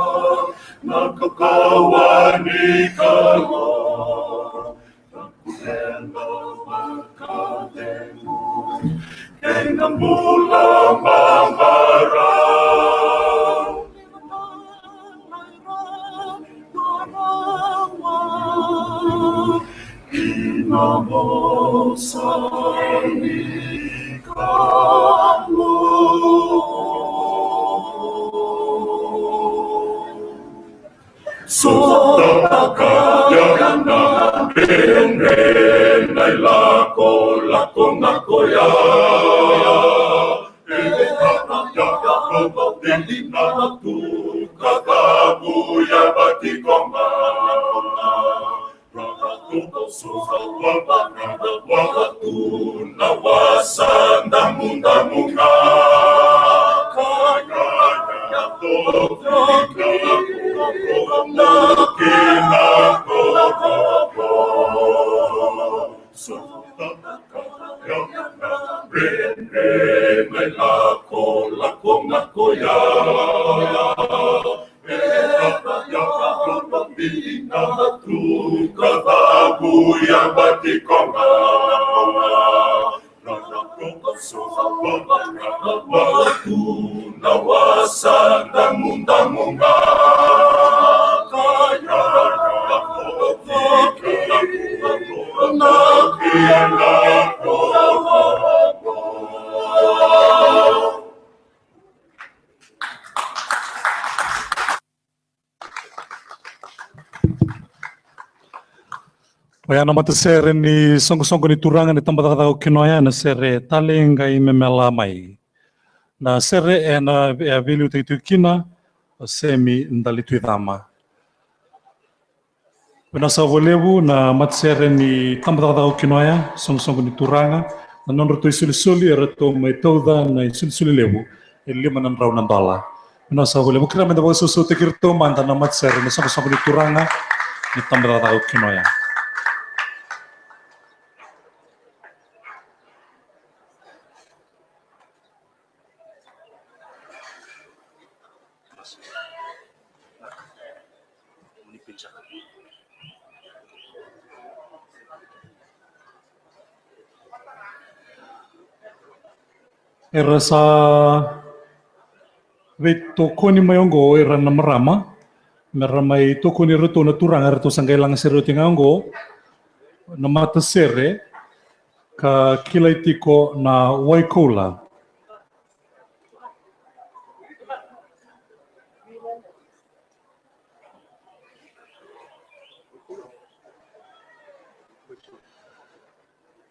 na kaukauwa ni Kalou. Ena vakacegu kei na bula mamarau. Ina vosa ni Kalou. Sota ka ya na dredre na ilakolako ga ko ya. E ka ya ka vavili na tu ka vavu ya vati ko ga. Oya na matasere ni Soqosoqo ni Turaga ni Tabacakacaka o Kinoya, na sere Tale Qai Me Mela Mai. Na sere ena, e a veiliutaki tiko kina o Semi Dalituicama. Vinaka saka vakalevu na matasere ni Tabacakacaka o Kinoya, Soqosoqo ni Turaga, na nodratou isolisoli eratou mai tauca na isolisoli levu e lima na drau na dola. Vinaka saka vakalevu. Kerea meda vakasausautaki iratou mada na matasere ni Soqosoqo ni Turaga ni Tabacakacaka o Kinoya. Era sa veitokoni mai oqo ira na marama me ra mai tokoni iratou na turaga eratou sa qai lagasere oti ga oqo na matasere ka kilai tiko na Waikoula.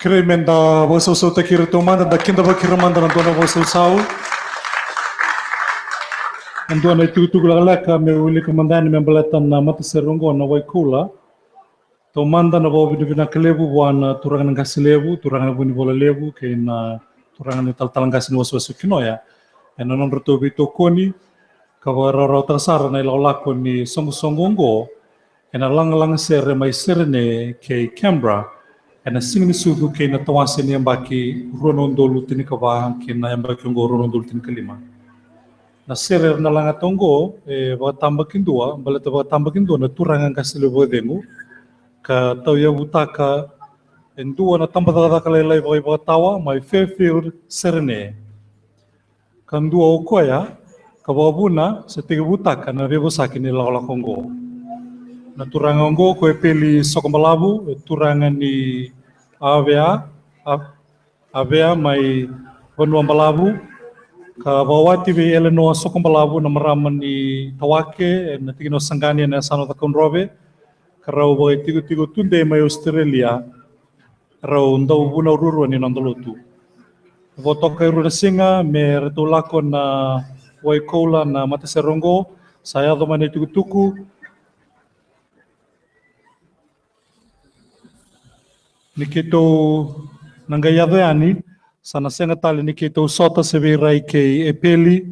Kerei meda vakasausautaki iratou mada, da kidavaki ira mada na dua na vakasausau. E dua na itukutuku lekaleka me wilika mada yani me baleta na matasere oqo na Waikoula. Taumada na vakavinavinaka levu vua na turaga na qase levu, turaga na vunivola levu kei na turaga na talatala qase ni wasewase o Kinoya ena nodratou veitokoni ka vakarawarawataka sara na ilakolako ni soqosoqo oqo ena lagalaga sere mai Serene kei Canberra ena siga ni sucu kei na tawase ni yabaki rua na udolu tinikava kei na yabaki oqo rua na udolu tinikalima. Na sere era na lagata oqo e vakatabakidua, baleta vakatabakidua na turaga qase levu vakacegu ka tauyavutaka e dua na tabacakacaka lailai vakaivakatawa mai Fairfield, Serene. Ka dua o koya ka vakavuna se tekivutaka na veivosaki ni lakolako oqo. Na turaga oqo ko Epeli Sokobalavu, e turaga ni Avea, a, Avea mai Vanua Balavu, ka vakawati vei Elenoa Sokobalavu na marama ni Tawake ena tikina o Saqani ena yasana o Cakaudrove, ka rau vakaitikotiko tudei mai Australia, rau dauvunau ruarua ni noda lotu. Vo toka e rua na siga me ratou lako na Waikoula na matasere oqo, sa yaco mai na itukutuku ni keitou na qai yaco yani, sa na sega tale ni keitou sota se veirai kei Epeli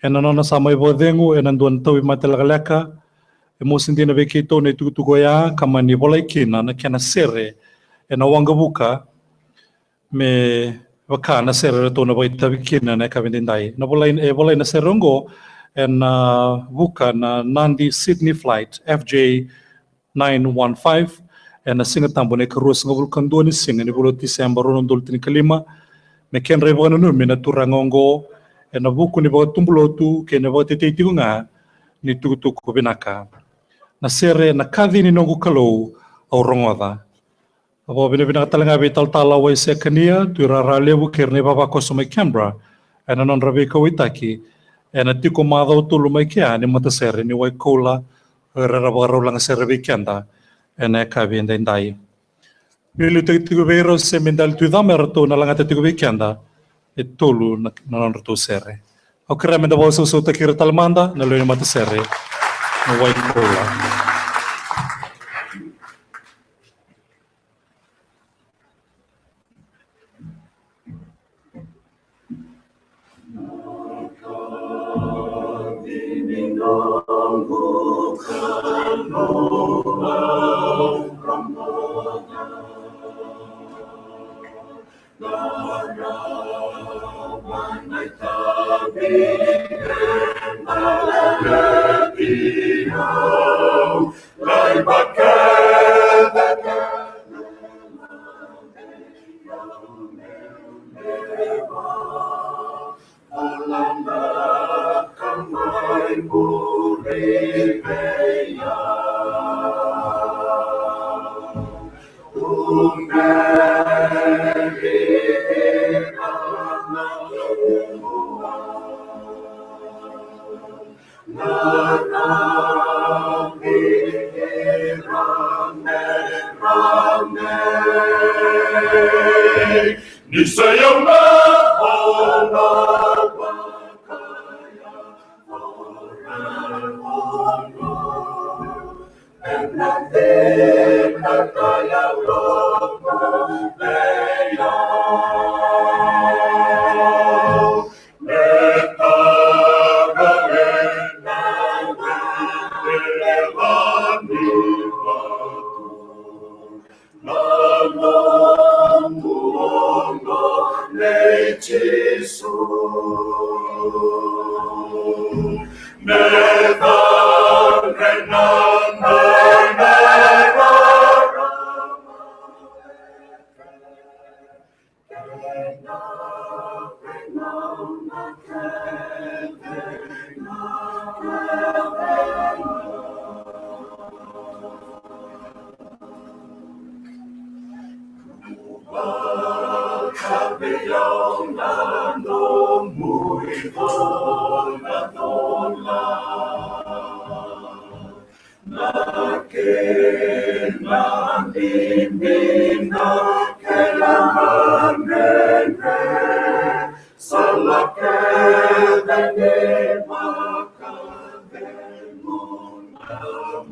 ena nona sa mai vakacegu ena dua na tauvimate lekaleka. E mosi dina vei keitou na itukutuku oya ka mani volai kina na kena sere ena waqavuka me vaka na sere ratou na vakaitavi kina na yakavi daidai. Na volai, e volai na sere oqo ena vuka na Nadi Sydney Flight F J nine one five ena Siga Tabu na ikaruasagavulu ka dua ni siga ni vula o Tiseba rua na udolu tinikalima, me kedra ivakananumi na turaga oqo ena vuku ni vakatubulotu kei na vakatetei tiko ga ni tukutuku vinaka. Na sere Na Kaci ni Noqu Kalou Au Rogoca. A vakavinavinaka tale ga vei talatala Waise Kania, Tuirara Levu kei ira na ivavakoso mai Canberra ena nodra veikauwaitaki ena tiko macawa tolu mai kea ni matasere ni Waikoula, o ira era vakarau lagasere vei keda ena yakavi edaidai. Veiliutaki tiko vei ira o Semi Dalituicama, eratou na lagata tiko vei keda e tolu na, na nodratou sere. Au kerea meda vakasausautaki ira tale mada na lewe ni matasere na Waikoula. Ni sa yauna ona vakaya ena dina na yalomu vei au. Me tara ena dela ni vatu. Na lotu oqo nei Jisu. Me tara ena dela ni vatu. Na kena bibi, na kena dredre, sala kece ni vakacegu na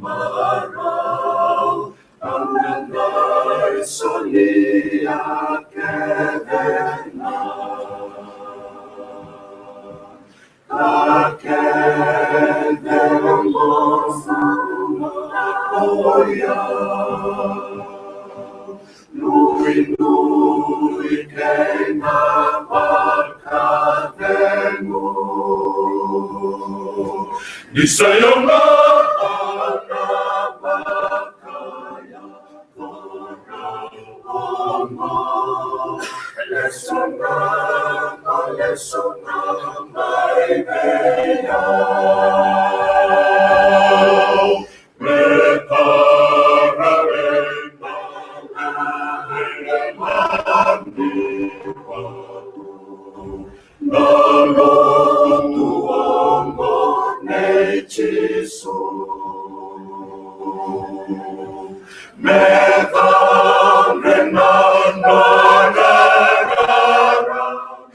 marau, au na qai solia kece na ka kece oqo sa na koya. Nuinui kei na vakacegu. Ni sa yauna na vakaya. Na lotu oqo nei Jisu. Me tara ena dela ni vatu.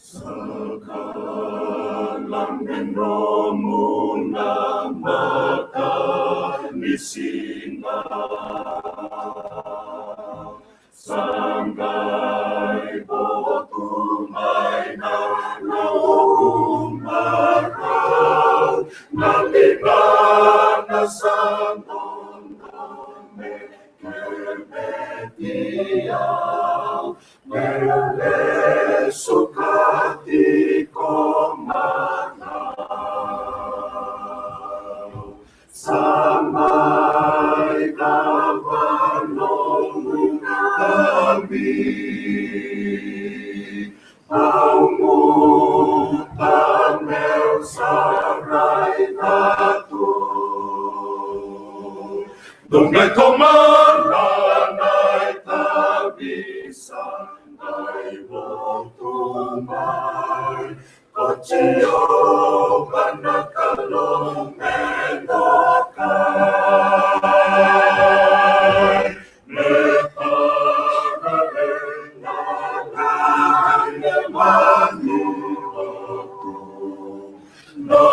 Sa kala me nomu na mata ni siga. Sa qai votu mai na nomu marau, na ligana sa noda me kemeti au. Meu lesu ka tiko mai na Sa mai cava nomu kavi. Au guta meu sa raica tu. Dou qai tomana na itavi sa qai votu mai. Ko Jiova na Kalou me dokai. Me tara e na lagi e mani lotu. Na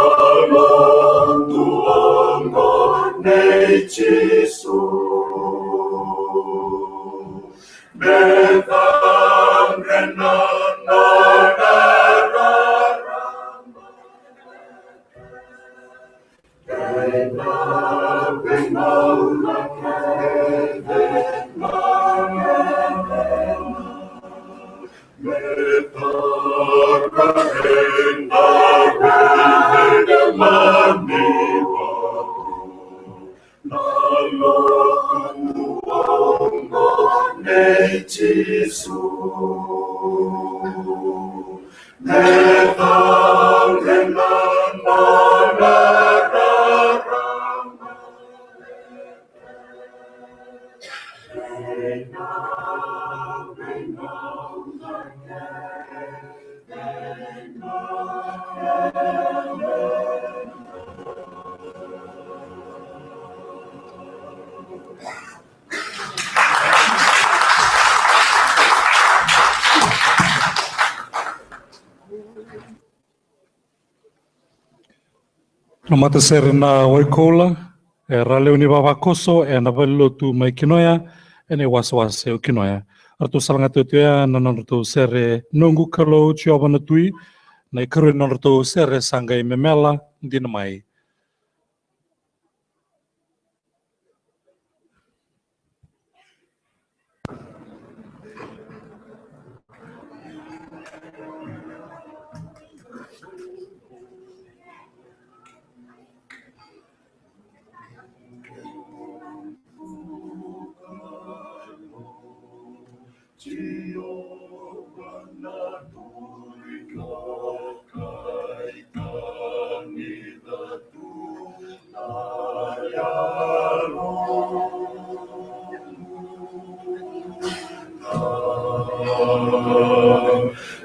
lotu oqo nei Jisu. Me tara e na rarama. Na lotu oqo nei Jisu. Me tara e na rarama. Na matasere na Waikoula, e Ralewa ni Vavakoso, ena valenilotu mai Kinoya, ena iwasewase o Kinoya. Ratou salagata oti oya na nodratou sere Noqu Kalou Jiova na Tui, na ikarua ni nodratou sere Sa Qai Memela Dina Mai.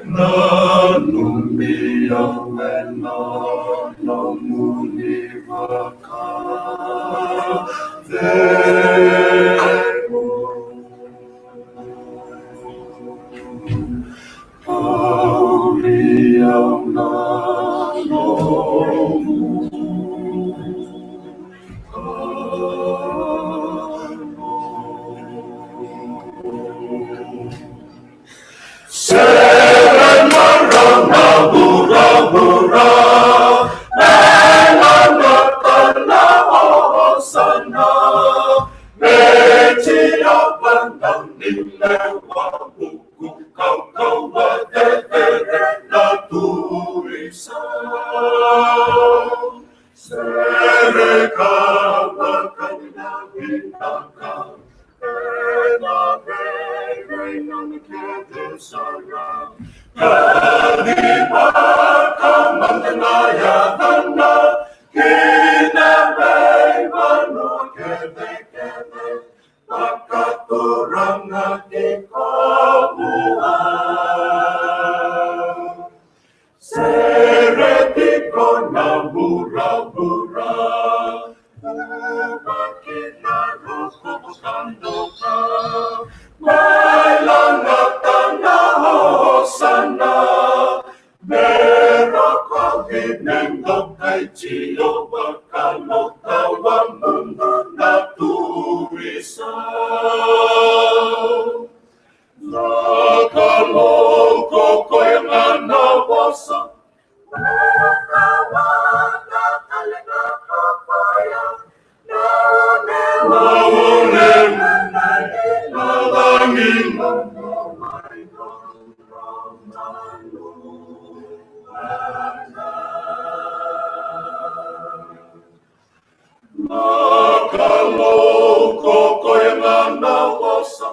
Nanumi au ena nomuni vakacegu. Tauri au na nomu. Sere marau na vuravura, me lagata na osana, me jia vata ni lewa vuku kaukauwa cecere na turisa. Sere ka vakavinaka, ena veivinaka kece sara. Ka ni vakamada na yacana ki na veivanua kecekece. Vakaturaga tiko vua. Sere tiko na vuravura. Uvaki na ruku vakadoka. Mai lagata na osana. Me rokovi me dokai Jiova Kalou tawamudu na turisa. Na Kalou ko koya ga na vosa. Ka vaka tale ga ko koya. Na Kalou ko koya ga na vosa.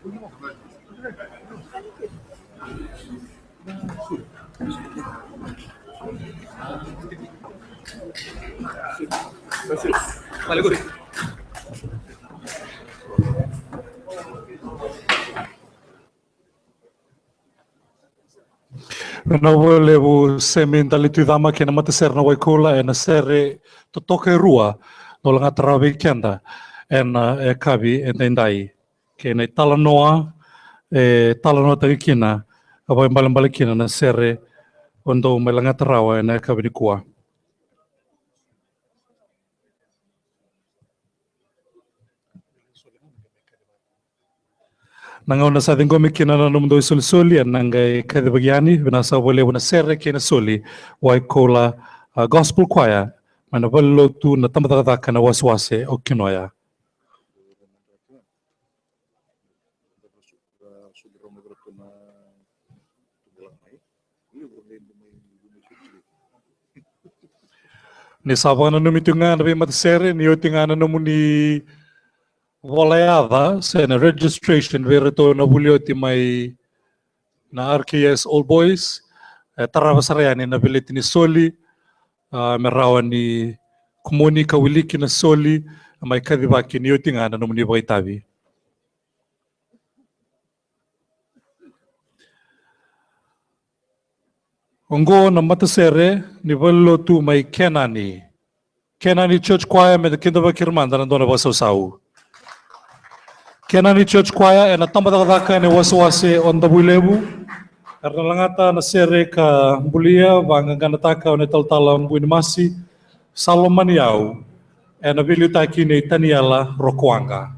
Vinaka vakalevu Semi Dalitui Cama kei na matasere na Waikoula ena sere totoka e rua, na ulagata rawa vei keda. ena, e, yakavi edaidai. Kei na italanoa, e, talanoataki kina, a vakaibalebale kina na sere o dau mai lagata rawa ena yakavi nikua. Na gauna sa ciqomi kina na nomudou isolisoli, ena qai kacivaki yani, vinaka saka vakalevu na sere kei na soli, Waikoula, a, Gospel Choir, mai na valenilotu na tabacakacaka ena wasewase o Kinoya. Ni sa vakananumi tu ga na veimatasere, ni oti ga na nomuni vola yaca se na registration vei iratou na vuli oti mai na R K S Old Boys, e tarava sara yani na veleti ni soli, a, me rawa ni kumuni ka wiliki na soli, mai kacivaki ni oti ga na nomuni vakaitavi. Oqo na matasere ni valenilotu mai Kenani. Kenani Church Choir, me da kidavaki ira mada na dua na vakasausau. Kenani Church Choir, ena tabacakacaka ena wasewase o Davuilevu. Era na lagata na sere ka bulia, vaqaqanataka o na italatala Buinimasi Salomaniyau, ena veiliutaki nei Taniela Rokowaqa.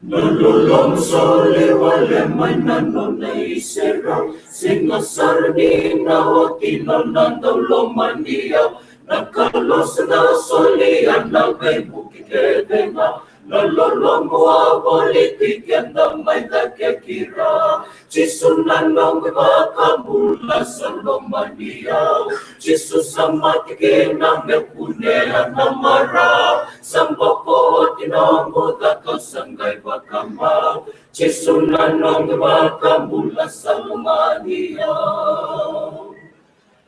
Na loloma soli wale mai na nona iserau, sega sara ni na oti nona dau lomani au. Na Kalou sa na solia na veivuke kece ga, na loloma wavoliti keda mai cake kina. Jisu na noqu iVakabula sa lomani au. Jisu sa mate kina me kunea na marau. Sa boko oti noqu cakacaka, sa qai vakamau. Jisu na noqu iVakabula sa lomani au.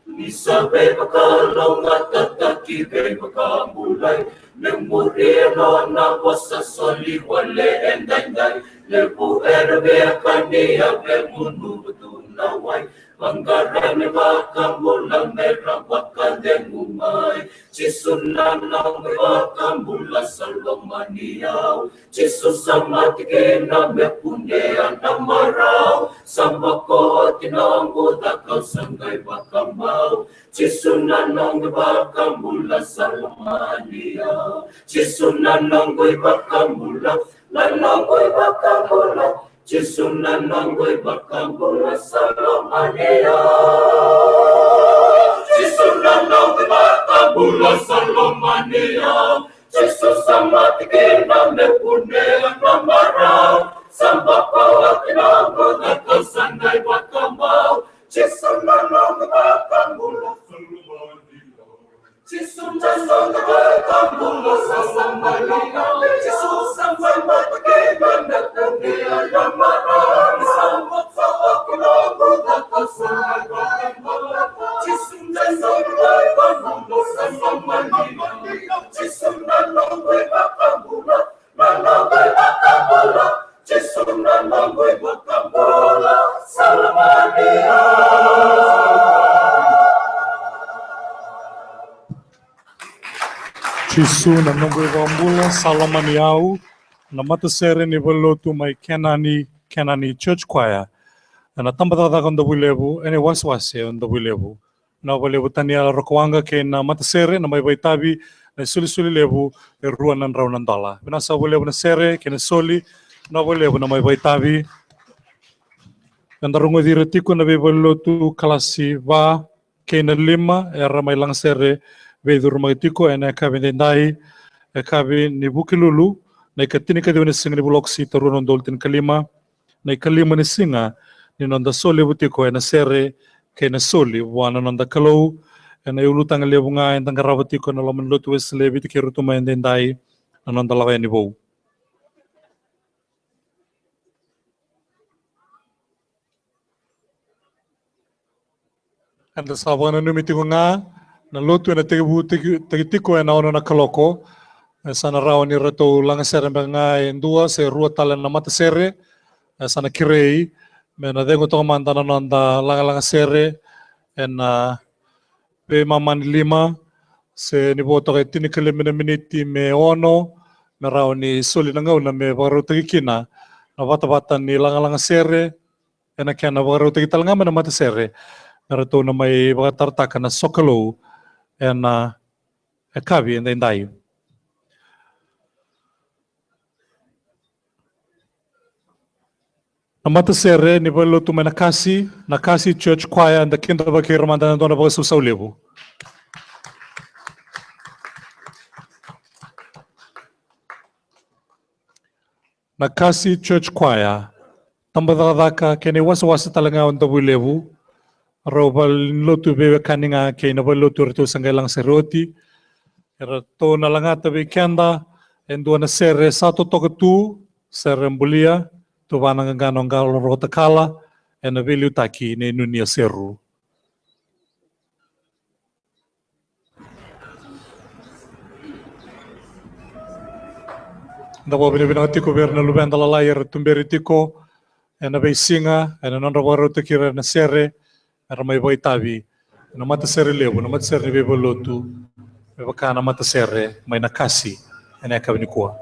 Ni sa veivakalougatataki veivakabulai, me muria nona vosa soli wale edaidai. Levu era via kania, vagunu tu na wai. Vaqara na iVakabula me ra vakacegu mai. Jisu na noqu iVakabula sa lomani au. Jisu sa mate kina me kunea na marau. Sa boko oti noqu cakacaka, sa qai vakamau. Jisu na noqu iVakabula sa lomani au. Jisu na noqu iVakabula, na noqu iVakabula. Jisu na noqu iVakabula sa lomani au. Jisu na noqu iVakabula sa lomani au. Jisu sa mate kina me kunea na marau. Sa boko oti noqu cakacaka, sa qai vakamau. Jisu na noqu iVakabula sa lomani au. Jisu na noqu iVakabula sa lomani au. Jisu sa mai mate kina me kunea na marau. Sa boko oti noqu cakacaka, sa qai vakamau. Jisu na noqu iVakabula sa lomani au. Jisu na noqu iVakabula, na noqu iVakabula. Jisu na noqu iVakabula sa lomani au. Jisu na noqu iVakabula sa lomani au. Na matasere ni valenilotu mai Kenani, Kenani Church Choir, ena tabacakacaka o Davuilevu, ena iwasewase o Davuilevu. Na vakalevu Taniela Rokowaqa kei na matasere na mai vakaitavi, Na isolisoli levu e rua na drau na dola. Vinaka saka vakalevu na sere kei na soli, vinaka vakalevu na mai vakaitavi. Eda rogoci ira tiko na veivalelotu kalasi va kei na lima era mai lagasere veicurumaki tiko ena yakavi edaidai, yakavi ni Vukelulu, na ikatinikaciwa ni siga ni Vulokusita, rua na udolu tinikalima, na ikalima ni siga ni noda solevu tiko ena sere kei na soli vua na noda Kalou ena iulutaga levu ga eda qarava tiko ena loma ni lotu Wesele e Viti kei Rotuma edaidai, na noda lako yani vou. Eda sa vakananumi tiko ga na lotu ena tekivu tiki, tiki tiko ena ono na kaloko. E sa na rawa ni ratou lagasere beka ga e dua se rua tale na matasere. E sa na kerei me na cegu toka mada na noda lagalaga sere ena veimama ni lima, se ni vo toka e tinikalima na miniti me ono, me rawa ni soli na gauna me vakarautaki kina na vatavata ni lagalaga sere ena kena vakarautaki tale ga mai na matasere me ratou na mai vakatarataka na sokalou ena yakavi edaidai. Na matasere ni valelotu mai Nakasi, Nakasi Church Choir, da kidavaki ira mada ena dua na vakasausau levu. Nakasi Church Choir, tabacakacaka kei na iwasewase tale ga o Davuilevu, rau valelotu veiwekani ga kei na valelotu eratou sa qai lagasere oti. Eratou na lagata vei keda e dua na sere sa totoka tu, sere bulia, Tuvana Qaqana o Qalo Rokotakala, ena veiliutaki nei Nunia Seru. Da vakavinavinaka tiko vei ira na luveda lalai era tuberi tiko ena veisiga ena nodra vakarautaki ira na sere, era mai vakaitavi ena matasere levu, na matasere ni veivalelotu, me vaka na matasere mai Nakasi ena yakavi nikua.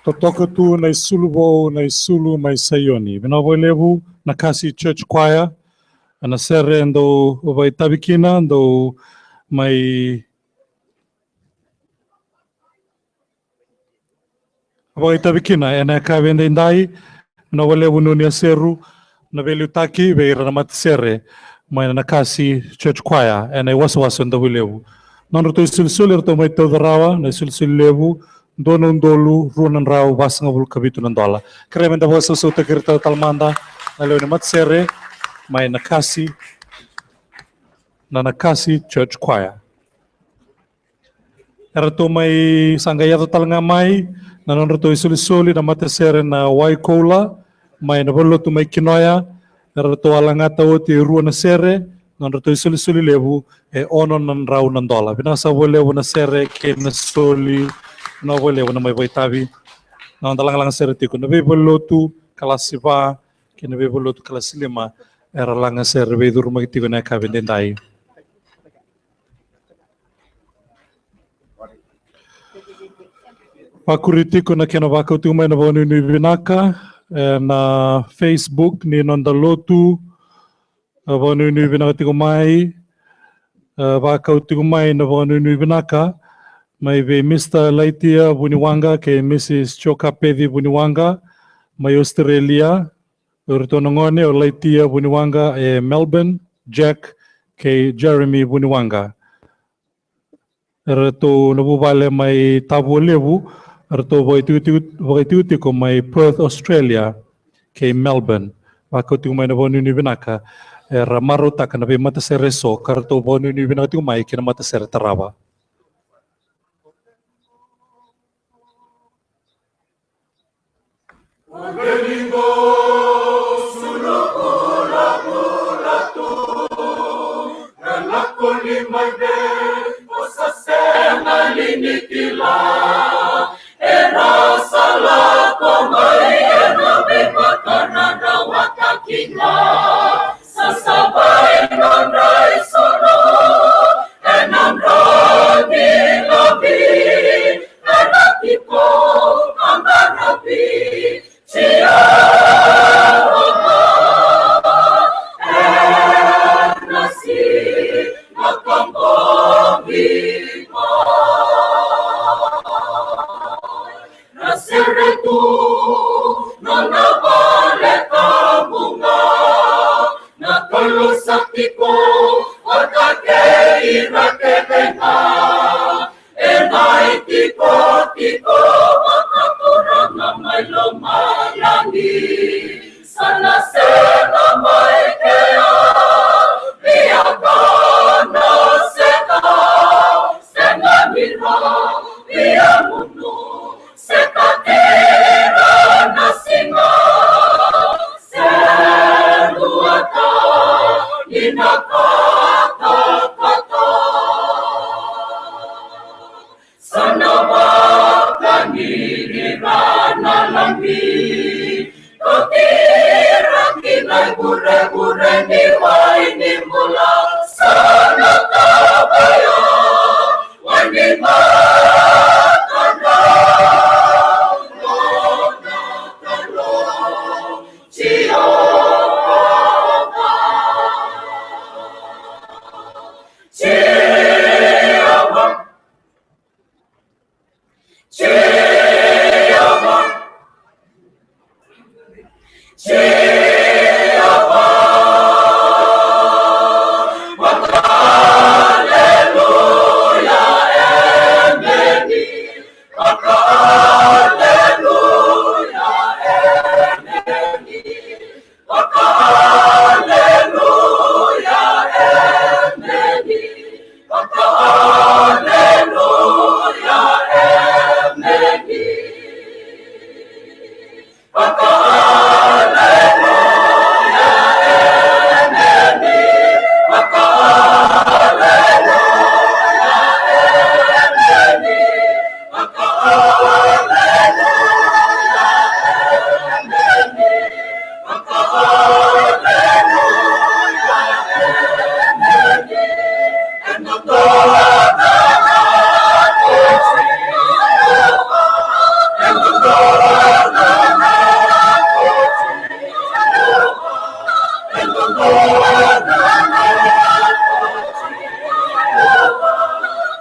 Totoka tu na isulu vou, na isulu mai Saioni. Vinaka vakalevu na Kasi Church Choir. Na sere dou vakaitavi kina, dou mai vakaitavi kina ena yakavi edaidai. Vinaka vakalevu Nuni Aseru na veiliutaki vei ira na matasere mai na Nakasi Church Choir ena iwasewase o Davuilevu. Nodratou isolisoli eratou mai tauca rawa na isolisoli levu, dua na udolu rua na drau vasagavulu ka vitu na dola. Kerea meda vakasausautaki ira tale mada na lewe ni matasere mai Nakasi, na Nakasi Church Choir. Eratou mai sa qai yaco tale ga mai na nodratou isolisoli na matasere na Waikoula mai na valenilotu mai Kinoya. Eratou a lagata oti e rua na sere, nodratou isolisoli levu e ono na drau na dola. Vinaka saka vakalevu na sere kei na soli, vinaka vakalevu na mai vakaitavi. Na noda lagalaga sere tiko na veivalenilotu kalasi va kei na veivalenilotu kalasi lima era laga sere veicurumaki tiko ena yakavi edaidai. Vakuri tiko na kena vakau tiko mai na vakanuinui vinaka ena Facebook ni noda lotu. E, vakanuinui vinaka tiko mai. E, vakau tiko mai na vakanuinui vinaka mai vei Mister Laitia Vuniwaqa kei Missus Jokapeci Vuniwaqa mai Australia. O iratou na gone o Laitia Vuniwaqa e Melbourne, Jack kei Jeremy Vuniwaqa. Eratou na vuvale mai Tavualevu, eratou vakaitikotiko, vakaitikotiko mai Perth, Australia kei Melbourne. Vakau tiko mai na vakanuinui vinaka era marautaka na veimatasere eso ka ratou vakanuinui vinaka tiko mai kei na matasere tarava.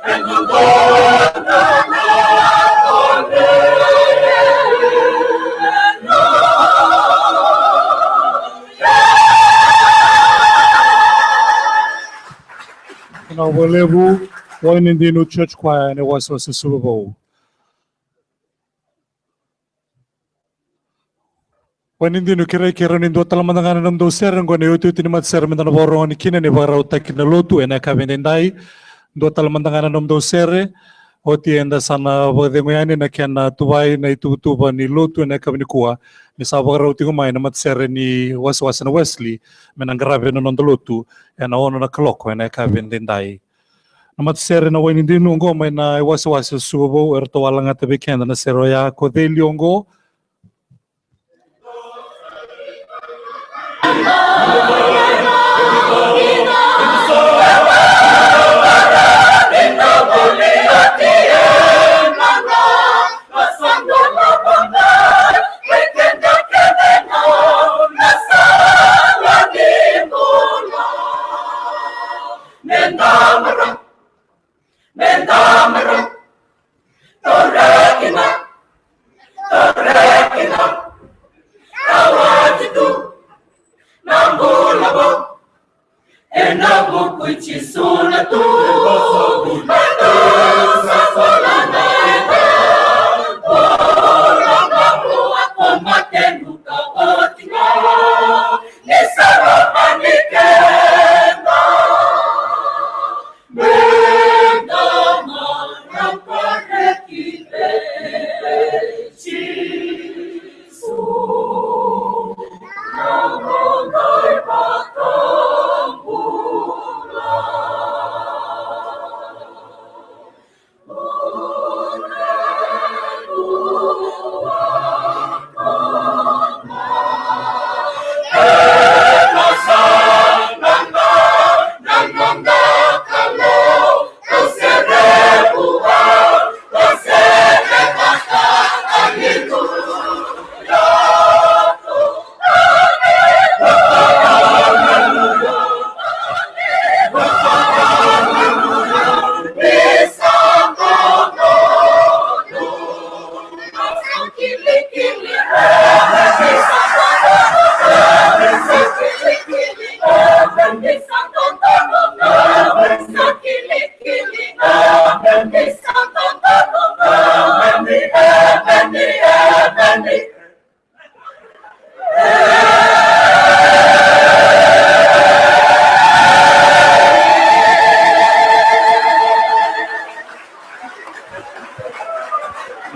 Vinaka vakalevu, Wainidinu Church Choir, ena wasewase Suva Vou. Wainidinu, kerei, kerei ni dua tale mada ga na nomudou sere oqo, na iotioti ni matasere meda na vakarorogo kina ni vakarautaki na lotu ena yakavi edaidai. Dua tale mada ga na nomudou sere, oti eda sa na vakacegu yani na kena tuvai na ituvatuva ni lotu ena yakavi nikua, ni sa vakarau tiko mai na matasere ni wasewase na Wesley me na qaravi na noda lotu ena ono na kaloko ena yakavi edaidai. Na matasere na Wainidinu oqo mai na iwasewase o Suva Vou, eratou a lagata vei keda na sere oya ko Cei Li Oqo.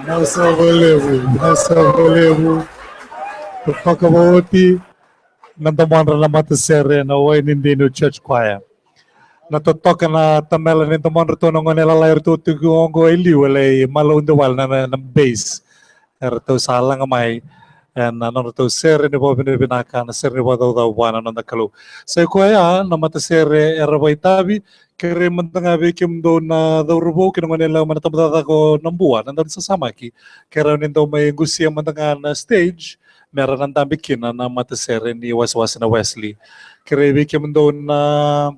Vinaka vakalevu, vinaka vakalevu. Totoka vakaoti na domodra na matasere na Wainidinu Church Choir. Na totoka na tamela ni domodratou na gone lalai eratou tiko oqo e liu, e lai malaude wale na, na, na bass. Eratou sa laga mai ena nodratou sere ni vakavinavinaka, na sere ni vakacaucau vua na noda Kalou. Sa i koya na matasere era vakaitavi. Kerei mada ga vei kemudou na cauravou kei na gone yalewa mai na tabacakacaka o Nabua, na daunisasamaki, kerei ni dou mai qusia mada ga na stage me ra na dabe kina na matasere ni wasewase na Wesley. Kerei vei kemudou na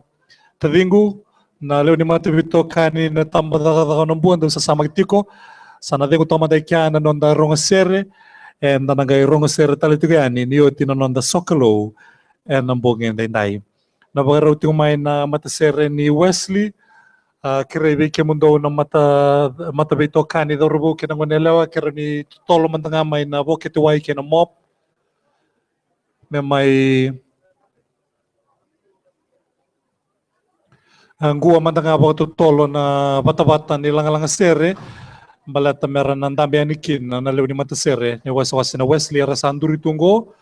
taciqu, na lewe ni mataveitokani na tabacakacaka o Nabua, dou sasamaki tiko. Sa na cegu toka mada i kea na noda rogo sere, eda na qai rogo sere tale tiko yani ni oti na noda sokalou ena bogi edaidai. Na vakarau tiko mai na matasere ni Wesley, a, kerei vei kemudou na mata, mataveitokani, cauravou kei na gone yalewa, kerei ni totolo mada ga mai na vokete wai kei na mop me mai a, qua mada ga vakatotolo na vatavata ni lagalaga sere, baleta me ra na dabe yani kina na lewe ni matasere ni wasewase na Wesley era sa duri tu oqo.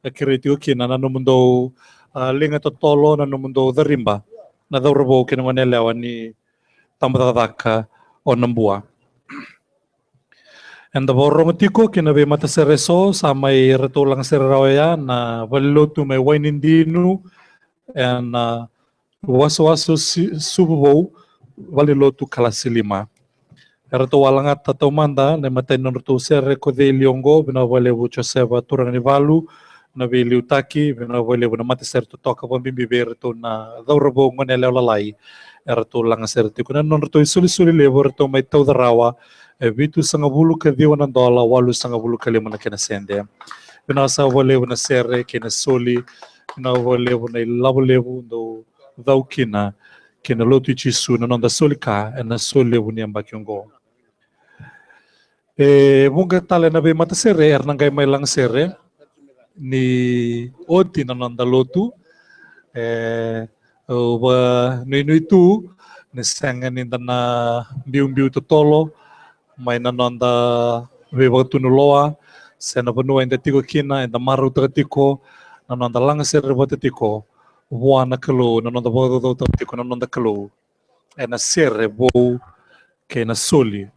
E kerei tiko kina na nomudou, a, liga totolo, na nomudou cariba, na cauravou kei na gone yalewa ni tabacakacaka o Nabua. Eda vakarorogo tiko ki na veimatasere eso, sa mai ratou lagasere rawa oya na valenilotu mai Wainidinu ena, a, wasewase o Si-, Suva Vou, valenilotu Kalasi lima. Eratou a lagata taumada na imatai ni nodratou sere ko Cei Li Oqo, vinaka vakalevu Josefa Turanivalu na veiliutaki, vinaka vakalevu na matasere totoka vakabibi vei iratou na cauravou gone yalewa lalai eratou lagasere tiko na nodratou isolisoli levu eratou mai tauca rawa, e vitusagavulu ka ciwa na dola, walusagavulu ka lima na kena sede. Vinaka saka vakalevu na sere kei na soli, vinaka vakalevu na ilavo levu dou cau kina kei na lotu i Jisu na noda soli ka ena soli levu ni yabaki oqo. E vuqa tale na veimatasere era na qai mai lagasere ni oti na noda lotu. E, au vanuinui tu ni sega ni da na biubiu totolo mai na noda veivakatunuloa se na vanua eda tiko kina, eda marautaka tiko na noda lagasere vata tiko vua na Kalou, na noda vakacaucautaka tiko na noda Kalou ena sere vou kei na soli